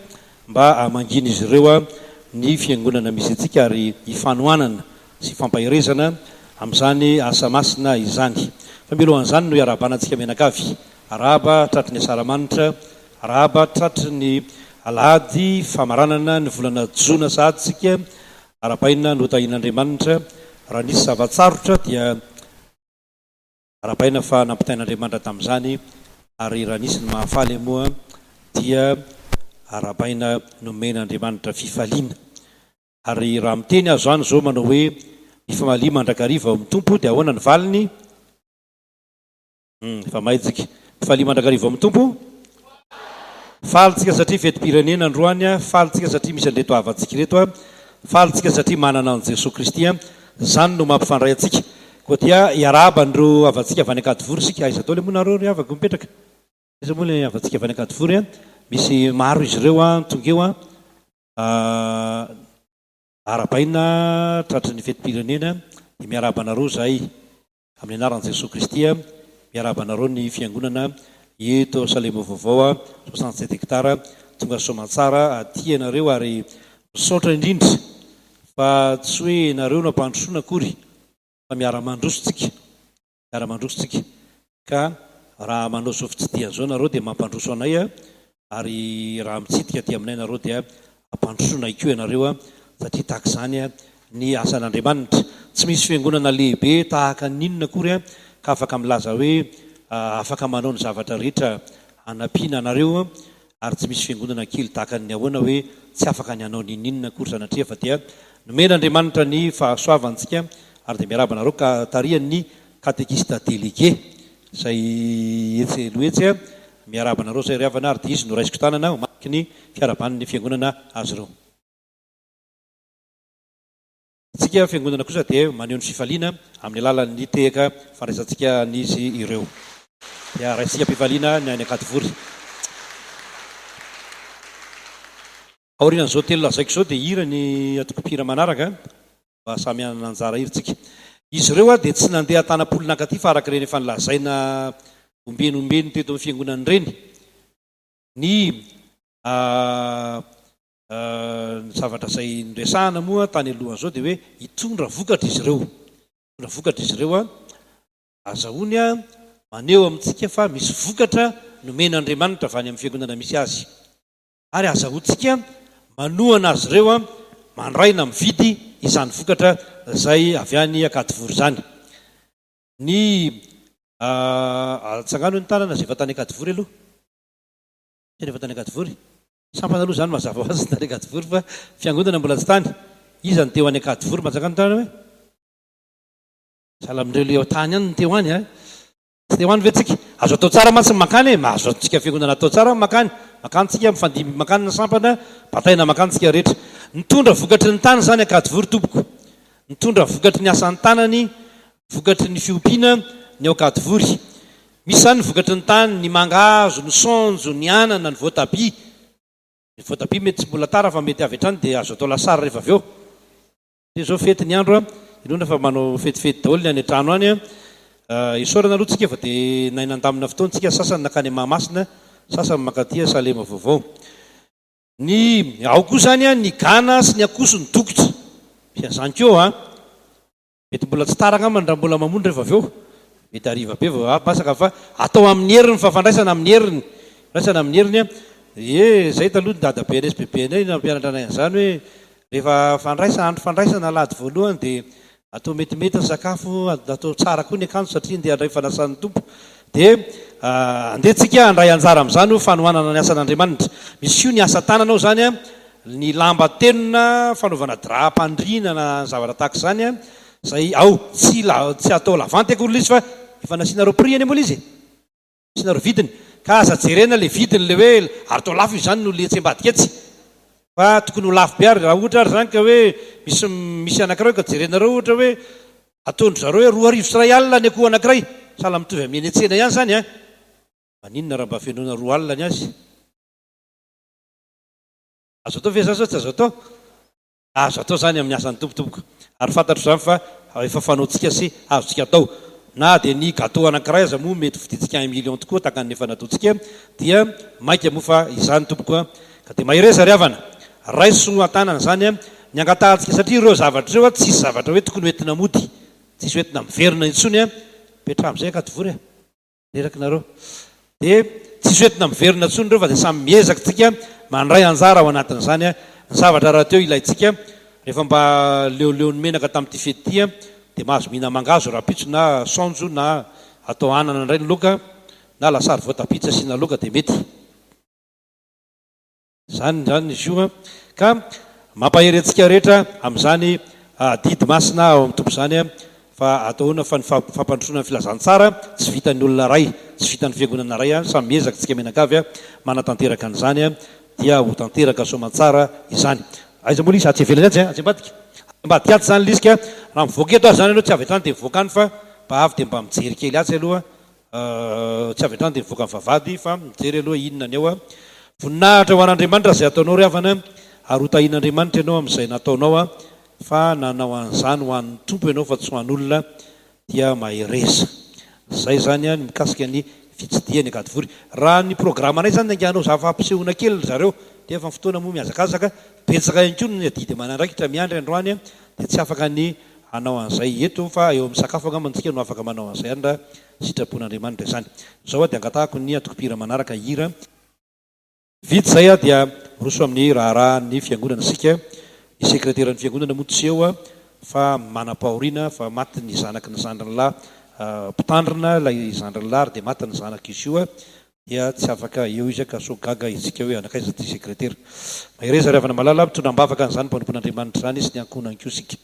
mba hamangian'izy ireo ny Fiangonana misy antsika ary hifanohanana sy hifampaherezana amin'izany asa masina izany. Fa mialohan'izany no hiarahabana antsika mianakavy. Arahaba tratry ny asaramanitra Arahaba tratry ny alahady famaranana ny volana jona sahady isika, arahabaina notahian'Andriamanitra, raha nisy zava-tsarotra dia arahabaina fa nampitain'Andriamanitra tamin'izany ary raha nisy ny mahafaly moa dia arahabaina nomen'Andriamanitra fifaliana. Ary raha miteny aho izany izao manao hoe mifamalia mandrakariva ao amin'ny Tompo dia ahoana ny valiny? Hum, efa may tsika. Mifalia mandrakariva ao amin'ny Tompo. Faly tsika satria fetim-pirenena androany a, faly tsika satria misy an'ireto havantsika ireto a, faly tsika satria manana an'i Jesoa Kristy a, izany no mampifandray antsika. Koa dia hiarahaba an'ireo havantsika avy any Ankadivory isika. Aiza daholo moa nareo ry havako mipetraka? Aiza moa ilay havantsika avy any Ankadivory a? Misy maro izy ireo a, tonga eo a. Arahabaina tratry ny fetim-pirenena dia miarahaba anareo izahay. Amin'ny anaran'i Jesoa Kristy, miarahaba anareo ny Fiangonana eto Salemo Vaovao, 67 hectares, tonga soamantsara aty ianareo ary misaotra indrindra fa tsy hoe ianareo no ampandrosoana akory fa miara-mandroso tsika, miara-mandroso tsika ka raha manao izao fitsidihana izao nareo dia mampandroso anay Ary raha mitsidika aty aminay nareo dia ampandrosoanay koa ianareo satria tahaka izany ny asan'Andriamanitra. Tsy misy fiangonana lehibe tahaka ny inona akory ka afaka milaza hoe afaka manao ny zavatra rehetra hanampiana anareo ary tsy misy fiangonana kely tahaka ny ahoana hoe tsy afaka ny hanao n'inon'inona akory sanatria fa dia nomen'Andriamanitra ny fahasoavany tsika ary dia miarahaba anareo ka tarihan'ny katekista délégué Izay etsy aloha etsy a! Miarahaba anareo izay ry havana ary dia izy no raisiko tanana ho mariky ny fiarahaban'ny fiangonana azy ireo. Isika fiangonana kosa dia maneho ny fifaliana amin'ny alalan'ny tehaka fandraisantsika an'izy ireo. Dia raisintsika am-pifaliana ny any Ankadivory. Aorian'izao teny lazaiko izao dia hira ny antoko mpihira manaraka. Mba samy hanana anjara hira tsika. Izy ireo dia tsy nandeha tanam-polo nankaty fa araka ireny efa nolazaina ombieny ombieny teto amin'ny fiangonana ireny ny ny zavatra izay noresahana moa tany alohan'izao dia hoe hitondra vokatra izy ireo. Hitondra vokatra izy ireo azahoany maneho amintsika fa misy vokatra nomen'Andriamanitra avy any amin'ny fiangonana misy azy. ary azahoantsika manohana azy ireo mandray na mividy izany vokatra izay avy any Ankadivory izany. Ny atsangano ny tanana izay efa tany Ankadivory aloha. Tena efa tany Ankadivory. Sampana aloha izany mazava ho azy tany Ankadivory fa fiangonana mbola tsy tany. Iza no teo any Ankadivory mba atsangano ny tanana hoe? Sahala amin'ireo le ao tany ihany no teo any a. Tsy te ho any ve tsika? Azo atao tsara mantsy ny mankany e! Azo antsika fiangonana atao tsara ny mankany. Mankany tsika, mifandimby mankany ny sampana, bataina mankany tsika rehetra. Nitondra vokatry ny tany izany Ankadivory tompoko. Nitondra vokatry ny asan'ny tanany, vokatry ny fiompiana ny ao Ankadivory. Misy izany ny vokatry ny tany, ny mangahazo, ny saonjo, ny anana, ny voatabia. Ny voatabia mety tsy mbola tara fa mety avy hatrany dia azo atao lasary rehefa avy eo. Satria zao fety ny andro a, inoana fa manao fetifety daholo ny any an-trano any a. Isaorana aloha tsika fa dia nahay nandamina fotoana tsika, sasany nankany Mahamasina, sasany mankaty Salema vaovao. Ny ao koa zany a, ny gana sy ny akoho sy ny dokotra. Misy an'izany koa ao a. Mety mbola tsy tara angambany raha mbola mamono rehefa avy eo. Mety hariva be vao masaka fa atao amin'ny heriny fa fandraisana amin'ny heriny. Fandraisana amin'ny heriny a. Ie, zay taloha ny dadabenay sy bebenay nampianatra anay an'izany hoe rehefa fandraisana, andro fandraisana alahady voalohany dia atao metimety ny sakafo, atao tsara koa ny akanjo satria andeha handray fanasan'ny Tompo. Dia andeha tsika handray anjara amin'izany ho fanohanana ny asan'Andriamanitra. Misy koa ny asa tanana ao izany a, ny lamba tenona fanaovana drap-andriana na zavatra tahaka izany a. Izay ao, tsy la, tsy atao lavanty akory ilay izy fa efa nasianareo prix anie moa ilay izy e. Nasianareo vidiny. Ka aza jerena ilay vidiny ilay hoe ary atao lafo izy izany noho ilay etsy ambadika etsy. Fa tokony ho lafo be ary raha ohatra ary izany ka hoe misy misy anankiray ka jerenareo ohatra hoe ataon-dry zareo hoe 2100 ny akoho anankiray. Sahala mitovy amin'ny eny an-tsena ihany izany an. Maninona raha mba fenoina 20 ny azy? Azo atao ve izany sa tsy azo atao? Azo atao izany amin'ny asan'ny Tompo tompoko. Ary fantatro izany fa efa fanaontsika sy azontsika atao. Na dia ny gateau anankiray aza moa mety vidintsika un million tokoa tahaka ny efa nataontsika dia mainka moa fa izany tompoko a. Ka dia mahereza ry havana. Raiso an-tanana izany ny angatahantsika satria ireo zavatra ireo tsisy zavatra hoe tokony ho entina mody. Tsisy ho entina miverina intsony a. Mipetraha amin'izay Ankadivory a. Reraka nareo. Dia tsisy hoentina miverina intsony ireo fa dia samy miezaka tsika mandray anjara ao anatin'izany. Ny zavatra rahateo ilaintsika rehefa mba leoleon'ny menaka tamin'ity fety ity dia mahazo mihina-mangahazo rahampitso na saonjo na atao anana indray ny laoka na lasary voatabia tsy asiana laoka dia mety. Izany izany izy io ka mampahery antsika rehetra amin'izany adidy masina ao amin'ny Tompo izany fa atao ahoana fa ny fampandrosoana ny filazantsara tsy vitan'ny olona iray, tsy vitan'ny fiangonana iray, samy miezaka isika mianakavy manatanteraka an'izany dia ho tanteraka soamantsara izany. Aiza moa ilay izy? Atsy ivelany atsy, atsy ambadika. Atsy ambadika atsy izany ilay izy ka raha mivoaka eto aza izany ianao tsy avy hatrany dia mivoaka any fa mba avy dia mba mijery kely atsy aloha Tsy avy hatrany dia mivoaka ny vavahady fa mijery aloha inona ny ao. Voninahitra ho an'Andriamanitra izay ataonao ry havana ary ho tahian'Andriamanitra ianao amin'izay nataonao fa nanao an'izany ho an'ny Tompo ianao fa tsy ho an'olona dia mahereza. Izay izany ny mikasika ny fitsidihana Ankadivory. Raha ny programanay izany dia andeha hanao zava-pisehoana kely ry zareo dia efa ny fotoana moa mihazakazaka. Betsaka ihany koa ny adidy aman'andraikitra miandry androany dia tsy afaka ny hanao an'izay eto fa eo amin'ny sakafo angamba tsika no afaka manao an'izay any raha sitrapon'Andriamanitra izany. Izao aho dia angatahako ny antoko-mpihira manaraka hihira. Vita izay aho dia miroso amin'ny raharahan'ny fiangonana isika. Ny sekreteran'ny fiangonana moa tsy eo fa manam-pahoriana fa maty ny zanaky ny zandriny lahy mpitandrina ilay zandriny lahy ary dia maty ny zanak'izy io dia tsy afaka eo izy ka sao gaga isika hoe anakaiza ity sekretera. Mahereza ry havana malala, mitondra am-bavaka an'izany mpanompon'Andriamanitra izany sy ny ankohonany koa isika.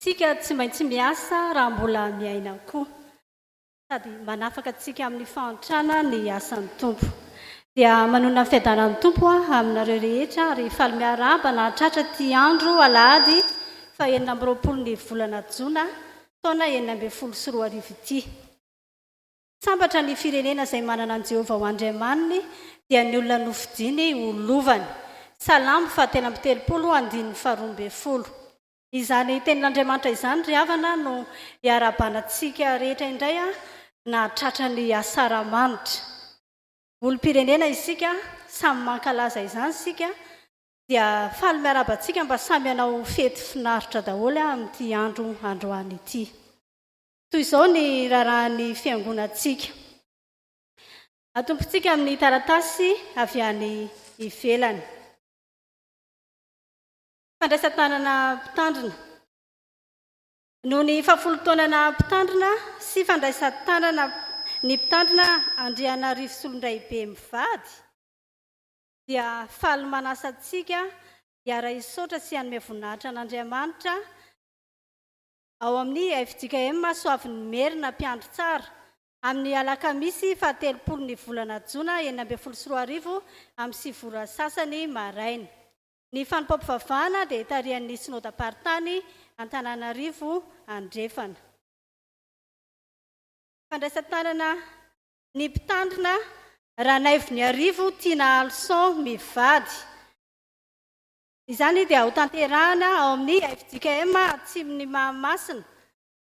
Isika tsy maintsy miasa raha mbola miaina koa. Sady manafaka antsika amin'ny fahantrana ny asan'ny Tompo. Dia manonona ny fiadanan'ny Tompo aho aminareo rehetra ary faly miarahaba nahatratra ity andro alahady faha 26 ny volana jona taona 2016 ity. Sambatra ny firenena izay manana an'i Jehovah ho Andriamaniny, dia ny olona nofidiny ho lovany. Salamo faha 33 andininy faha 12. Izany tenin'Andriamanitra izany ry havana no iarahabana antsika rehetra indray nahatratra ny asaramanitra. Olom-pirenena isika, samy mankalaza izany isika, dia faly miarahaba antsika mba samy hanao fety finaritra daholo amin'ity andro androany ity. Toy izao ny raharahan'ny fiangonantsika. Atompontsika amin'ny taratasy avy any ivelany. Fandraisan-tanana mpitandrina. Noho ny fahafolo taona naha mpitandrina sy fandraisan-tanana ny mpitandrina Andrianarivo Solondraibe mivady dia faly manasa antsika hiara-hisaotra sy hanome voninahitra an'Andriamanitra ao amin'ny fjkm Soavin'ny Merina Mpiandry Tsara amin'ny alakamisy faha telopolo ny volana jona 2016 amin'ny sivy ora sasany maraina. Ny fanompoam-pivavahana dia tarihan'ny Synodam-paritany Antananarivo Andrefana. Fandraisan-tanana ny Mpitandrina Ranaivoniarivo Tiana Alson mivady. Izany dia hotanterahana ao amin'ny fjkm Atsimon'i Mahamasina,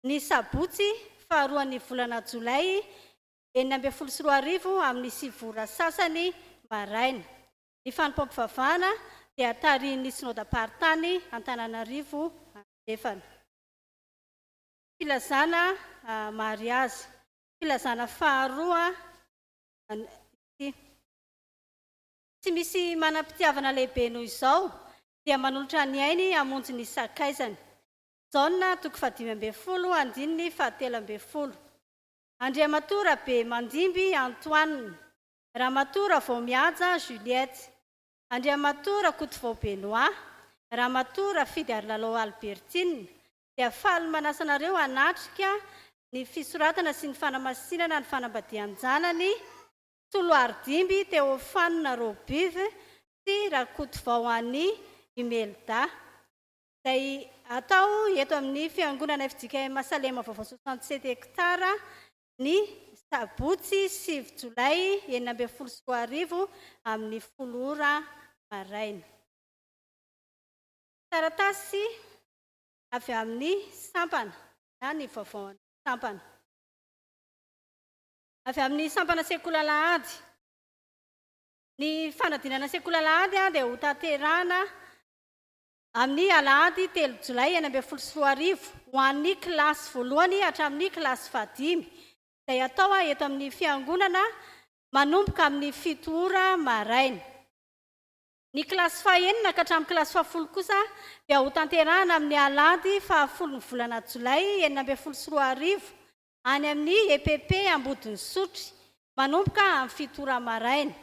ny sabotsy faharoan'ny volana jolay 2016 amin'ny sivy ora sasany maraina. Ny fanompoam-pivavahana dia tarihin'ny Synodam-paritany Antananarivo Andrefana. Filazana mariazy. Filazana faharoa ity. Tsy misy manam-pitiavana lehibe noho izao, dia manolotra ny ainy hamonjy ny sakaizany. Jaona toko fahadimy ambin'ny folo andininy fahatelo ambin'ny folo. Andriamatoa Rabemandimby Antoine. Ramatoa Ravaomihaja Juliette, Andriamatoa Rakotovao Benoit, Ramatoa Rafidy Arilalao Albertine dia faly manasa anareo hanatrika ny fisoratana sy ny fanamasinana ny fanambadian-janany Soloaridimby Théophane Robive sy Rakotovao Annie Imelda izay atao eto amin'ny Fiangonana fjkm Salema Vaovao 67 hectares ny sabotsy sivy jolay 2016 amin'ny 10 ora maraina. Taratasy avy amin'ny sampana na ny vaovaon'ny sampana. Avy amin'ny sampana sekoly alahady. Ny fanadinana sekoly alahady dia hotanterahina amin'ny alahady telo jolay 2016 ho an'ny kilasy voalohany hatramin'ny kilasy fahadimy izay atao eto amin'ny fiangonana manomboka amin'ny 7 ora maraina. Ny kilasy fahenina ka hatramin'ny kilasy fahafolo kosa dia hotanterahina amin'ny alahady fahafolo ny volana jolay 2016 any amin'ny EPP Ambodin'Isotry manomboka amin'ny 7 ora maraina.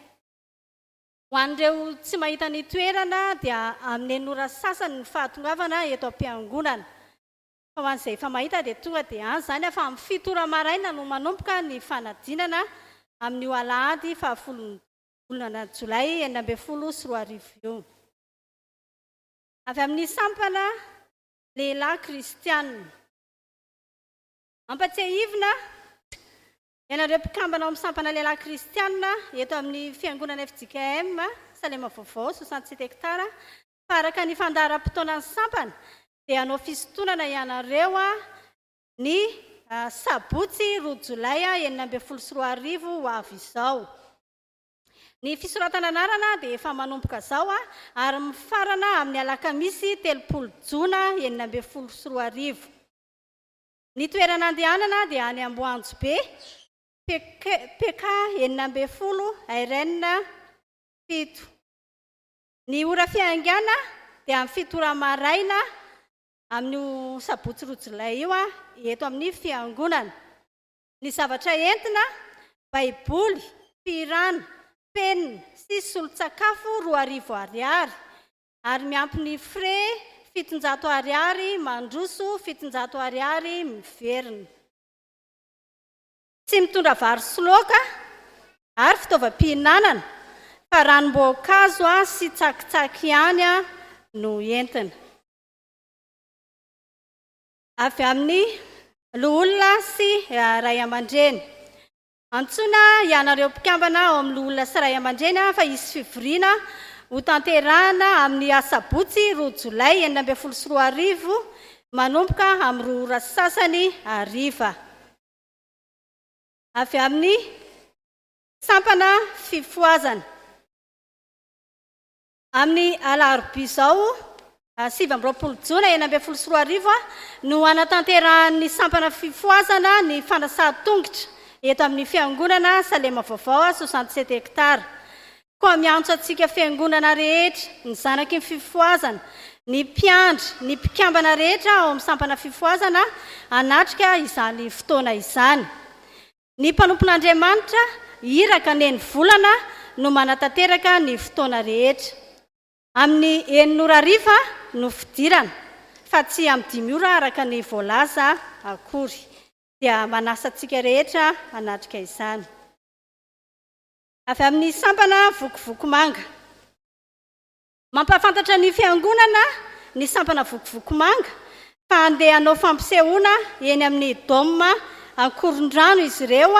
Ho an'ireo tsy mahita ny toerana dia amin'ny enina ora sasany ny fahatongavana eto am-piangonana. Fa ho an'izay efa mahita dia tonga dia any izany fa amin'ny 7 ora maraina no manomboka ny fanadinana amin'io alahady fahafolon'ny volana jolay 2016 io. Avy amin'ny sampana lehilahy kristianina. Ampatsiahivina Ianareo mpikambana ao amin'ny sampana lehilahy kristianina eto amin'ny fiangonana fjkm Salema Vaovao, 67 hectares, fa araka ny fandaharam-potoanan'ny sampana dia hanao fisintonana ianareo ny sabotsy 2 jolay 2016 ho avy izao. Ny fisoratana anarana dia efa manomboka izao ary mifarana amin'ny alakamisy 30 jona 2016. Ny toerana andehanana dia any Amboanjobe, PK 16 RN 7. Ny ora fiaingàna dia amin'ny 7 ora maraina amin'io sabotsy 2 jolay io eto amin'ny fiangonana. Ny zavatra entina, Baiboly, fihirana, penina sy solon-tsakafo 2000 ariary ary miampy ny frais. 700 ariary mandroso, 700 ariary miverina. Tsy mitondra vary sy laoka ary fitaovam-pihinanana fa ranom-boankazo sy tsakitsaky ihany no entina. Avy amin'ny loholona sy ray aman-dreny. Antsoina ianareo mpikambana ao amin'ny loholona sy ray aman-dreny fa hisy fivoriana hotanterahina amin'ny asabotsy 2 jolay 2016 manomboka amin'ny 2 ora sy sasany hariva. Avy amin'ny sampana fifohazana. Amin'ny alarobia izao, 29 jona 2016 no hanatanterahan'ny sampana fifohazana ny fanasan-tongotra eto amin'ny fiangonana Salema Vaovao 67 hectares. Koa miantso antsika fiangonana rehetra, ny zanaky ny fifohazana, ny mpiandry, ny mpikambana rehetra ao amin'ny sampana fifohazana hanatrika izany fotoana izany. Ny mpanompon'Andriamanitra, iraka neny volana no manatanteraka ny fotoana rehetra. Amin'ny enina ora hariva no fidirana, fa tsy amin'ny dimy ora araka ny voalaza akory. Dia manasa antsika rehetra hanatrika izany. Avy amin'ny sampana Vokovoko Manga. Mampahafantatra ny fiangonana ny sampana Vokovoko Manga fa handeha hanao fampisehoana eny amin'ny Dôme Ankorondrano izy ireo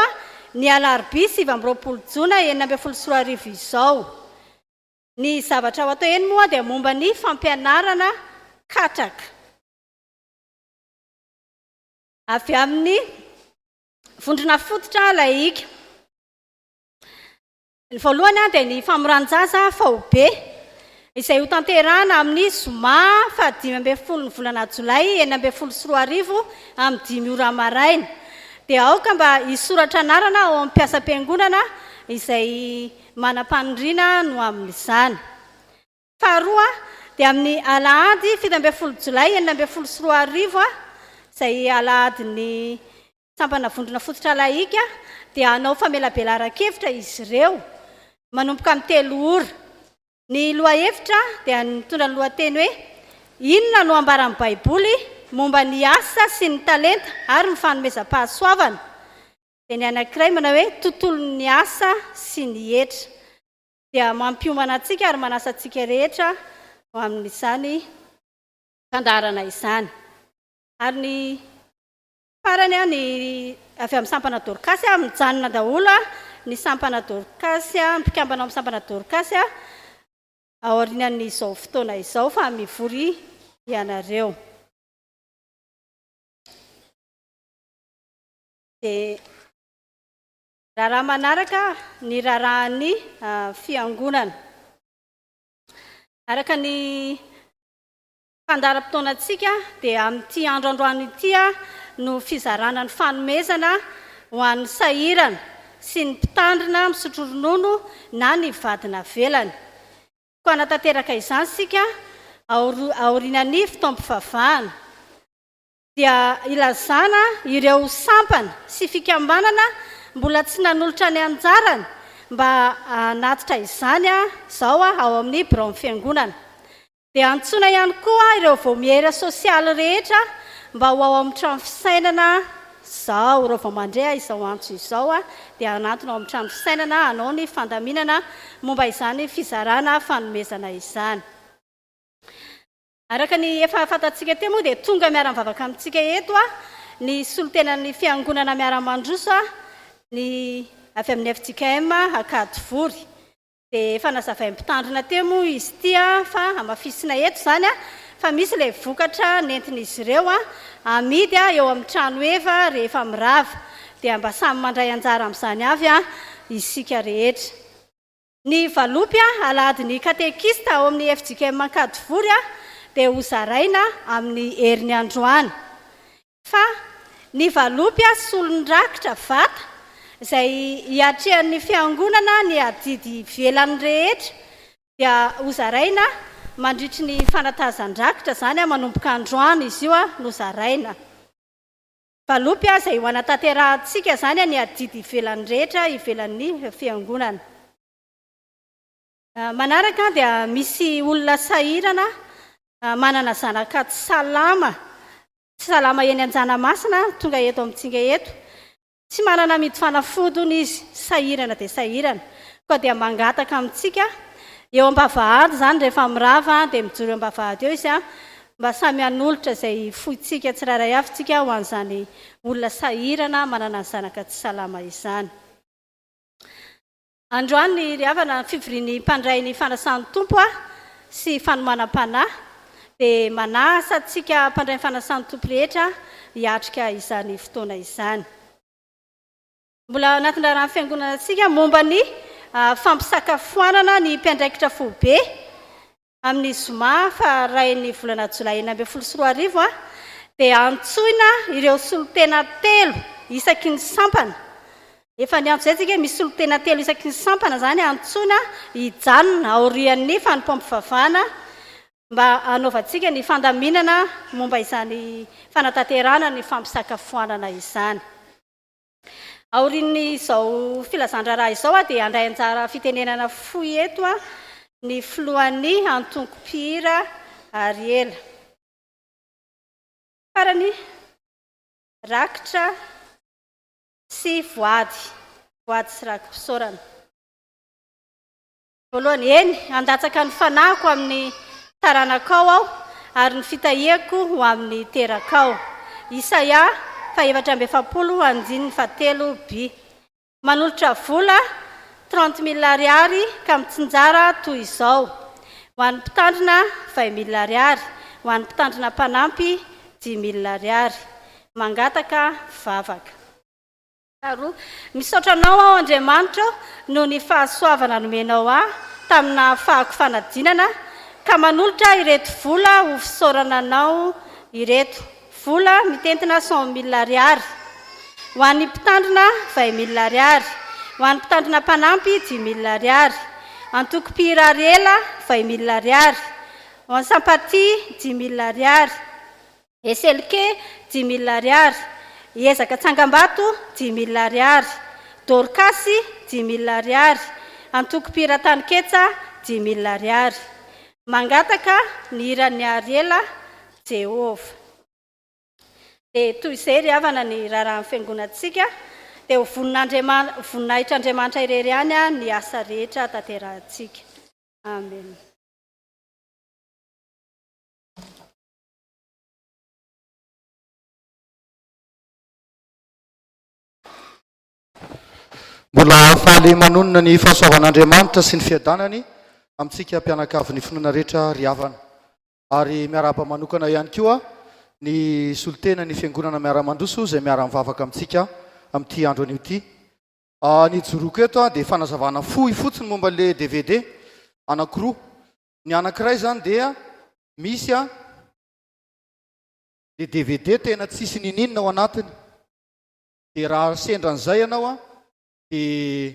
ny alarobia 29 jona 2016 izao. Ny zavatra ho atao eny moa dia momba ny fampianarana katraka. Avy amin'ny vondrona fototra laika. Ny voalohany dia ny famoran-jaza faobe izay hotanterahina amin'ny zoma faha-15 ny volana jolay 2016 amin'ny 5 ora maraina. Dia aoka mba hisoratra anarana ao amin'ny mpiasam-piangonana izay manam-paniriana no amin'izany. Faharoa dia amin'ny alahady 17 jolay 2016 izay alahadin'ny sampana vondrona fototra laika dia hanao famelabelaran-kevitra izy ireo manomboka amin'ny 3 ora. Ny lohahevitra dia mitondra ny lohateny hoe inona no ambaran'ny Baiboly momba ny asa sy ny talenta ary ny fanomezam-pahasoavana. Dia ny anankiray manao hoe tontolon'ny asa sy ny hetra. Dia mampiomana antsika ary manasa antsika rehetra ho amin'izany fandaharana izany. Ary ny farany ny avy amin'ny sampana Dorkasy, mijanona daholo ny sampana Dorkasy, mpikambana ao amin'ny sampana Dorkasy aorian'izao fotoana izao fa mivory ianareo. Dia raharaha manaraka ny raharahan'ny fiangonana. Araka ny fandaharam-potoanantsika dia amin'ity andro androany ity no fizarana ny fanomezana ho an'ny sahirana sy ny mpitandrina misotro ronono na ny vady navelany. Koa hanatanteraka izany isika aorian'ny fotoam-pivavahana. Dia ilazana ireo sampana sy fikambanana mbola tsy nanolotra ny anjarany mba hanatitra izany izao ao amin'ny biraon'ny fiangonana. Dia antsoina ihany koa ireo vaomiera sosialy rehetra mba ho ao amin'ny trano fisainana izao. Ireo vao mandre izao antso izao dia hanantona ao amin'ny trano fisainana hanao ny fandaminana momba izany fizarana fanomezana izany. Araka ny efa fantatsika teo moa dia tonga miara-mivavaka amintsika eto ny solontenan'ny fiangonana miara-mandroso ny avy amin'ny FJKM Ankadivory. Dia efa nazavain'ny mpitandrina teo moa izy ity fa hamafisina eto izany fa misy ilay vokatra nentin'izy ireo amidy eo amin'ny trano heva rehefa mirava. Dia mba samy mandray anjara amin'izany avy isika rehetra. Ny valopy alahadin'ny katekista ao amin'ny FJKM Ankadivory dia hozaraina amin'ny heriny androany. Fa ny valopy solon-drakitra vata izay hiatrehan'ny fiangonana ny adidy ivelany rehetra dia hozaraina mandritry ny fanatazan-drakitra izany manomboka androany izy io no zaraina. Valopy izay ho anatanterahantsika izany ny adidy ivelany rehetra ivelan'ny fiangonana. Manaraka dia misy olona sahirana. Manana zanaka tsy salama, tsy salama eny Anjanamasina, tonga eto amintsika eto. Tsy manana amidy fanafody hono izy, sahirana dia sahirana. Koa dia mangataka amintsika, eo am-bavahady izany rehefa mirava dia mijoro eo am-bavahady eo izy, mba samy hanolotra izay fointsika tsirairay avy tsika ho an'izany olona sahirana manana ny zanaka tsy salama izany. Androany ry havana ny fivorian'ny mpandray ny fanasan'ny Tompo sy fanomanam-panahy dia manasa antsika mpandray ny fanasan'ny Tompo rehetra hiatrika izany fotoana izany. Mbola ao anatin'ny raharahan'ny fiangonana antsika momba ny fampisakafoanana ny mpiandraikitra foibe amin'ny zoma faha irain'ny volana jolay 2016 dia antsoina ireo solontena telo isaky ny sampana. Efa niantso izay tsika hoe misy solontena telo isaky ny sampana izany antsoina hijanona aorian'ny fanompoam-pivavahana mba hanaovantsika ny fandaminana momba izany fanatanterahana ny fampisakafoanana izany. Aorian'izao filazan-draharaha izao dia handray anjara fitenenana fohy eto ny filohan'ny antoko mpihira Ariela. Farany, rakitra sy voady, voady sy raki-pisaorana. Voalohany, eny, handatsaka ny fanahiko amin'ny taranakao aho, ary ny fitahiako ho amin'ny terakao. Isaia faha-44 andininy fahatelo by. Manolotra vola trente mille ariary ka mitsinjara toy izao, ho an'ny mpitandrina vingt mille ariary, ho an'ny mpitandrina mpanampy dix mille ariary. Mangataka vavaka. Faharoa, misaotra Anao aho Andriamanitra ô noho ny fahasoavana nomenao ahy tamin'ny nahafahako fanadinana ka manolotra ireto vola ho fisaorana Anao ireto. Vola mitentina cent mille ariary. Ho an'ny mpitandrina vingt mille ariary. Ho an'ny mpitandrina mpanampy dix mille ariary. Antoko mpihira Ariela vingt mille ariary. Ho an'ny Sampatia dix mille ariary. Eselke, dix mille ariary. Ezaka Tsangambato, dix mille ariary. Dorkasy, dix mille ariary. Antoko mpihira Taninketsa, dix mille ariary. Mangataka ny hiran'i Ariela, Jehovah. Dia toy izay ry havana ny raharahan'ny fiangonantsika, dia ho voninahitr'Andriamanitra irery ihany ny asa rehetra tanterahintsika. Amen. Mbola faly manonona ny fahasoavan'Andriamanitra sy ny fiadanany amintsika mpianakavin'ny finoana rehetra ry havana. Ary miarahaba manokana ihany koa ny solontena ny fiangonana miara-mandroso izay miara-mivavaka amintsika amin'ity andro anio ity. Ah, ny ijoroako eto dia fanazavana fohy fotsiny momba ilay DVD anankiroa. Ny anankiray izany dia misy a le DVD tena tsisy nininona ao anatiny. Dia raha sendra an'izay ianao a dia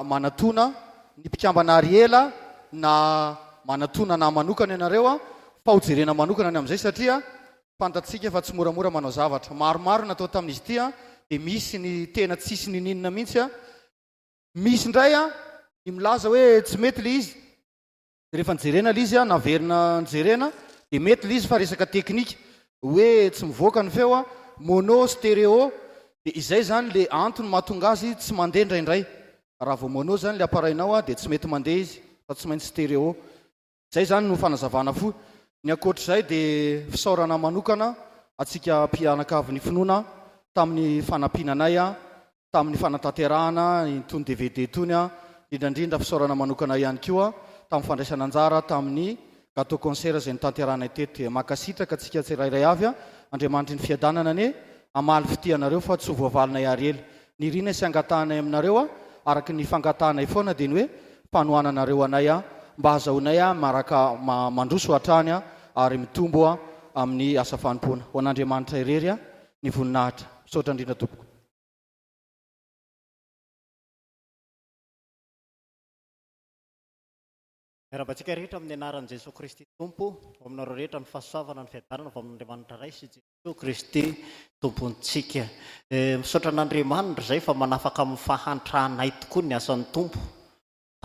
manatona ny mpikambana Ariela na manatona anah manokana ianareo a fa ho jerena manokana ny amin'izay satria fantatsika fa tsy moramora manao zavatra. Maromaro natao tamin'izy ity a dia misy ny tena tsisy nininona mihitsy a. Misy indray a ny milaza hoe tsy mety le izy. Rehefa nijerena ilay izy, naverina nijerena, dia mety ilay izy fa resaka teknika, hoe tsy mivoaka ny feo, mono, stereo, dia izay izany ilay antony mahatonga azy tsy mandeha indraindray. Raha vao mono izany ilay appareil-nao dia tsy mety mandeha izy fa tsy maintsy stereo. Izay izany no fanazavana fohy. Ny ankoatr'izay dia fisaorana manokana antsika mpianakavin'ny finoana tamin'ny fanampiana anay tamin'ny fanatanterahana itony dvd itony, indrindra indrindra fisaorana manokana ihany koa tamin'ny fandraisana anjara tamin'ny Gâteau concert izay notanterahanay teto. Dia mankasitraka antsika tsirairay avy, Andriamanitry ny fiadanana anie hamaly fitia anareo fa tsy ho voavalinay ary ela. Ny irinay sy angatahanay aminareo araka ny fangatahanay foana dia ny hoe fanohananareo anay mba hazahoanay maraka mandroso hatrany ary mitombo amin'ny asa fanompoana. Ho an'Andriamanitra irery ny voninahitra. Misaotra indrindra tompoko. Miarahaba antsika rehetra amin'ny anaran'i Jesoa Kristy Tompo, ho aminareo rehetra ny fahasoavana, ny fiadanana avy amin'Andriamanitra Ray sy Jesoa Kristy Tompontsika. Misaotra an'Andriamanitra izay fa manafaka amin'ny fahantranay tokoa ny asan'ny Tompo.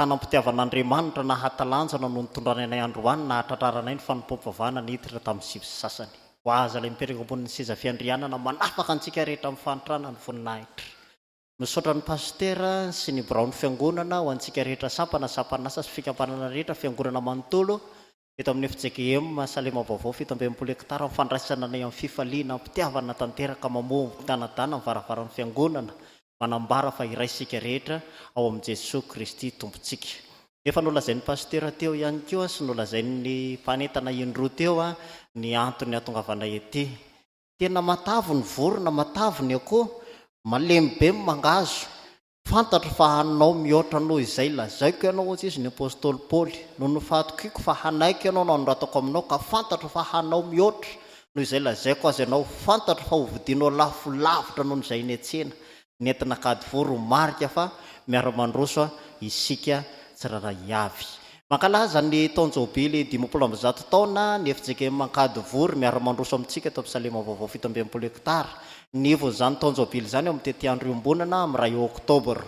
Tanam-pitiavan'Andriamanitra nahatalanjona no nitondrany anay androany nahatratraranay ny fanompoam-pivavahana niditra tamin'ny 9:30. Ho azy ilay mipetraka ambonin'ny seza fiandrianana manafaka antsika rehetra amin'ny fahantrana ny voninahitra. Misaotra ny Pasitera sy ny biraon'ny Fiangonana ho antsika rehetra sampana, sampan'asa sy fikambanana rehetra, Fiangonana manontolo eto amin'ny fjkm Salema Vaovao 67 hektara ny fandraisana anay amin'ny fifaliana am-pitiavana tanteraka mamoha mitanadana ny varavaran'ny Fiangonana manambara fa iray isika rehetra ao amin'i Jesoa Kristy Tompontsika. Efa nolazain'ny Pasitera teo ihany koa sy nolazain'ny mpanentana indroa teo ny antony hahatongavanay ety. Tena matavy ny vorona, matavy ny akoho, malemy be ny mangahazo. Fantatro fa hanao mihoatra noho izay lazaiko ianao, hoy izy, ny apostoly Paoly. Noho ny fahatokiako fa hanaiky ianao no anoratako aminao, ka fantatro fa hanao mihoatra noho izay lazaiko aza ianao. Fantatro fa hovidianao lafo lavitra noho izay eny an-tsena ny entina Ankadivory ho marika fa miara-mandroso isika tsirairay avy. Mankalaza ny taon-jobily 150 taona ny fjkm Ankadivory miara-mandroso amintsika eto amin'ny Salema Vaovao 67 hektara. Ny ivon'izany taon-jobily izany eo amin'ny tetiandro iombonana amin'ny iray oktobra.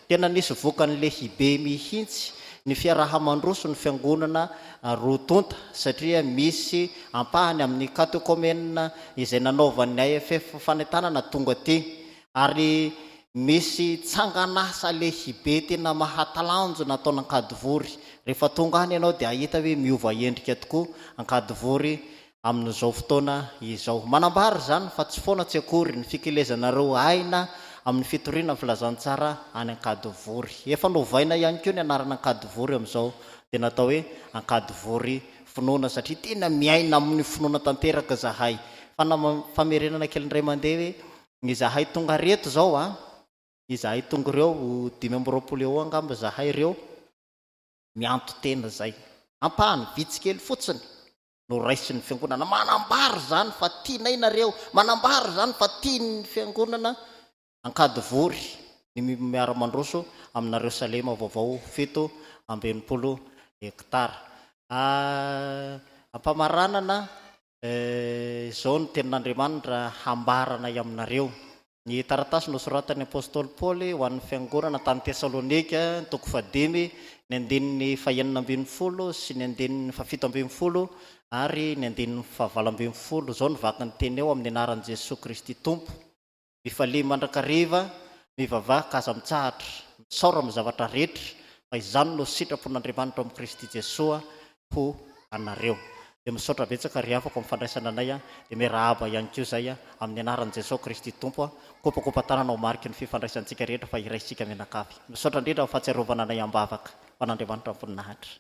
Tena nisy vokany lehibe mihitsy ny fiaraha-mandroso ny fiangonana roa tonta satria misy ampahany amin'ny katekomenina izay nanaovan'ny AFF fanentanana tonga aty ary misy tsanganasa lehibe tena mahatalanjona ataon'Ankadivory. Rehefa tonga any ianao dia hahita hoe miova endrika tokoa Ankadivory amin'izao fotoana izao. Manambara izany fa tsy foana tsy akory ny fikelezanareo aina amin'ny fitoriana ny filazantsara any Ankadivory. Efa novaina ihany koa ny anarana Ankadivory amin'izao dia natao hoe Ankadivory Finoana satria tena miaina amin'ny finoana tanteraka izahay. Famerenana kely indray mandeha hoe izahay tonga reto izao an, izahay tonga ireo 25 eo angamba izahay ireo, mianto-tena izay. Ampahany vitsy kely fotsiny no raisin'ny fiangonana. Manambara izany fa tianay nareo, manambara izany fa tian'ny fiangonana Ankadivory ny miara-mandroso aminareo Salema vaovao 67 hektara. Ampamaranana izao ny tenin'Andriamanitra hambaranay aminareo. Ny taratasy nosoratan'ny apostoly Paoly ho an'ny fiangonana tany Tesalonika, ny toko fahadimy, ny andininy fahenina ambin'ny folo sy ny andininy fahafito ambin'ny folo ary ny andininy fahavalo ambin'ny folo. Izao no vaky ny teny eo amin'ny anaran'i Jesoa Kristy Tompo. Mifalia mandrakariva, mivavaha ka aza mitsahatra, misaora amin'ny zavatra rehetra, fa izany no sitrapon'Andriamanitra ao amin'i Kristy Jesoa ho anareo. Dia misaotra betsaka ry havako amin'ny fandraisana anay a, dia miarahaba ihany koa izay a, amin'ny anaran'i Jesoa Kristy Tompo a, kopakopa-tanana ho mariky ny fifandraisantsika rehetra fa iray isika mianakavy. Misaotra indrindra amin'ny fahatsiarovana anay am-bavaka. Ho an'Andriamanitra ny voninahitra.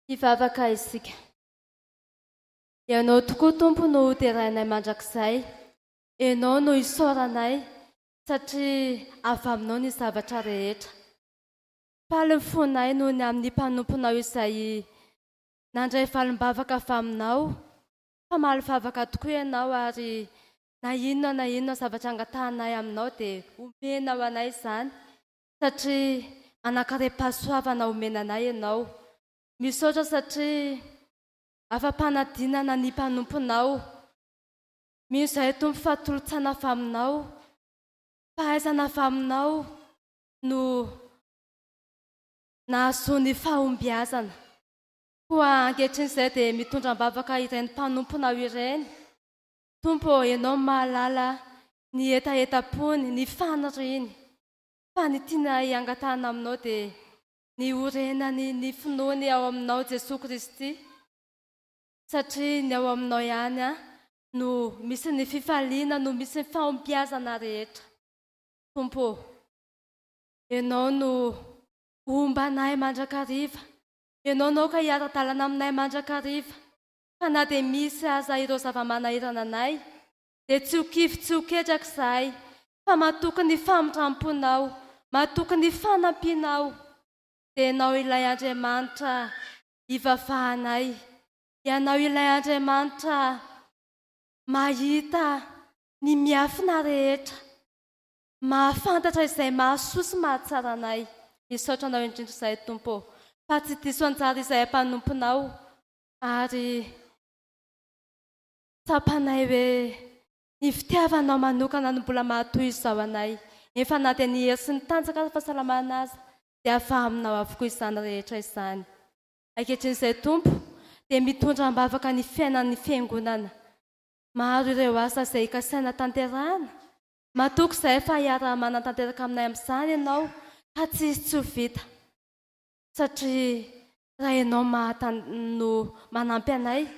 Hivavaka isika. Ianao tokoa Tompo no ho derainay mandrakizay. Ianao no isaoranay satria avy aminao ny zavatra rehetra. Faly ny fonay noho ny amin'ny mpanomponao izay nandray valim-bavaka avy aminao. Mpamaly vavaka tokoa ianao ary na inona na inona zavatra angatahanay aminao dia omenao anay izany satria manankarem-pahasoavana omena anay ianao. Misaotra satria afa-panadinana ny mpanomponao. Mino izahay Tompo fa tolo-tsaina avy aminao, fahaizana avy aminao no nahazoany fahombiazana. Koa ankehitriny izahay dia mitondra am-bavaka ireny mpanomponao ireny. Tompo ô, Ianao mahalala ny hetahetam-pony, ny faniriany. Fa ny tianay angatahana aminao dia ny horenany ny finoany ao aminao Jesoa Kristy. Satria ny ao aminao ihany no misy ny fifaliana, no misy ny fahombiazana rehetra. Tompo ô, Ianao no homba anay mandrakariva. Ianao no aoka hiara-dalana aminay mandrakariva. Fa na dia misy aza ireo zava-manahirana anay, dia tsy ho kivy tsy ho ketraka izahay, fa matoky ny famindram-ponao, matoky ny fanampianao. Dia Ianao ilay Andriamanitra ivavahanay, Ianao ilay Andriamanitra mahita ny miafina rehetra, mahafantatra izay mahasoa sy mahatsara anay. Misaotra Anao indrindra izahay Tompo ô, fa tsy diso anjara izahay mpanomponao, ary tsapanay hoe ny fitiavanao manokana no mbola mahatoy izao anay, efa na dia ny hery sy ny tanjaka ary fahasalamana aza dia avy aminao avokoa izany rehetra izany. Ankehitriny izay Tompo dia mitondra am-bavaka ny fiainan'ny Fiangonana. Maro ireo asa izay kasaina tanterahana, matoky izahay fa hiara-manatanteraka aminay amin'izany Ianao ka tsy hisy tsy ho vita satria raha Ianao mahatan no manampy anay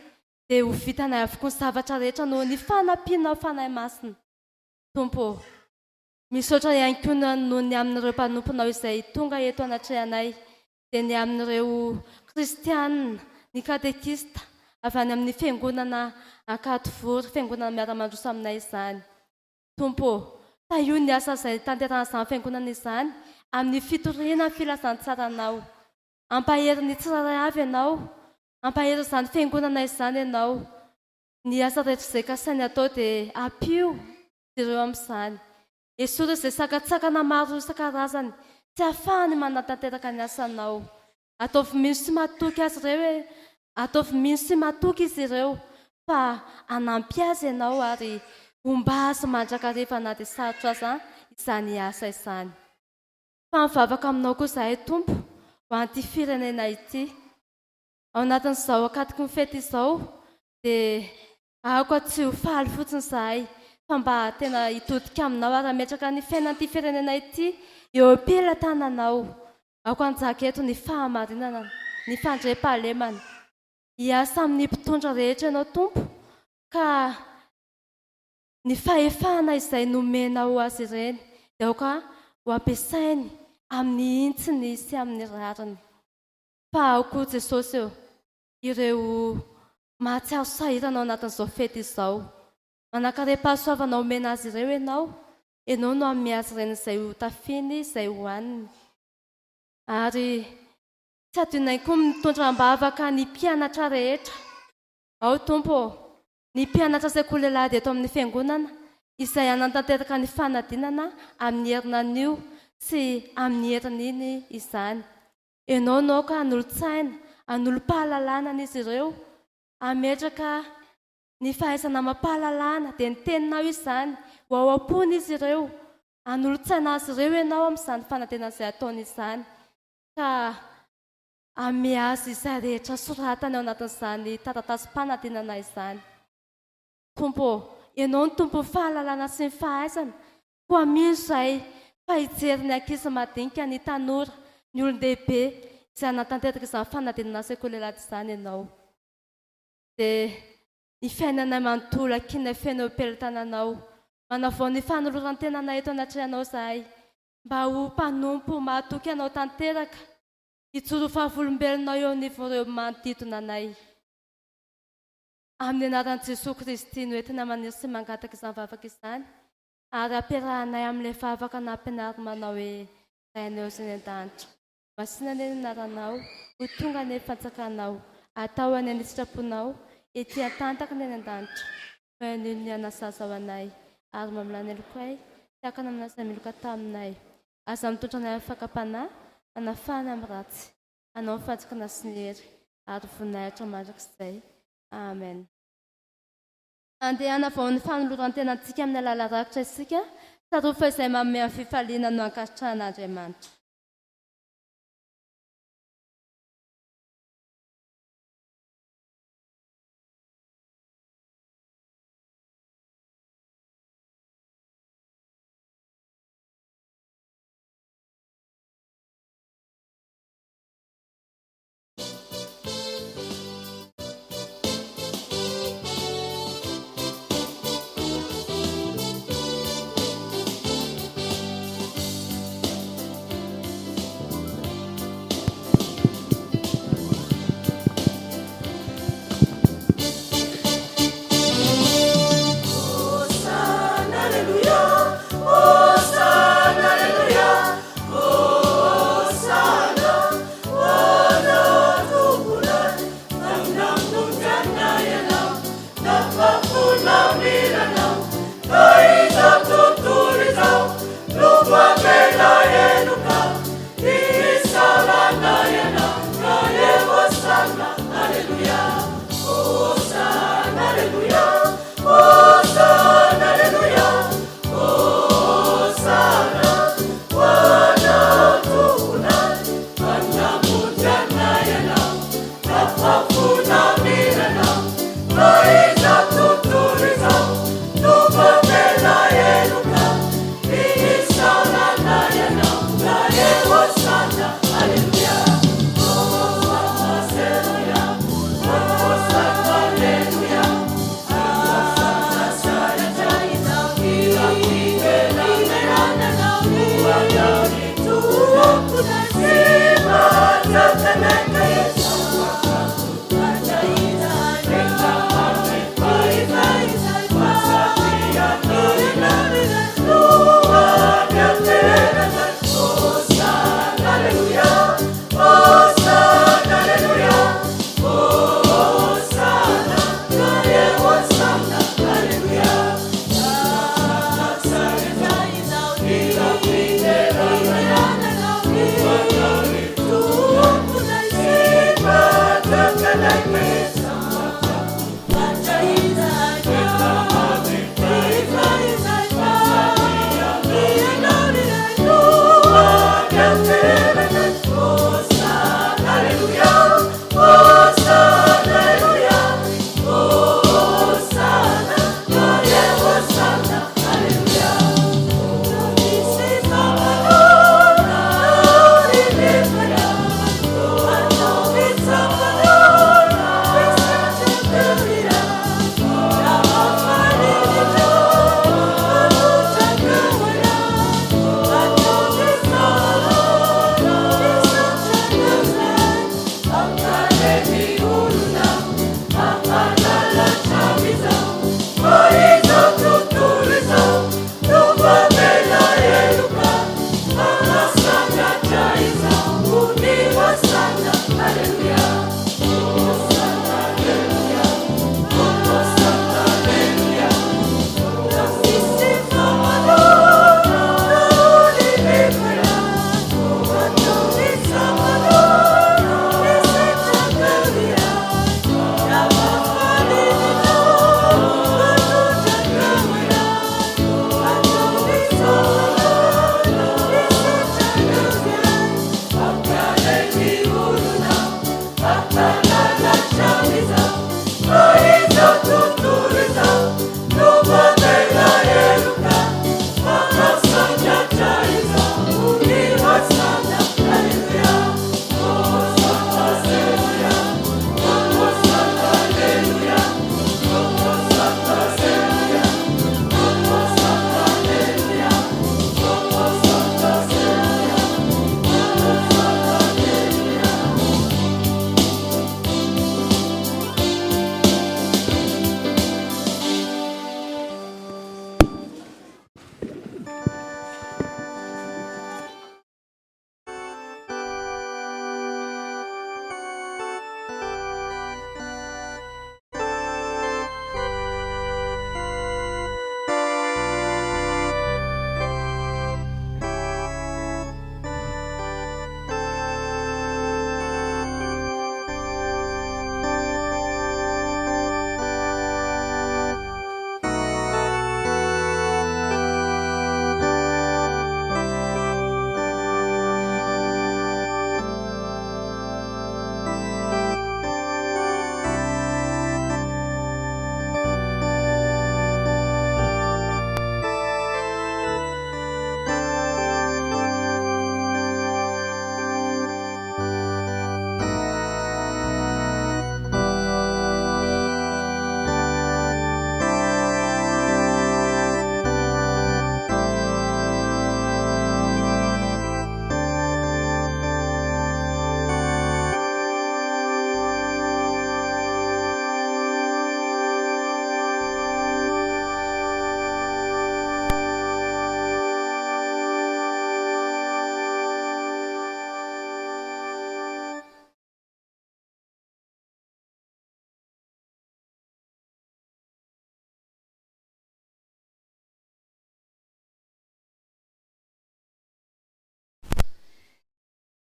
dia ho vitanay avokoa ny zavatra rehetra noho ny fanampianao Fanahy Masina. Tompo ô! Misaotra ihany koa noho ny amin'ireo mpanomponao izay tonga eto anatrehanay, dia ny amin'ireo kristianina, ny katekista avy any amin'ny fiangonana Ankatovory, fiangonana miara-mandroso aminay izany. Tompo ô, tahio ny asa izay tanterahan'izany fiangonana izany amin'ny fitoriana ny filazantsaranao. Ampahery ny tsirairay avy Ianao, ampahery izany fiangonana izany Ianao. Ny asa rehetra izay kasainy atao dia ampio ireo amin'izany. Esory izay sakantsakana maro isan-karazany tsy ahafahany manatanteraka ny asanao. Ataovy mino sy matoky azy ireo e, ataovy mino sy matoky izy ireo fa hanampy azy ianao ary homba azy mandrakariva na dia sarotra aza izany asa izany. Fa mivavaka aminao koa izahay Tompo ho an'ity firenena ity. Ao anatin'izao ankatoky ny fety izao dia Aoka tsy ho faly fotsiny izahay fa mba tena hitodika aminao ary hametraka ny fiainan'ity firenena ity eo am-pelatananao. Aoka hanjaka eto ny fahamarinana, ny fandriampahalemana. Hiasa amin'ny mpitondra rehetra ianao Tompo ka ny fahefana izay nomenao azy ireny dia aoka ho ampiasainy amin'ny hintsiny sy amin'ny rariny. Fa ao koa Jesosy ô, ireo mahatsiaro sahirana ao anatin'izao fety izao. Manankarem-pahasoavana omena azy ireo Ianao, Ianao no hanome azy ireny izay ho tafiany, izay hohaniny. Ary tsy adinonay koa ny mitondra am-bavaka ny mpianatra rehetra. Ao Tompo ô, ny mpianatra sekoly alahady eto amin'ny Fiangonana izay hanatanteraka ny fanadinana amin'ny herinanio sy amin'ny herin'iny izany. Ianao no aoka hanolo-tsaina, hanolo-pahalalana an'izy ireo, hametraka ny fahaizana amam-pahalalana, dia ny teninao izany, ho ao am-pony izy ireo, hanolo-tsaina azy ireo ianao amin'izany fanantenana izay ataony izany, ka hanome azy izay rehetra soratany ao anatin'izany taratasim-panadinana izany. Tompo ô, Ianao no Tompon'ny fahalalana sy ny fahaizana, Koa mino izahay fa hijery ny ankizy madinika, ny tanora, ny olon-dehibe izay hanatanteraka izany fanadinana sekoly alahady izany Ianao. Dia ny fiainanay manontolo ankinay feno eo am-pelatananao. Manavao ny fanoloran-tenanay eto anatrehanao izahay mba ho mpanompo mahatoky Anao tanteraka. Hijoro ho vavolombelonao eo anivon'ireo manodidina anay. Amin'ny anaran'i Jesoa Kristy no entina maniry sy mangataka izany vavaka izany ary ampiarahanay amin'ilay vavaka nampianariny manao hoe, Rainay izay any an-danitra, masina anie ny anaranao, ho tonga anie ny fanjakanao, atao anie ny sitraponao, ety an-tany tahaka ny any an-danitra. Fa anio ny hanasazy ao anay, ary mamelà ny helokay, tahaka ny namelàn'izay meloka taminay. Aza mitondra anay amin'ny fakam-panahy, manafahana amin'ny ratsy. Anao ny fanjakana sy ny hery, ary voninahitra mandrakizay. Amen. Andeha hanavao ny fanoloran-tenantsika amin'ny alalan'ny rakitra isika, tsarovy fa izay manome amin'ny fifaliana no ankasitrahan'Andriamanitra.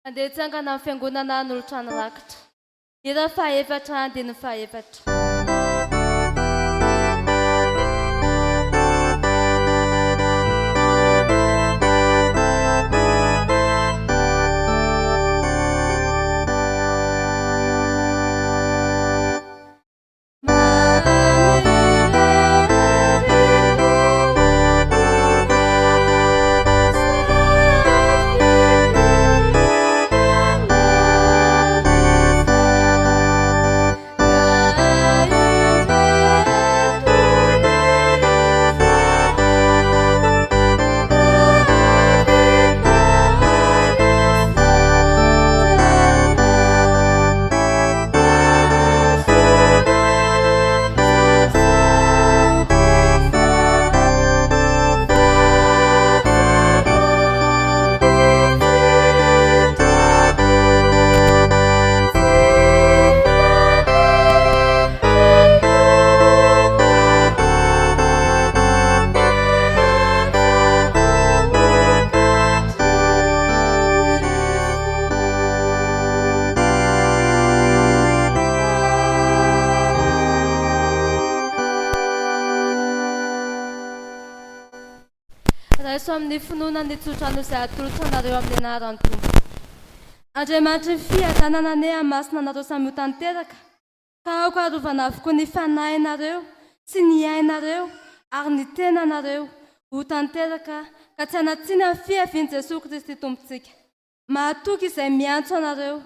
Andeha hitsangana amin'ny fiangonana hanolotra ny rakitra. Hira fahaefatra andininy fahaefatra. Raiso amin'ny finoana ny tsodrano izay atolotra anareo amin'ny anaran'ny Tompo. Andriamanitry ny fiadanana anie hamasina anareo samy ho tanteraka, ka aoka harovana avokoa ny fanahinareo sy ny ainareo ary ny tenanareo ho tanteraka ka tsy hanan-tsiny amin'ny fiavian'i Jesoa Kristy Tompontsika. Mahatoky izay miantso anareo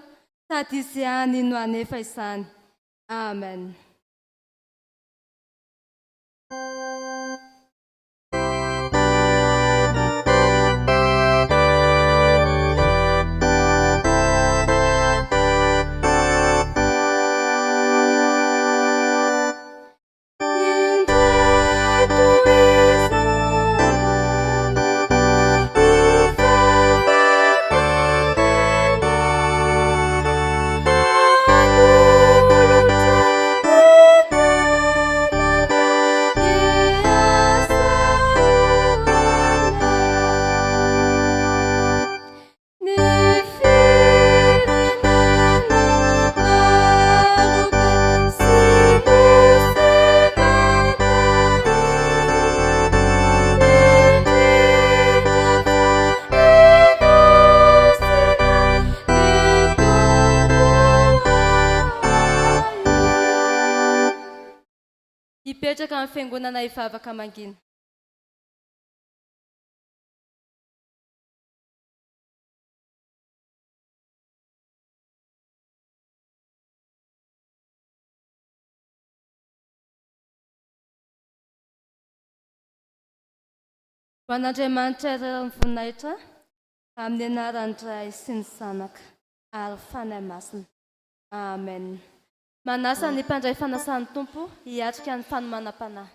sady Izy ihany no hanefa izany. Amen. Hipetraka amin'ny fiangonana hivavaka mangina. Ho an'Andriamanitra irery ny voninahitra, amin'ny anaran'ny Ray sy ny Zanaka ary Fanahy Masina. Amen. Manasa ny mpandray fanasan'ny Tompo hiatrika ny fanomanam-panahy.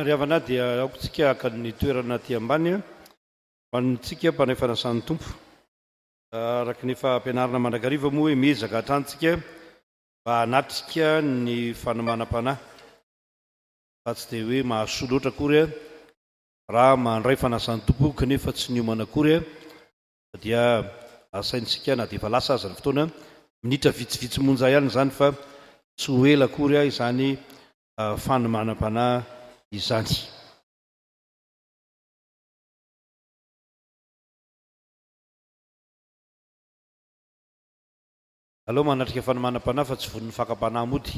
Ry havana dia aoka tsika haka ny toerana aty ambany ho antsika mpandray fanasan'ny Tompo. Araka ny efa ampianarina mandrakariva moa hoe miezaka hatrany tsika mba hanatrika ny fanomanam-panahy fa tsy dia hoe mahasoa loatra akory raha mandray fanasan'ny Tompo kanefa tsy niomana akory fa dia asaintsika na dia efa lasa aza ny fotoana, minitra vitsivitsy monja ihany izany fa tsy ho ela akory izany fanomanam-panahy izany. Aleo manatrika fanomanam-panahy fa tsy vonon'ny fakam-panahy mody.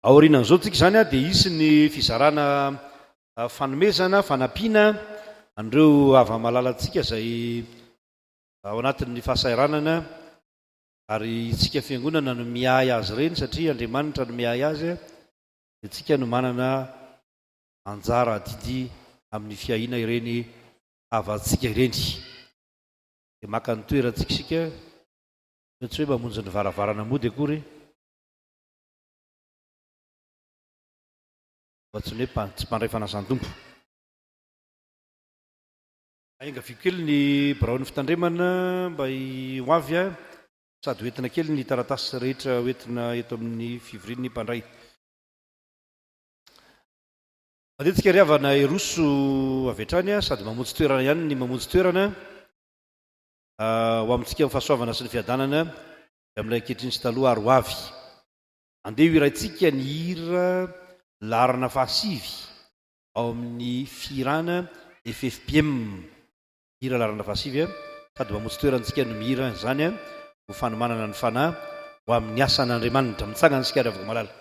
Aorianan'izao tsika izany dia hisy ny fizarana fanomezana, fanampiana an'ireo hava-malalantsika izay ao anatin'ny fahasahiranana ary isika fiangonana no miahy azy ireny satria Andriamanitra no miahy azy dia tsika no manana anjara adidy amin'ny fiahiana ireny havantsika ireny. Dia maka ny toerantsika isika fa tsy hoe mamonjy ny varavarana mody akory. Fa tsy ny hoe tsy mpandray fanasan-tompo. Aingavio kely ny biraon'ny fitandremana mba ho avy sady hoentina kely ny taratasy rehetra hoentina eto amin'ny fivorian'ny mpandray. Andeha tsika ry havana hiroso avy hatrany sady mamonjy toerana ihany ny mamonjy toerana ho amintsika ny fahasoavana sy ny fiadanana avy amin'ilay ankehitriny sy taloha ary ho avy. Andeha ho hiraintsika ny hira laharana fahasivy ao amin'ny fihirana ffpm, hira laharana fahasivy, sady mamonjy toerana antsika no mihira izany ho fanomanana ny fanahy ho amin'ny asan'Andriamanitra. Mitsangana isika ry havako malala.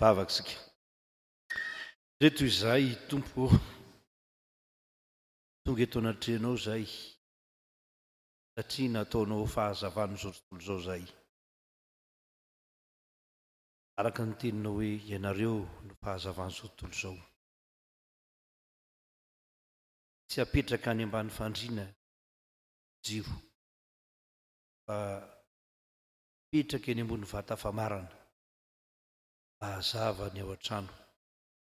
Vavaka isika. Ireto izahay Tompo ô, tonga eto anatrehanao izahay satria nataonao fahazavan'izao tontolo izao izahay. Araka ny teninao hoe ianareo no fahazavan'izao tontolo izao. Tsy apetraka any ambany fandriana jiro fa apetraka eny ambony vata famarana mba hazava ny ao an-trano.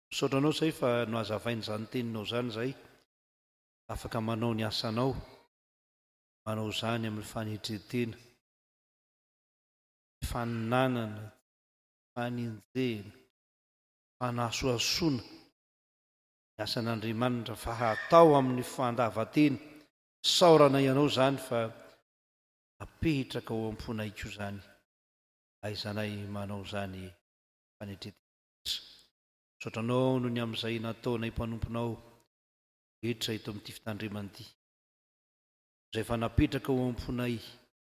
Misaotra anao zay fa nohazavain'izany teninao izany zay afaka manao ny asanao, manao izany amin'ny fanetren-tena, tsy faninanana, tsy fanenjehina, fanasohasoana ny asan'Andriamanitra fa hatao amin'ny fandavan-tena. Isaorana ianao izany fa apetraka ao am-ponay koa izany, ahaizanay manao izany fanetren-tena rehetra. Misaotra anao noho ny amin'izay nataonay mpanomponao rehetra eto amin'ity fitandremana ity, izay efa napetraka ao am-ponay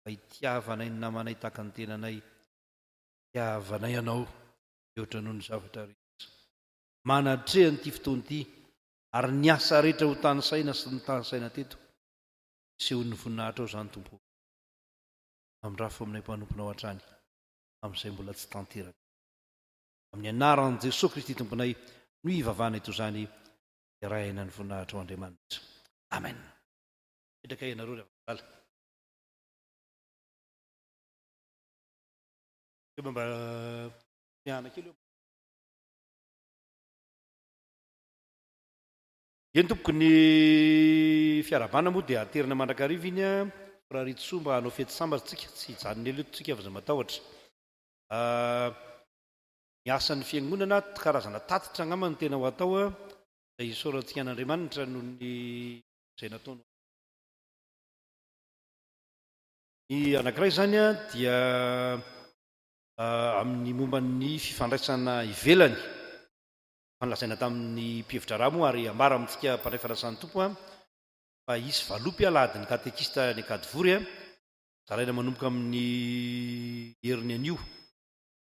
mba hitiavanay ny namanay tahaka ny tenanay, hitiavanay anao mihoatra noho ny zavatra rehetra. Manatreha an'ity fotoana ity ary ny asa rehetra ho tanisaina sy notanisaina teto, hisehoan'ny voninahitrao izany Tompo ô. Amindrafo aminay mpanomponao hatrany amin'izay mbola tsy tanteraka. Amin'ny anaran'i Jesoa Kristy Tomponay no ivavahana eto izany, iarahina ny voninahitrao Andriamanitra. Amen. Mipetraka ianareo ry havana malala. Mba miahana kely eo. Eny tompoko, ny fiarahabana moa dia aterina mandrakariva iny an, Firariantsoa mba hanao fety sambatra tsika, tsy hijanona ela eto tsika fa aza matahotra. Ny asan'ny fiangonana, karazana tatitra angamba no tena ho atao, izay isaorantsika an'Andriamanitra noho ny izay nataony. Ny anankiray izany dia amin'ny momba ny fifandraisana ivelany, efa nolazaina tamin'ny mpihevi-draharaha moa ary ambara amintsika mpandray fanasan'ny Tompo fa hisy valopy alahadin'ny katekista any Ankadivory, zaraina manomboka amin'ny heriny anio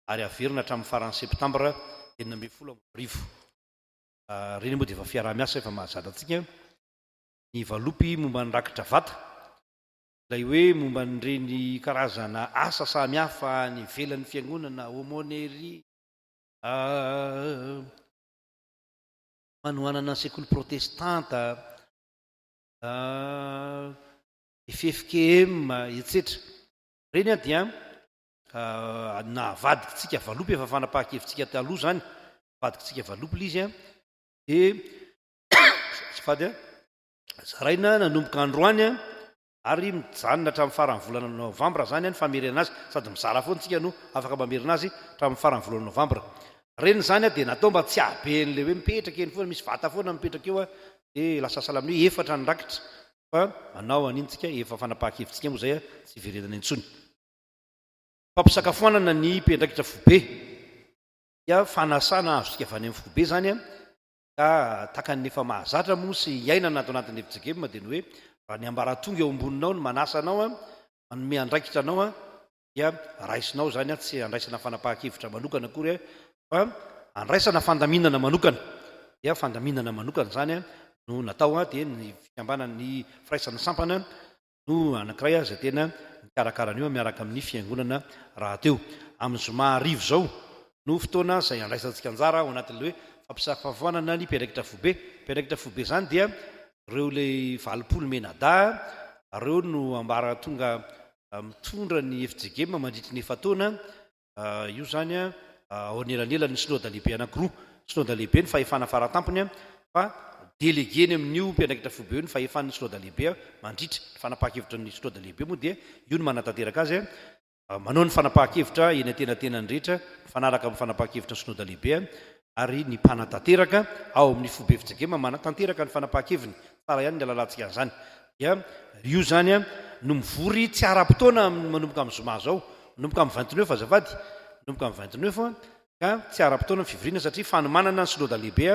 ary averina hatramin'ny faran'ny septambra 2016. Ireny moa dia efa fiaraha-miasa efa mahazatra antsika. Ny valopy momba ny rakitra vata, ilay hoe momba an'ireny karazana asa samihafa any ivelan'ny fiangonana, aumônerie, fanohanana ny sekoly protestanta, ffkm, etsetra. Ireny dia navadikitsika valopy, efa fanapahan-kevitsika taloha izany, navadikitsika valopy ilay izy dia azafady a, zaraina nanomboka androany ary mijanona hatramin'ny faran'ny volana novambra izany ny famerenana azy, sady mizara foana isika no afaka mamerina azy hatramin'ny faran'ny volana novambra. Ireny izany dia natao mba tsy hahabe an'ilay hoe mipetraka eny foana, misy vata foana mipetraka eo dia lasa sahala amin'ny hoe efatra ny rakitra fa manao an'iny isika, efa fanapahan-kevitsika moa izay tsy hiverenana intsony. Fampisakafoanana ny mpiandraikitra foibe dia fanasana azontsika avy any amin'ny foibe izany Ka tahaka ny efa mahazatra moa sy iainana ato anatin'ny fjkm dia ny hoe raha ny ambaratonga eo amboninao no manasa anao an, manome andraikitra anao an, dia raisinao izany an, tsy andraisana fanapahan-kevitra manokana akory an, fa andraisana fandaminana manokana. Dia fandaminana manokana izany an no natao an, dia ny fikambanan'ny firaisan'ny sampana no anankiray izay tena mikarakara an'io miaraka amin'ny fiangonana rahateo. Amin'ny zoma hariva izao no fotoana izay handraisantsika anjara ao anatin'ilay hoe fampisafoafoanana ny mpiandraikitra foibe. Mpiandraikitra foibe izany dia ireo ilay 80 mianadahy ireo no ambaratonga mitondra ny FJGM mandritry ny efa-taona Io izany ao anelanelan'ny synoda lehibe anankiroa. Synoda lehibe ny fahefana faratampony fa délégué-ny amin'io mpiandraikitra foibe io ny fahefan'ny synoda lehibe mandritra ny fanapahan-kevitra ny synoda lehibe moa dia io no manatanteraka azy, manao ny fanapahan-kevitra eny antenatenany rehetra mifanaraka amin'ny fanapahan-kevitra ny synoda lehibe ary ny mpanatanteraka ao amin'ny foibe fjkm manatanteraka ny fanapahan-keviny, tsara ihany ny alalantsika an'izany. Dia io izany no mivory tsy ara-potoana manomboka amin'ny zoma izao, manomboka amin'ny 29 azafady, manomboka amin'ny 29 ka tsy ara-potoana ny fivoriana satria fanomanana ny synoda lehibe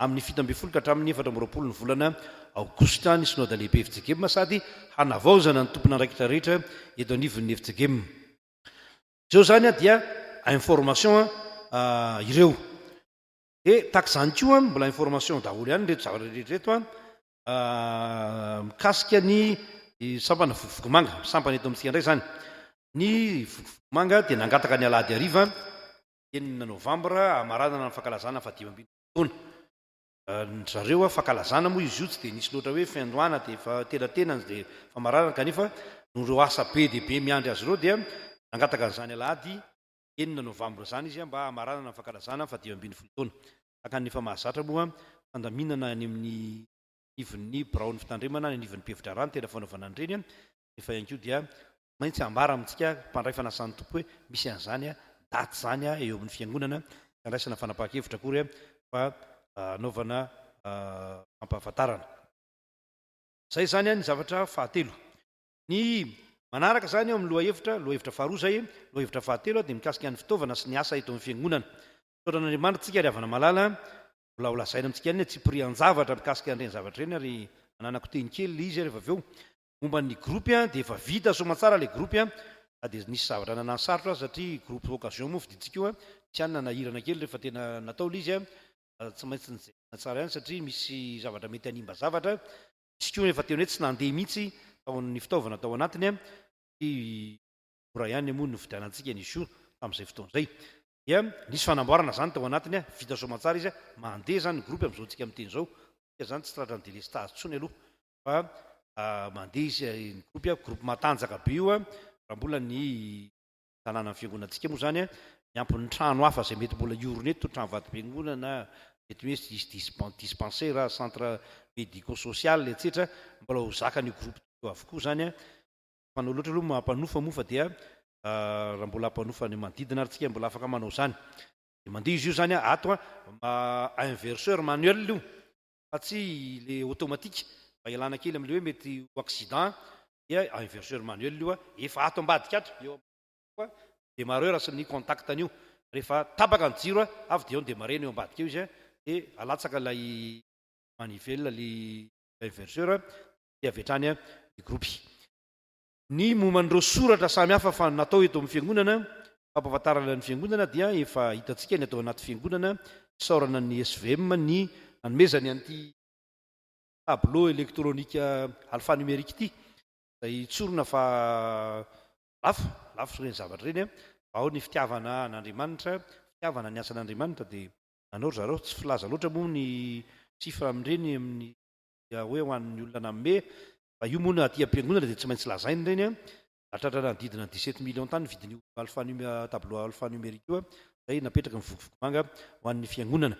amin'ny 17 ka hatramin'ny 24 ny volana aogositra ny synoda lehibe fjkm sady hanavaozana ny tompon'andraikitra rehetra eto anivon'ny fjkm. Izao izany dia information ireo. Dia tahaka izany koa, mbola information daholo ihany ireto zavatra rehetra ireto an, mikasika ny sampana Vokovoko-manga, sampana eto amintsika indray izany. Ny Vokovoko-manga dia nangataka ny alahady hariva enina novambra hamaranana ny fankalazana faha-15 taona. Ry zareo fankalazana moa izy io tsy dia nisy loatra hoe fiandohana dia efa tenatenany dia famaranana kanefa noho ireo asa be dia be miandry azy ireo dia nangataka an'izany alahady enina novambra izany izy mba hamaranana ny fankalazana faha-15 taona. Tahaka ny efa mahazatra moa fandaminana any amin'ny anivon'ny biraon'ny fitandremana any anivon'ny mpihevi-draharaha ny tena fanaovana an'ireny nefa ihany koa dia maintsy ambara amintsika mpandray fanasan'ny Tompo hoe misy an'izany daty izany eo amin'ny fiangonana, tsy andraisana fanapahan-kevitra akory fa anaovana fampahafantarana. Izay izany ny zavatra fahatelo. Ny manaraka izany eo amin'ny lohahevitra, lohahevitra faharoa izay, lohahevitra fahatelo dia mikasika ny fitaovana sy ny asa eto amin'ny fiangonana. Misaotra an'Andriamanitra tsika ry havana malala, mbola ho lazaina amintsika ihany ny antsipirian-javatra mikasika an'ireny zavatra ireny ary ananako teny kely ilay izy rehefa avy eo. Momba ny groupe dia efa vita soamantsara ilay groupe na dia nisy zavatra nanano sarotra aza satria groupe occasion moa fidintsika io, nisy ihany nanahirana kely rehefa tena natao ilay izy, tsy maintsy nijerena tsara ihany satria misy zavatra mety hanimba zavatra, nisy koa efa tena hoe tsy nandeha mihitsy tao ny fitaovana tao anatiny satria mora ihany moa ny nividianantsika an'izy io tamin'izay fotoana izay. Dia nisy fanamboarana izany tao anatiny, vita soamantsara izy, mandeha izany ny groupe amin'izao tsika miteny izao, tsika izany tsy tratran'ny delestazy intsony aloha fa mandeha izy ny groupe, groupe matanjaka be io raha mbola ny tanànan'ny fiangonantsika moa izany miampy ny trano hafa izay mety mbola hiorina eto, trano vadim-piangonana, mety hoe hisy dispensaire, centre médico-social etsetra, mbola ho zakan'io groupe io avokoa izany. Mpanao loatra aloha mampanofa moa fa dia. Raha mbola hampanofa ny manodidina ary tsika mbola afaka manao izany. Dia mandeha izy io izany ato a, inverseur manuel io fa tsy le automatique mba hialana kely amin'ilay hoe mety ho accident dia inverseur manuel io efa ato ambadika ato eo koa demarreur sy ny contact an'io rehefa tapaka ny jiro avy dia eo ny demarrer-na eo ambadika eo izy dia alatsaka ilay manivelle le inverseur dia avy hatrany ny groupe. Ny momba an'ireo soratra samy hafa fa natao eto amin'ny fiangonana, fampahafantarana ny fiangonana dia efa hitantsika ny atao anaty fiangonana, isaorana ny SVM ny nanomezany an'ity tableau électronique alphanumérique ity izay tsorina fa lafo, lafo ireny zavatra ireny, ao ny fitiavana an'Andriamanitra, fitiavana ny asan'Andriamanitra dia nanao ry zareo, tsy filaza loatra moa ny chiffre amin'ireny amin'ny hoe ho an'ny olona nanome fa io moa no aty am-piangonana dia tsy maintsy lazaina ireny an, nahatratra nanodidina ny 17 millions tany ny vidin'io alpha tableau alphanumérique io izay napetraky ny vokovoko-manga ho an'ny fiangonana.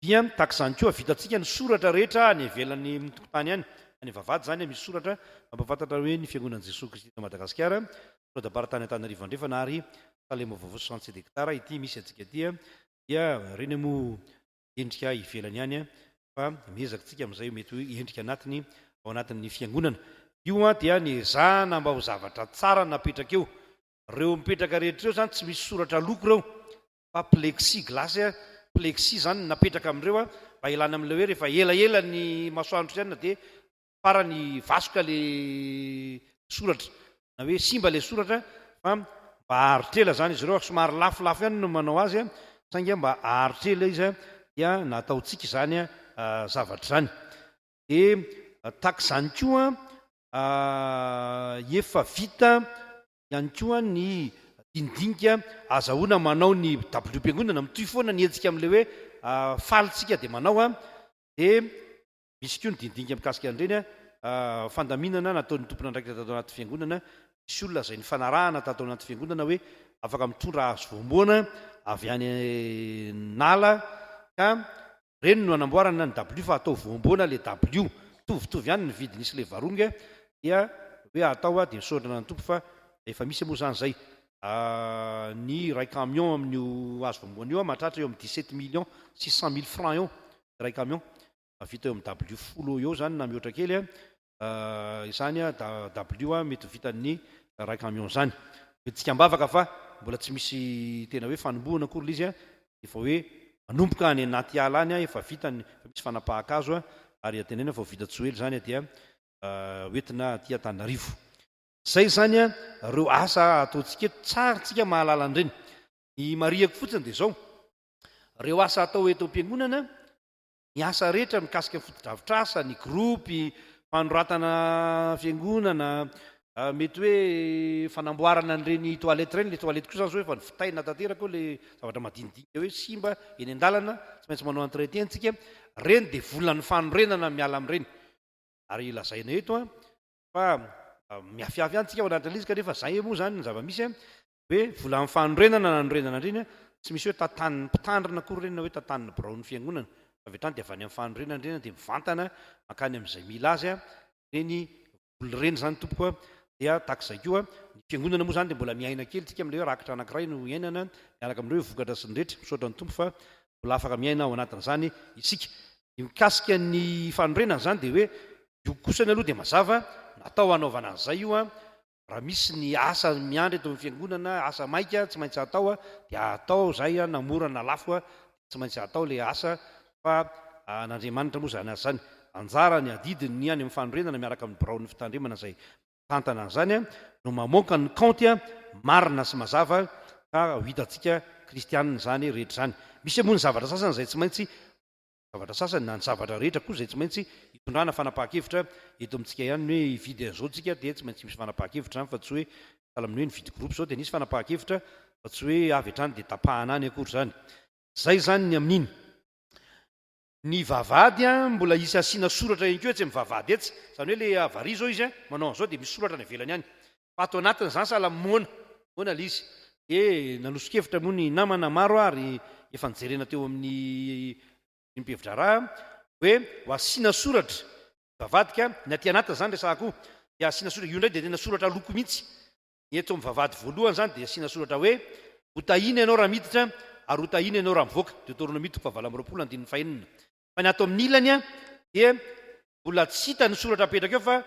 Dia tahaka izany koa vitantsika ny soratra rehetra any ivelan'ny tokotany any, any vavahady izany misy soratra mampahafantatra hoe ny fiangonan'i Jesoa Kristy eto Madagasikara, Soadamparatany Antananarivo Andrefana ary Salema Vaovao 67 hectares ity misy antsika ity dia ireny moa endrika ivelany ihany fa miezaka tsika amin'izay mety ho endrika anatiny ao anatin'ny fiangonana. Io dia ny ezahana mba ho zavatra tsara napetraka eo. Ireo mipetraka rehetra ireo izany tsy misy soratra loko ireo fa plexi glace, plexi izany no napetraka amin'ireo mba hialana amin'ilay hoe rehefa elaela ny masoandro sy anona dia farany vasoka le soratra na hoe simba le soratra fa mba haharitra ela zany izy ireo, somary lafolafo ihany no manao azy saingy mba haharitra ela izy dia nataontsika izany zavatra izany. Dia tahaka izany koa efa vita ihany koa ny dinidinika azahoana manao ny dabilio-piangonana, mitohy foana ny hetsika amin'ilay hoe faly tsika dia manao dia Misy koa ny dinidinika mikasika an'ireny fandaminana nataon'ny tompon'andraikitra tato anaty fiangonana. Nisy olona izay nifanarahana tato anaty fiangonana hoe afaka mitondra hazo voamboana avy any an'ala ka ireny no anamboarana ny dabilio fa atao voamboana ilay dabilio. Mitovitovy ihany ny vidiny sy ilay varonga dia hoe atao dia misaorana ny Tompo fa efa misy moa izany izay. Ny iray camion amin'io hazo voamboana io mahatratra eo amin'ny 17 millions 600 mille francs eo iray camion. Vita eo amin'ny W folo eo izany na mihoatra kely izany W mety ho vitan'ny iray camion izany. Hoentintsika am-bavaka fa mbola tsy misy tena hoe fanombohana akory ilay izy, efa hoe manomboka any anaty ala any, efa vita ny, efa misy fanapahan-kazo ary antenaina fa ho vita tsy ho ela izany dia hoentina aty Antananarivo. Izay izany ireo asa ataontsika eto, tsara tsika mahalala an'ireny. Ny marihako fotsiny dia izao, ireo asa atao eto am-piangonana, ny asa rehetra mikasika ny fotodrafitrasa, ny gropy, fanoratana fiangonana, mety hoe fanamboarana an'ireny toilette ireny, ilay toilette koa izany izao efa novitaina tanteraka eo ilay zavatra madinidinika hoe simba eny an-dalana, tsy maintsy manao entretien tsika, ireny dia volan'ny fanorenana miala amin'ireny. Ary lazaina eto fa miafiafy ihany tsika ao anatin'ilay izy kanefa izay moa izany ny zava-misy hoe volan'ny fanorenana nanorenana an'ireny an, tsy misy hoe tantanin'ny mpitandrina akory ireny na hoe tantanin'ny biraon'ny fiangonana fa avy hatrany dia avy any amin'ny fanorenana ireny dia mivantana mankany amin'izay mila azy ireny vola ireny izany tompoko a, dia tahaka izay koa ny fiangonana moa izany dia mbola miaina kely tsika amin'ilay hoe rakitra anankiray no iainana miaraka amin'ireo hoe vokatra sy ny rehetra, misaotra ny Tompo fa mbola afaka miaina ao anatin'izany isika. Ny mikasika ny fanorenana izany dia hoe io kosany aloha dia mazava, natao hanaovana an'izay io an, raha misy ny asa miandry eto amin'ny fiangonana, asa maika tsy maintsy atao dia atao izay na mora na lafo tsy maintsy atao ilay asa fa an'Andriamanitra moa izany asa izany. Anjara ny adidiny ny any amin'ny fanorenana miaraka amin'ny biraon'ny fitandremana izay mitantana an'izany no mamoaka ny kaonty marina sy mazava ka ho hitantsika kristianina izany rehetra izany. Misy moa ny zavatra sasany izay tsy maintsy zavatra sasany na ny zavatra rehetra koa izay tsy maintsy hitondrana fanapahan-kevitra eto amintsika ihany ny hoe hividy an'izao tsika dia tsy maintsy misy fanapahan-kevitra izany fa tsy hoe sahala amin'ny hoe nividy groupe izao dia nisy fanapahan-kevitra fa tsy hoe avy hatrany dia tapahana any akory izany. Izay izany ny amin'iny. Ny vavahady an, mbola hisy asiana soratra ihany koa etsy amin'ny vavahady etsy, izany hoe ilay avaria izao izy an, manao an'izao dia misy soratra any ivelany any. Fa ato anatiny izany sahala amin'ny moana, moana ilay izy. Dia nanoso-kevitra moa ny namana maro ary efa nijerena teo amin'ny mpihevi-draharaha hoe ho asiana soratra vavadika, ny aty anatiny izany resahako io, dia asiana soratra, io indray dia tena soratra loko mihitsy. Ny eto amin'ny vavahady voalohany izany dia asiana soratra hoe, Ho tahiana ianao raha miditra, ary ho tahiana ianao raha mivoaka, Deoteronomia toko fahavalo amby 20 andininy fahenina. Fa ny ato amin'ny ilany dia mbola tsy hita ny soratra apetraka eo fa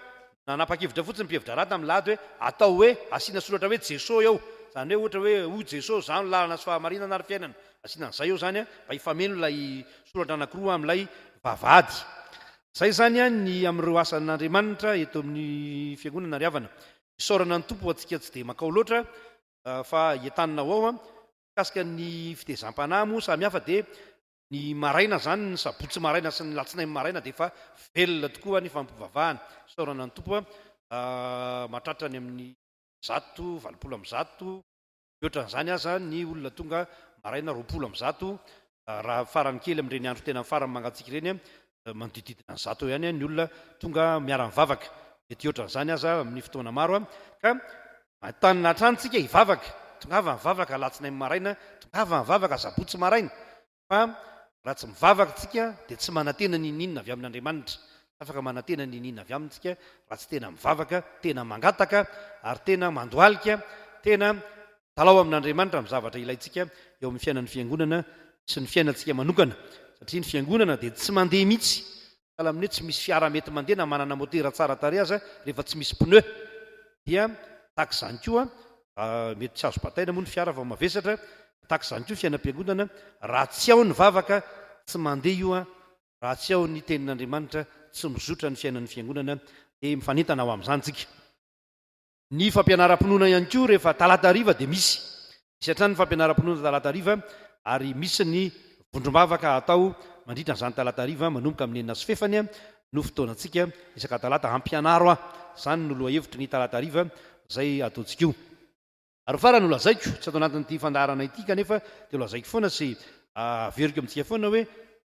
nanapa-kevitra fotsiny ny mpihevi-draharaha tamin'ny lahady hoe atao hoe asiana soratra hoe Jeso eo. Izany hoe ohatra hoe hoy Jeso, Izaho no lalana sy fahamarinana ary fiainana. Asiana an'izay eo izany mba hifameno ilay soratra anankiroa amin'ilay vavahady. Izay izany ny amin'ireo asan'Andriamanitra eto amin'ny fiangonana ry havana. Isaorana ny Tompo ho antsika tsy dia mankao loatra fa entanina ho ao. Mikasika ny fitezam-panahy moa samihafa dia Ny maraina izany, ny sabotsy maraina sy ny latsinainy maraina dia efa velona tokoa ny fampivavahana. Isaorana ny Tompo a, mahatratra any amin'ny 180, mihoatra an'izany aza ny olona tonga maraina 120, raha farany kely amin'ireny andro tena farany mangatsiaka ireny, manodididina ny 100 eo ihany ny olona tonga miara-mivavaka. Mety hihoatra an'izany aza amin'ny fotoana maro ka entanina hatrany tsika hivavaka. Tongava mivavaka alatsinainy maraina, tongava mivavaka sabotsy maraina. Fa raha tsy mivavaka tsika dia tsy manantena n'inon'inona avy amin'Andriamanitra. Tsy afaka manantena n'inon'inona avy aminy tsika raha tsy tena mivavaka, tena mangataka ary tena mandohalika, tena mitalaho amin'Andriamanitra amin'ny zavatra ilaintsika eo amin'ny fiainan'ny fiangonana sy ny fiainantsika manokana. Satria ny fiangonana dia tsy mandeha mihitsy Sahala amin'ny hoe tsy misy fiara mety mandeha na manana motera tsara tarehy aza rehefa tsy misy pneu. Dia tahaka izany koa, mety tsy azo bataina moa ny fiara fa mavesatra, tahaka izany koa ny fiainam-piangonana, raha tsy ao ny vavaka tsy mandeha io, raha tsy ao ny tenin'Andriamanitra tsy mizotra ny fiainan'ny fiangonana, dia mifanentana ho amin'izany tsika. Ny fampianaram-pinoana ihany koa rehefa talata hariva dia misy. Misy hatrany ny fampianaram-pinoana talata hariva ary misy ny vondrom-bavaka atao mandritra an'izany talata hariva manomboka amin'ny enina sy fefany no fotoanantsika isaka talata hampianaro aho. Izany no lohahevitry ny talata hariva izay ataontsika io. Ary farany holazaiko, tsy ato anatin'ity fandaharana ity kanefa dia holazaiko foana sy averiko amintsika foana hoe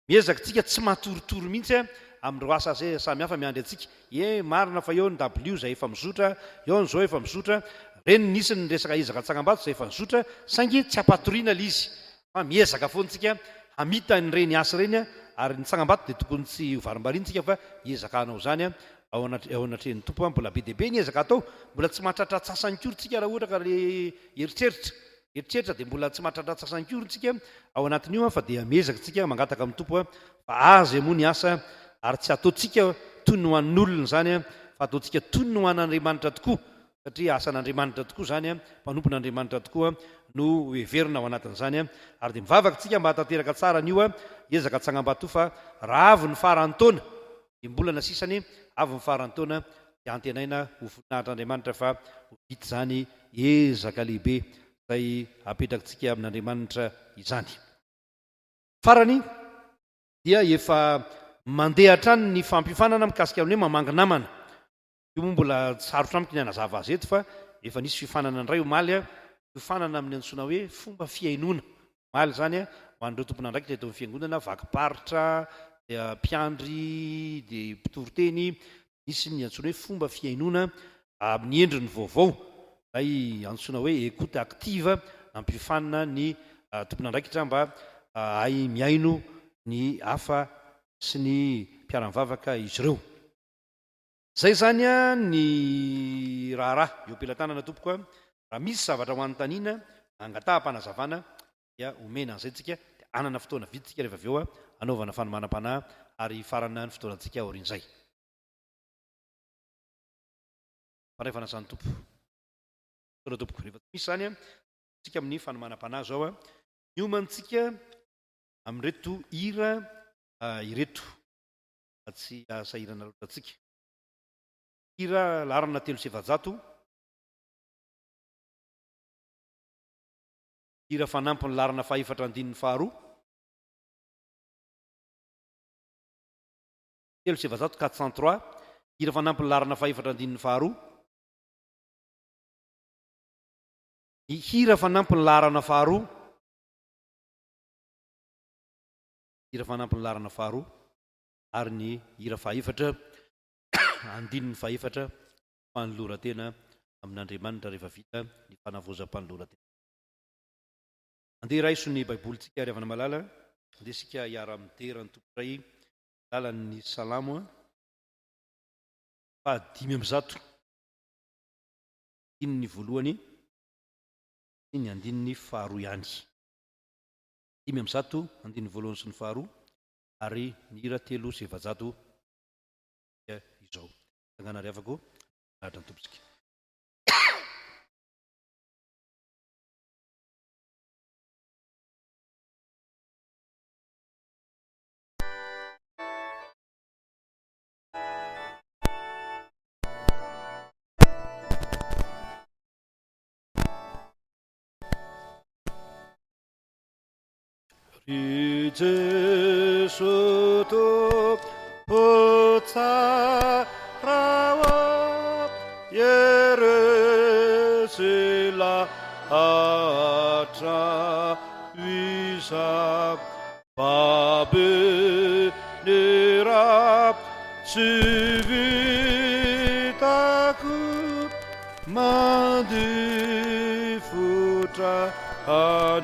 Miezaka tsika tsy matoritory mihitsy amin'ireo asa samy hafa miandry antsika. Ie, marina fa eo ny dabilio izay efa mizotra, eo ny zao efa mizotra, reny nisy ny resaka ezaka tsangambato izay efa nizotra, saingy tsy ampatoriana ilay izy fa miezaka foana tsika hamita an'ireny asa ireny ary ny tsangambato dia tokony tsy ho varimbariana tsika fa hiezaka hanao izany ao eo anatrehan'ny Tompo. Mbola be dia be ny ezaka atao, mbola tsy mahatratra antsasany kory tsika raha ohatra ka le eritreritra. Eritreritra dia mbola tsy mahatratra antsasany koa tsika ao anatin'io fa dia miezaka tsika mangataka amin'ny Tompo fa azy moa ny asa ary tsy ataontsika toy ny ho an'olona izany fa ataontsika toy ny ho an'Andriamanitra tokoa satria asan'Andriamanitra tokoa izany, mpanompon'Andriamanitra tokoa no heverina ao anatin'izany ary dia mivavaka tsika mba hahatanteraka tsara an'io ezaka tsangambato fa raha avy ny faran'ny taona Enim-bolana sisa anie avy ny faran'ny taona dia antenaina ho voninahitr'Andriamanitra fa ho vita izany ezaka lehibe izay apetrakitsika amin'Andriamanitra izany. Farany dia efa mandeha hatrany ny fampiofanana mikasika ny hoe mamangy namana. Io moa mbola sarotra amiko ny hanazava azy eto fa efa nisy fiofanana indray omaly, fiofanana amin'ny antsoina hoe fomba fihainoana. Omaly izany ho an'ireo tompon'andraikitra eto amin'ny fiangonana, vakim-paritra, mpiandry, dia mpitoriteny, nisy ny antsoina hoe fomba fihainoana amin'ny endriny vaovao, ilay antsoina hoe écoute active, nampiofanina ny tompon'andraikitra mba hahay mihaino ny hafa sy ny mpiara-mivavaka izy ireo. Zay zany ny raharaha eo am-pelatanana tompoko a! Raha misy zavatra ho anontaniana na angataham-panazavana dia omena an'izay tsika dia hanana fotoana vitsy tsika rehefa avy eo hanaovana fanomanam-panahy ary hifarana ny fotoanantsika aorian'izay. Mpandray fanasan'ny Tompo. Misaotra tompoko. Rehefa tsy misy izany tsika amin'ny fanomanam-panahy izao a! Miomantsika amin'ireto hira ireto. mba tsy hahasahirana loatra antsika. Hira laharana 403. Hira fanampiny laharana fahefatra andininy faharoa. 403, 403. Hira fanampiny laharana fahefatra andininy faharoa. Ny hira fanampiny laharana faharoa. Hira fanampiny laharana faharoa. ary ny hira fahefatra, andininy fahefatra, fanoloran-tena amin'Andriamanitra rehefa vita ny fanavaozam-panoloran-tena. Andeha raiso ny Baibolintsika ry havana malala, andeha isika hiara-midera ny Tompo indray lalan'ny Salamo fahadimy amby zato. andininy voalohany sy ny andininy faharoa ihany. 105, andininy voalohany sy ny faharoa, ary ny hira 403 dia izao. Tsangana ry havako, lahatra ny Tompontsika. Ry Jeso Tompo tsara ô, Ieresy lahatra iza Babe ny ra tsy vitako Mandifotra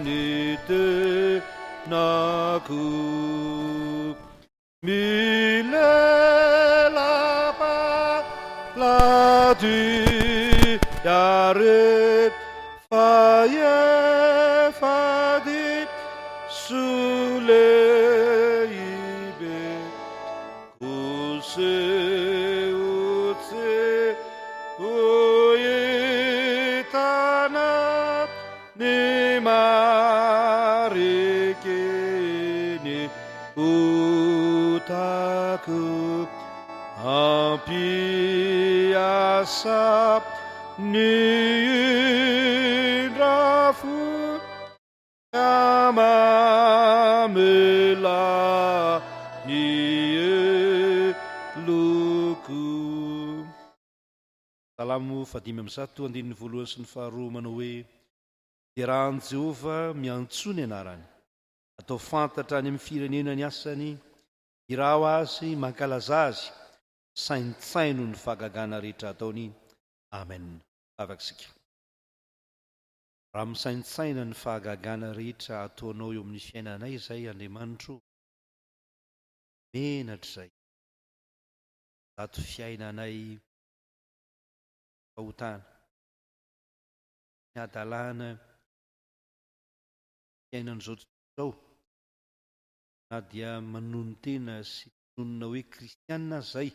ny tenako. Milela-paladia re fa efa diso lehibe. Koseho tsy ho hitana ny mariky ny otako. Ampiasa ny indrafo. Ka mamela ny heloko. Salamo fahadimy amby zato, andininy voalohany sy ny faharoa manao hoe, Derà an'i Jehovah, miantsoa ny anarany. Atao fantatra any amin'ny firenena ny asany, Hirao azy, mankalazà azy, saintsaino ny fahagagana rehetra ataony. Amen. Vavaka isika. Raha misaintsaina ny fahagagana rehetra ataonao eo amin'ny fiainanay izay Andriamanitro ô, menatra izay, zato fiainanay fahotana, ny hadalana, fiainan'izao tontolo izao, na dia manonon-tena sy tononina hoe kristiana aza izay,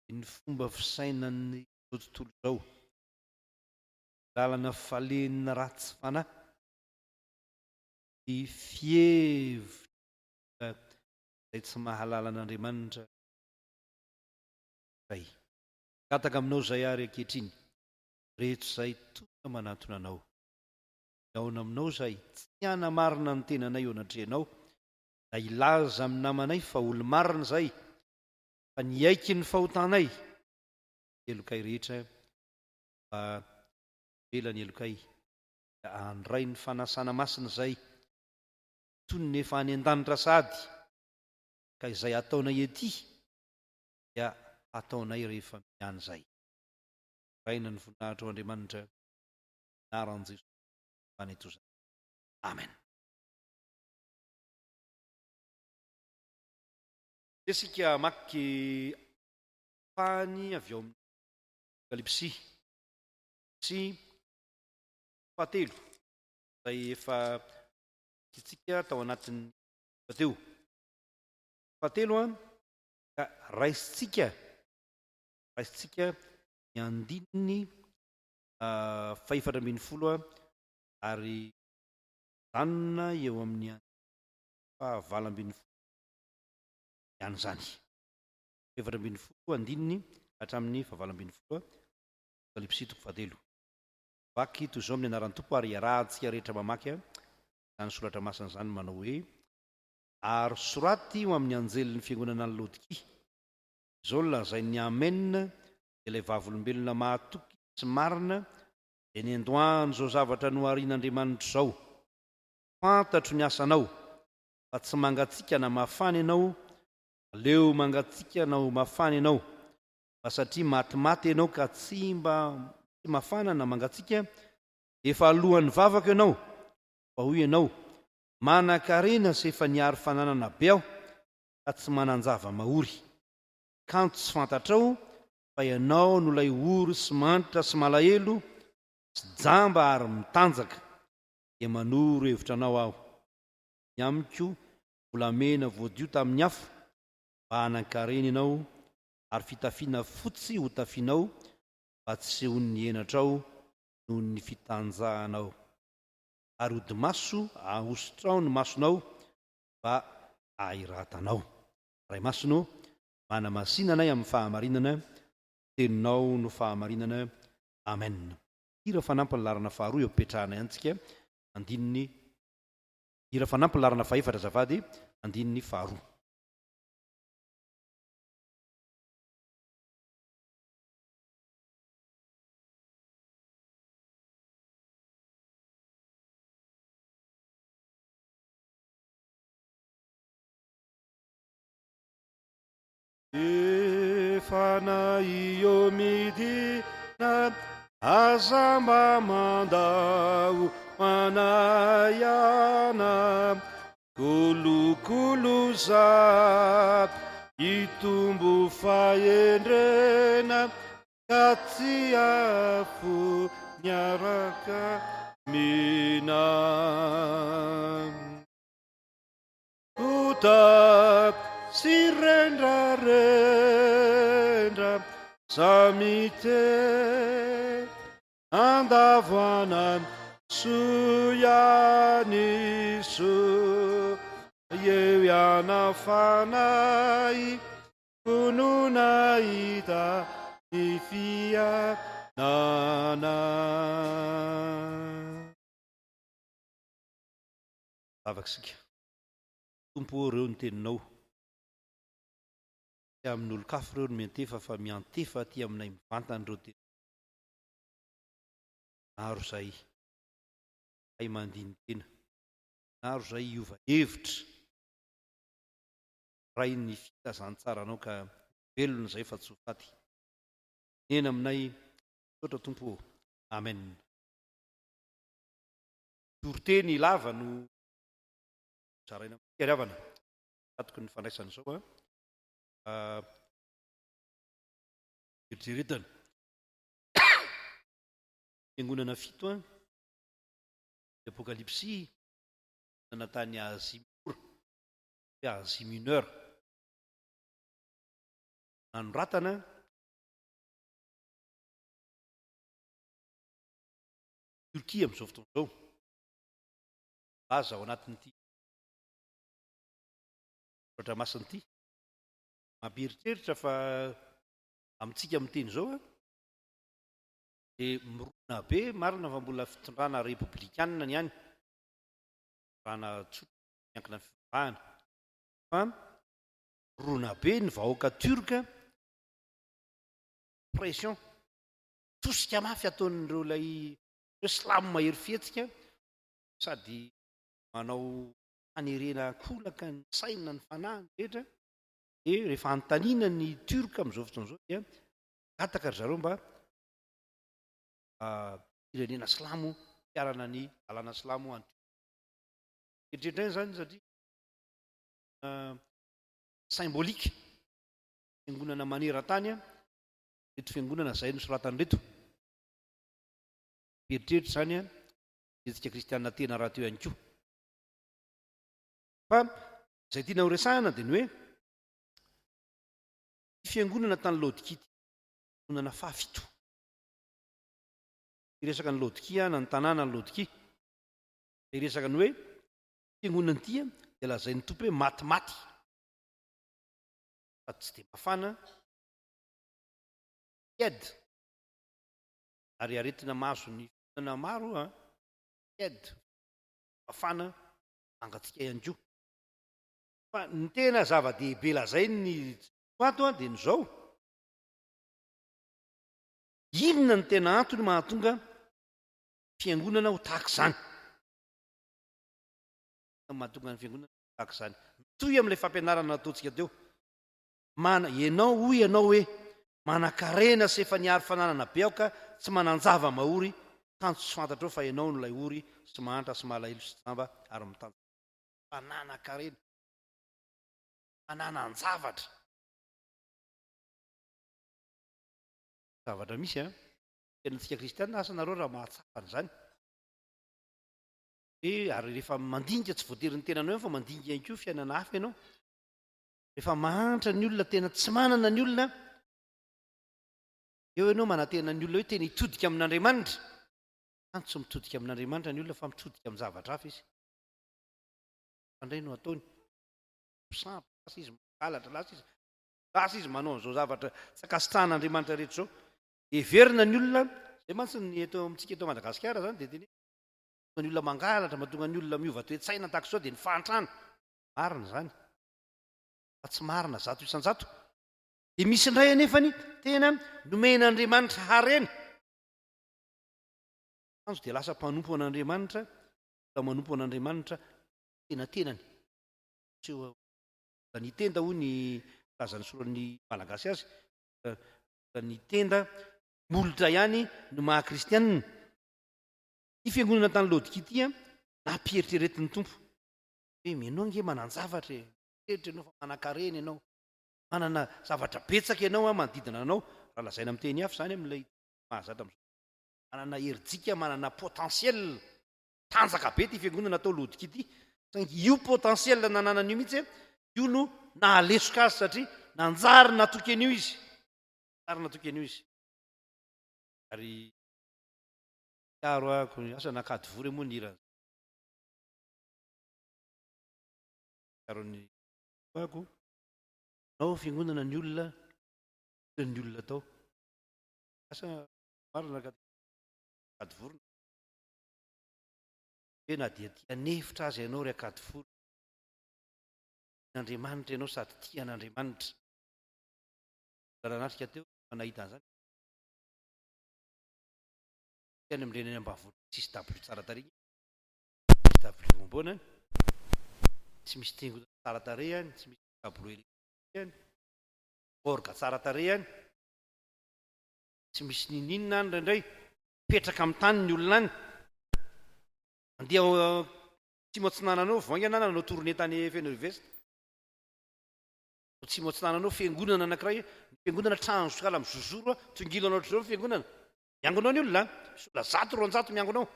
dia ny fomba fisainan'izao tontolo izao, Lalana falehan'ny ratsy fanahy, ny fihevitra izay tsy mahalala an'Andriamanitra izay. Mangataka aminao izay ary ankehitriny, reto izay tonga manatona Anao. Mihaona aminao izay, tsy hanamarina ny tenanay eo anatrehanao, na hilaza amin'ny namanay fa olo-marina izay, fa niaiky ny fahotanay, helokay rehetra, mba hamela ny helokay dia handray ny fanasana masina izay toy ny efa any an-danitra sahady ka izay ataonay ety dia hataonay rehefa miany izay. Raina ny voninahitrao Andriamanitra, anaran'i Jesosy any etoza. Amen. Isika hamaky ampahany avy ao amin'ny Apokalypsy sy fahatelo izay efa vakintsika tao anatin'ny teo. Fahatelo an, ka raisintsika raisintsika ny andininy fahefatra ambin'ny folo ary mijanona eo amin'ny andininy fahavalo ambin'ny folo ihany izany. 14 andininy hatramin'ny fahavalo ambin'ny folo Apokalypsy toko fahatelo. Vaky toy izao amin'ny anaran'ny Tompo ary iarahantsika rehetra mamaky izany soratra masina izany manao hoe, Ary soraty ho amin'ny anjelin'ny fiangonana any Laodikia, Izao no lazain'ny Amen, dia ilay vavolombelona mahatoky sy marina, dia niandohan'izao zavatra noharian'Andriamanitra izao, Fantatro ny asanao, fa tsy mangatsiaka na mafana ianao, Aleo mangatsiaka na ho mafana ianao, fa satria matimaty ianao ka tsy mba tsy mafana na mangatsiaka, dia efa alohan'ny vavako ianao, fa hoy ianao, Manan-karena sy efa nihary fananana be aho, ka tsy manan-java-mahory. Kanto tsy fantatrao fa. Fa ianao no ilay ory sy mantra sy malahelo sy jamba ary mitanjaka, dia manoro hevitra anao aho. Ny amiko, volamena voadio tamin'ny afo, mba hanan-karena ianao, ary fitafiana fotsy hotafianao, mba tsy hisehoan'ny henatrao noho ny fitanjahanao. Ary hodi-maso ahosotrao ny masonao, mba hahiratanao. Ray Masina ô, manamasina anay amin'ny fahamarinana, ny Teninao no fahamarinana. Amen. Hira fanampiny laharana faharoa eo am-pipetrahanay antsika, andininy Hira fanampiny laharana fahefatra azafady, andininy faharoa. Efa nahio midina aza mba mandao manaiana Kolokolo za hitombo fahendrena ka tsy afo miaraka mina. Ota sy rendrarendra samy te andavoana soa ihany soa eo ihana fanahy kono nahita ny fiainana. Vavaka isika. Tompo ô reo ny teninao. Tsy amin'olon-kafa ireo no miantefa fa miantefa aty aminay mivantana ireo teninao. Maro izay hay mandini-tena. Maro izay hiova hevitra. Ray ny filazantsaranao ka ho velona izay fa tsy ho faty. Nena aminay. Misaotra Tompo ô. Amen. Toriteny lava no zaraina amintsika ry havana. Atoko ny fandraisana izao a. Eritreretana. Fiangonana fito a. Apokalypsy fiangonana tany Asie Minora, Asie Mineure. Nanoratana Turquie amin'izao fotoana izao. Laza ao anatin'ity soratra masina ity. Mampieritreritra fa amintsika miteny izao a, dia mirona be, marina fa mbola fitondrana repoblikana ny any, fitondrana tsotra miankina amin'ny fivavahana, fa mirona be ny vahoaka turc, pression, tosika mafy ataon'ireo ilay hoe silamo mahery fihetsika sady manao fanerena ankolaka ny saina ny fanahy ny rehetra dia rehefa anontaniana ny turc amin'izao fotoana izao dia mangataka ry zareo mba firenena silamo mpiarana ny lalàna silamo any Turquie. Eritreretina izany satria symbolique fiangonana maneran-tany ireto fiangonana izay nosoratany ireto. Mieritreritra izany hetsika kristiana tena rahateo ihany koa. Fa izay tiana horesahana dia ny hoe ity fiangonana tany Laodikia ity, fiangonana fahafito. Hiresaka ny Laodikia na ny tanàna ny Laodikia. Hiresaka ny hoe fiangonana ity dia lazain'ny Tompo hoe matimaty. Sady tsy dia mafana, tiède. Ary aretina mahazo ny fiangonana maro an, tiède, mafana, mangatsiaka ihany koa. Fa ny tena zava-dehibe lazain'ny Jesoa ato dia ny izao, inona no tena antony mahatonga fiangonana ho tahaka izany? Inona no mahatonga ny fiangonana ho tahaka izany? Mitohy amin'ilay fampianarana nataontsika teo. Mana, ianao hoy ianao hoe, Manankarena sy efa niary fananana be aho ka tsy manan-java-mahory, kanjo tsy fantatrao fa ianao no ilay ory sy mahantra sy malahelo sy jamba ary mitanjaka. Fananan-karena, fananan-javatra. Zavatra misy an, fiainantsika kristiana, asa nareo raha mahatsapa an'izany. Hoe ary rehefa mandinika tsy voatery ny tenanao ihany fa mandinika ihany koa fiainana hafa ianao. Rehefa mahantra ny olona, tena tsy manana ny olona, eo ianao manantena ny olona hoe tena hitodika amin'Andriamanitra. Kanjo tsy mitodika amin'Andriamanitra ny olona fa mitodika amin'ny zavatra hafa izy. Indray no ataony. Mpisampy, lasa izy mangalatra, lasa izy lasa izy manao an'izao zavatra tsy ankasitrahan'Andriamanitra rehetra izao. Heverina ny olona, izay mantsy ny eto amintsika eto Madagasikara izany dia tena mahatonga ny olona mangalatra, mahatonga ny olona miova toe-tsaina tahaka izao dia ny fahantrana. Marina izany. Fa tsy marina 100%. Dia misy indray anefany tena nomen'Andriamanitra harena. Kanjo dia lasa mpanompo an'Andriamanitra, olona manompo an'Andriamanitra tenatenany. Tsy eo ny tenda hoy ny filazan'ny soran'ny Malagasy azy, ny tenda molotra ihany no maha kristianina. Ity fiangonana tany Laodikia ity an, nampieritreretin'ny Tompo. Hoe ianao ange manan-javatra e, mieritreritra ianao fa manan-karena ianao, manana zavatra betsaka ianao an, manodidina anao, raha lazaina amin'ny teny hafa izany amin'ilay mahazatra amin'izao, manana herijika, manana potentiel, tanjaka be ity fiangonana atao Laodikia ity, saingy io potentiel nananany io mihitsy an, io no nahalesoka azy satria nanjary natoky an'io izy, nanjary natoky an'io izy. Ary tsiaro aho, asa na Ankadivory moa ny hiran'izany. Tsiaro ny ako, nao fiangonana ny olona, ny olona tao. Asa marina Ankadivory. Hoe na dia tia an'efitra aza ianao ry Ankadivory, tian'Andriamanitra ianao sady tia an'Andriamanitra. Mbola nanatrika teo fa nahita an'izany. Any amin'ireny any ambanivohitra tsisy dabilio tsara tarehy, misy dabilio ambony any, tsy misy tengona tsara tarehy any, tsy misy tableau électronique any, orgue tsara tarehy any, tsy misy ninininona any indraindray, mipetraka amin'ny tany ny olona any. Andeha Atsimo Atsinanana ao, vao haingana aho nanao tournée tany Fenerive-Est. Atsimo Atsinanana ao, fiangonana anankiray, ny fiangonana trano sahala amin'ny zozoro, tongilana ohatr'izao ny fiangonana. Miangona ao ny olona an! Misy olona 100, 200 miangona ao.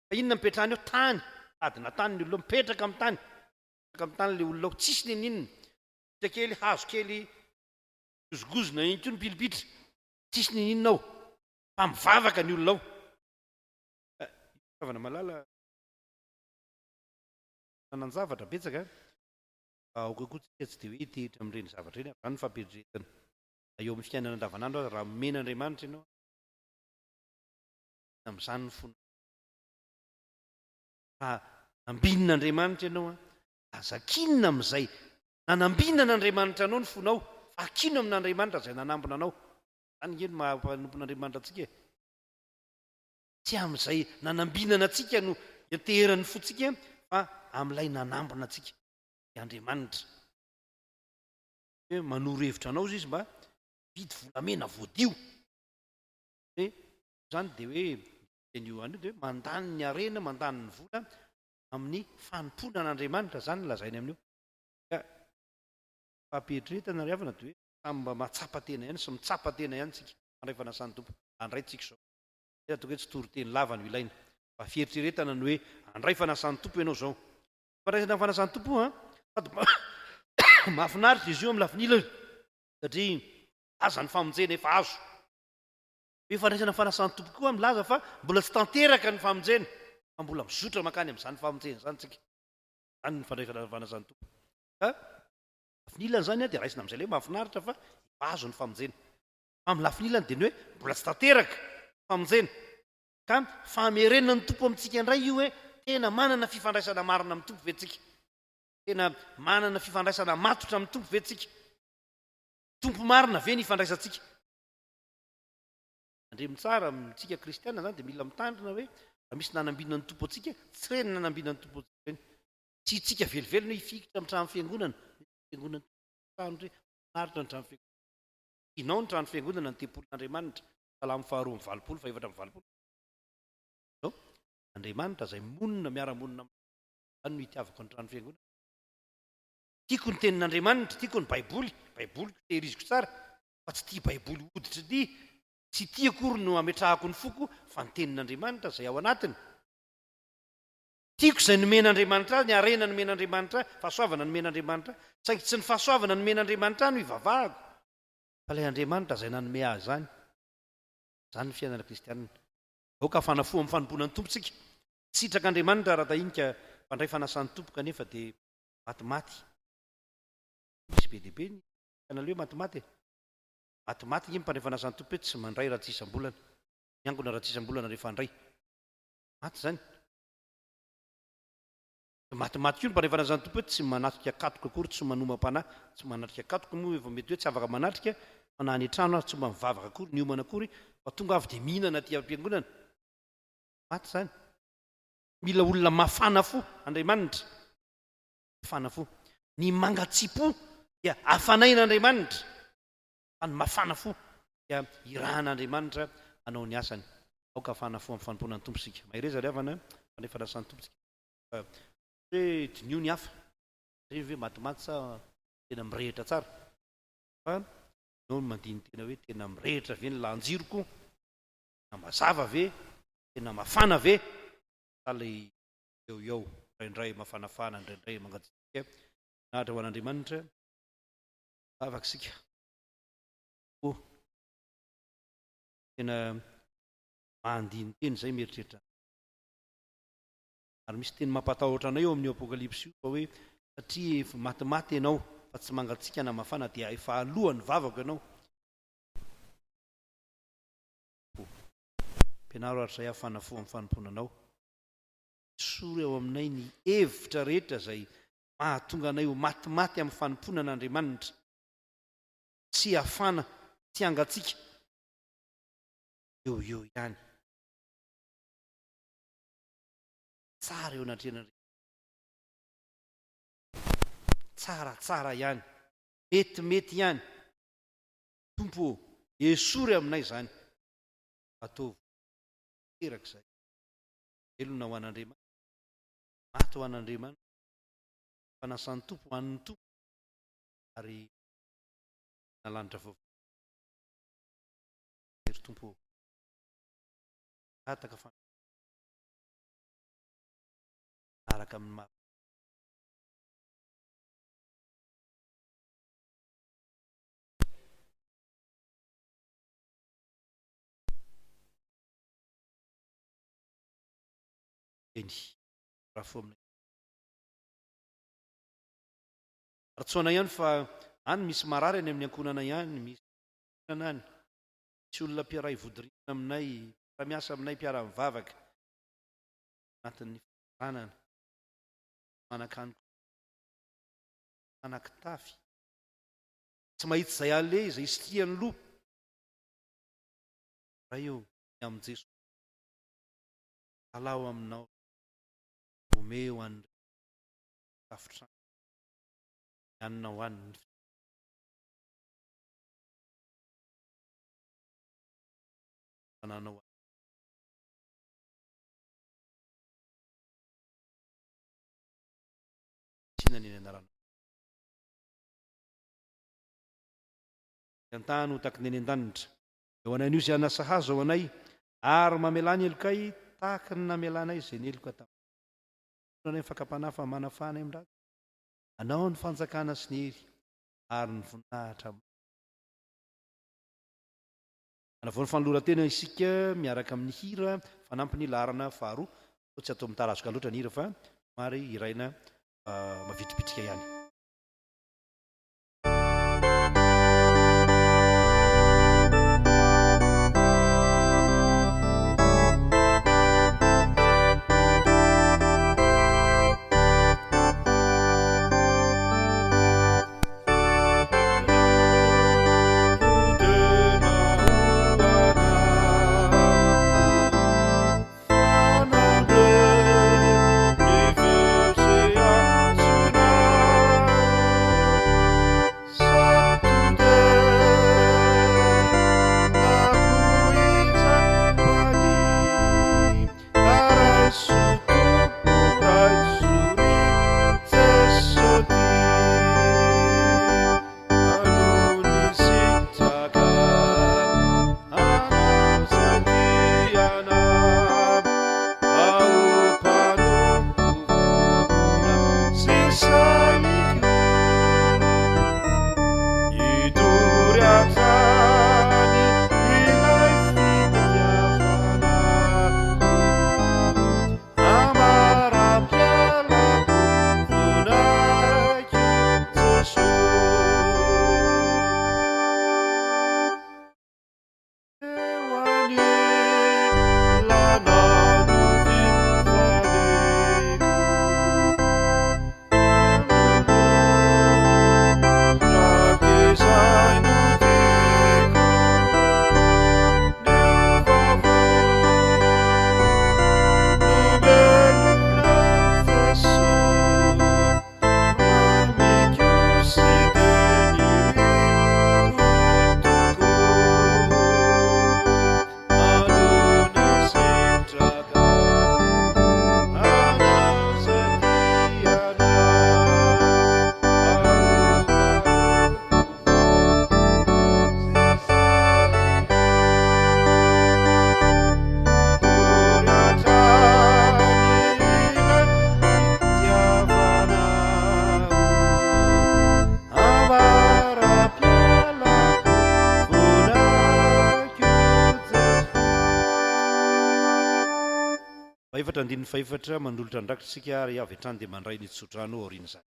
Fa inona no ipetrahany ao? Tany! Adina tany ny olona ao, mipetraka amin'ny tany. Mipetraka amin'ny tany ilay olona ao, tsisy n'inon'inona. Pilipitra kely, hazo kely mihozongozona iny koa ny pilipitra. Tsisy n'inon'inona ao. Fa mivavaka ny olona ao. Fitiavana malala nanan-javatra betsaka an! Fa aoka koa tsika tsy dia hoe hitehitra amin'ireny zavatra ireny ary izany no fampieritreretana. Na eo amin'ny fiainana andavanandro aza, raha omen'Andriamanitra ianao, amin'izany ny fonao. Raha nambinin'Andriamanitra ianao, aza akinina amin'izay nanambinan'Andriamanitra anao ny fonao, fa akino amin'Andriamanitra izay nanambina anao. Izany ange no maha mpanompon'Andriamanitra antsika e. Tsy amin'izay nanambinana antsika no ianteheran'ny fontsika, fa amin'ilay nanambina antsika, dia Andriamanitra. Hoe manoro hevitra anao izy mba hividy volamena voadio. Hoe izany dia hoe an'io an'io dia hoe mandany ny harena, mandany ny vola amin'ny fanompoana an'Andriamanitra, izany no lazainy amin'io. Ka fampieritreretana ry havana dia hoe samy mba mahatsapa tena ihany sy mitsapa tena ihany tsika mandray fanasan'ny Tompo. Andray tsika izao. Tena tokony hoe tsy toriteny lava no ilaina fa fieritreretana ny hoe andray fanasan'ny Tompo ianao izao. Fandraisana ny fanasan'ny Tompo an, sady mahafinaritra izy io amin'ny lafiny ilany satria aza ny famonjena efa azo. Io fandraisana ny fanasan'ny Tompo koa milaza fa mbola tsy tanteraka ny famonjena fa mbola mizotra mankany amin'izany famonjena izany tsika. Izany ny fandraisana ny fanasan'ny Tompo. Ka lafiny ilany izany dia raisina amin'izay ilay hoe mahafinaritra fa efa azo ny famonjena. Fa amin'ny lafiny ilany dia ny hoe mbola tsy tanteraka famonjena. Ka famerenan'ny Tompo amintsika indray io hoe tena manana fifandraisana marina amin'ny Tompo ve tsika? Tena manana fifandraisana matotra amin'ny Tompo ve tsika? Tompo marina ve ny ifandraisantsika? Andremo tsara amintsika kristiana izany dia mila mitandrina hoe raha misy nanambinan'ny Tompo antsika, tsy ireny nanambinan'ny Tompo antsika ireny. Tsy itsika velively ny hoe hifikitra amin'ny trano fiangonana. Fiangonana trano re, mahafinaritra ny trano fiangonana. Tianao ny trano fiangonana, ny tempolin'Andriamanitra. Salamo faha-82 faha-84. Izao, Andriamanitra izay monina, miara-monina aminao. Izany no itiavako ny trano fiangonana. Tiako ny tenin'Andriamanitra, tiako ny Baiboly, Baiboliko tehiriziko tsara, fa tsy tia Baiboly hoditra ity. Tsy ity akory no ametrahako ny foko fa ny tenin'Andriamanitra izay ao anatiny. Tiako izay nomen'Andriamanitra ahy, ny harena nomen'Andriamanitra ahy, fahasoavana nomen'Andriamanitra ahy, saingy tsy ny fahasoavana nomen'Andriamanitra ahy no ivavahako, fa ilay Andriamanitra izay nanome ahy izany. Izany ny fiainana kristianina. Aoka hafana fo amin'ny fanompoana ny Tompo isika. Tsy sitrak'Andriamanitra raha tahinika mpandray fanasan'ny Tompo kanefa dia matimaty. Misy be dia be ny kristiana hoe matimaty e. Matimaty ange ny mpandray fanasan'ny Tompo hoe tsy mandray raha tsy isam-bolana. Miangona raha tsy isam-bolana rehefa handray. Maty izany. Matimaty koa ny mpandray fanasan'ny Tompo hoe tsy manatrika katoka akory, tsy manomam-panahy, tsy manatrika katoka moa efa mety hoe tsy afaka manatrika fa na any an-trano aza tsy mba mivavaka akory, miomana akory fa tonga avy dia mihinana aty am-piangonana. Maty izany. Mila olona mafana fo Andriamanitra. Mafana fo. Ny mangatsipo dia afanain'Andriamanitra fa ny mafana fo dia irahan'Andriamanitra hanao ny asany. Aoka hafana fo amin'ny fanompoana ny Tompo isika. Mahereza ry havana, mpanefa fanasan'ny Tompo isika. Fa hoe diniho ny hafa, ireny ve matimaty sa tena mirehitra tsara? Fa ianao no mandini-tena hoe tena mirehitra ve ny lahan-jiroko? Tena mazava ve? Tena mafana ve? Sa ilay eo eo, indraindray mafanafana, indraindray mangatsiatsiaka? Voninahitra ho an'Andriamanitra. Vavaka isika. Oh, tena mandini-tena izay mieritreritra. Ary misy teny mampatahotra anay ao amin'io Apokalypsy io fa hoe satria efa matimaty ianao fa tsy mangatsiaka na mafana dia efa alohan'ny vavako ianao. Ampianaro ary izay hafana fo amin'ny fanompoana anao. Esory ao aminay ny hevitra rehetra izay mahatonga anay ho matimaty amin'ny fanompoana an'Andriamanitra. Tsy hafana, tsy hangatsiaka. Eo ho eo ihany. Tsara eo anatrehan'Andriamanitra. Tsaratsara ihany. Metimety ihany. Tompo ô, esory aminay izany. Ataovy tanteraka izay. Velona ho an'Andriamanitra. Maty ho an'Andriamanitra. Fanasan'ny Tompo ho an'ny Tompo. Ary na lanitra vaovao. Ry Tompo ô. Mangataka fa araka amin'ny maha Eny, raha fo aminay. Ary tsy ho anay ihany fa any misy marary any amin'ny ankohonanay any, misy any. Misy olona mpiray vodirindrina aminay, mpiara-miasa aminay, mpiara-mivavaka anatin'ny fahazanana, manan-kanin-ko, manan-kitafy, tsy mahita izay aleha, izay isitrihany loha. Ray ô, ny amin'i Jesoa, alao aminao, omeo an'ireo tafotrano, ny hanina ho an'ny fananao azy. Masina ny anaranao. Ny an-tany ho taky ny any an-danitra. Eo anay anio izay hanasa sahaza ho anay, ary mamelà ny helokay tahaka ny namelanay izay neloka taminay. Mitondra anay fakam-panahy fa manafaha anay amin'ny ratsy. Anao ny fanjakana sy ny hery ary ny voninahitra. Manavao ny fanoloran-tena isika miaraka amin'ny hira fanampiny laharana faharoa. Sao tsy atao mitarazoka loatra ny hira fa somary hiraina mavitribitrika ihany. Fahefatra andininy fahefatra, Manolotra ny rakitra isika ary avy hatrany dia mandray ny tsodrano aorian'izany.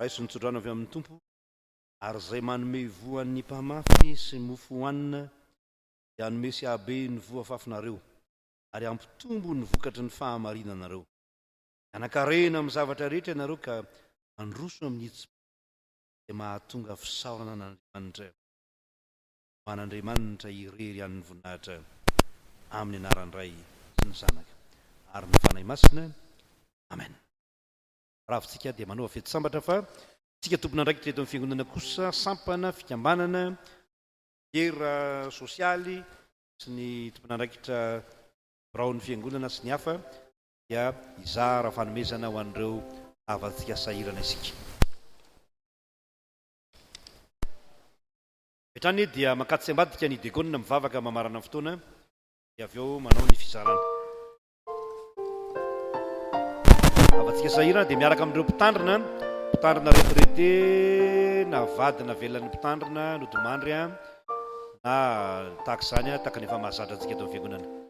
Raiso ny tsodrano avy amin'ny Tompo, ary izay manome voa an'ny mpamafy sy mofo hohanina dia hanome sy hahabe ny voa afafinareo, ary hampitombo ny vokatry ny fahamarinanareo. Hanan-karena amin'ny zavatra rehetra ianareo ka handroso amin'ny hitsim-po izay mahatonga fisaorana an'Andriamanitra. Ho an'Andriamanitra irery ihany ny voninahitra, amin'ny anaran'ny Ray sy ny Zanaka ary ny Fanahy Masina. Amen. Ravintsika dia manaova fety sambatra fa isika tompon'andraikitra eto amin'ny Fiangonana kosa, sampana, fikambanana, biera sosialy sy ny tompon'andraikitra biraon'ny Fiangonana sy ny hafa dia hizara fanomezana ho an'ireo havantsika sahirana isika. Avy hatrany dia mankatsy ambadika ny diakona mivavaka mamarana ny fotoana dia avy eo manao ny fizarana. Havantsika sahirana dia miaraka amin'ireo mpitandrina, mpitandrina retraité na vady navelan'ny mpitandrina nodimandry na tahaka izany tahaka ny efa mahazatra antsika eto amin'ny fiangonana.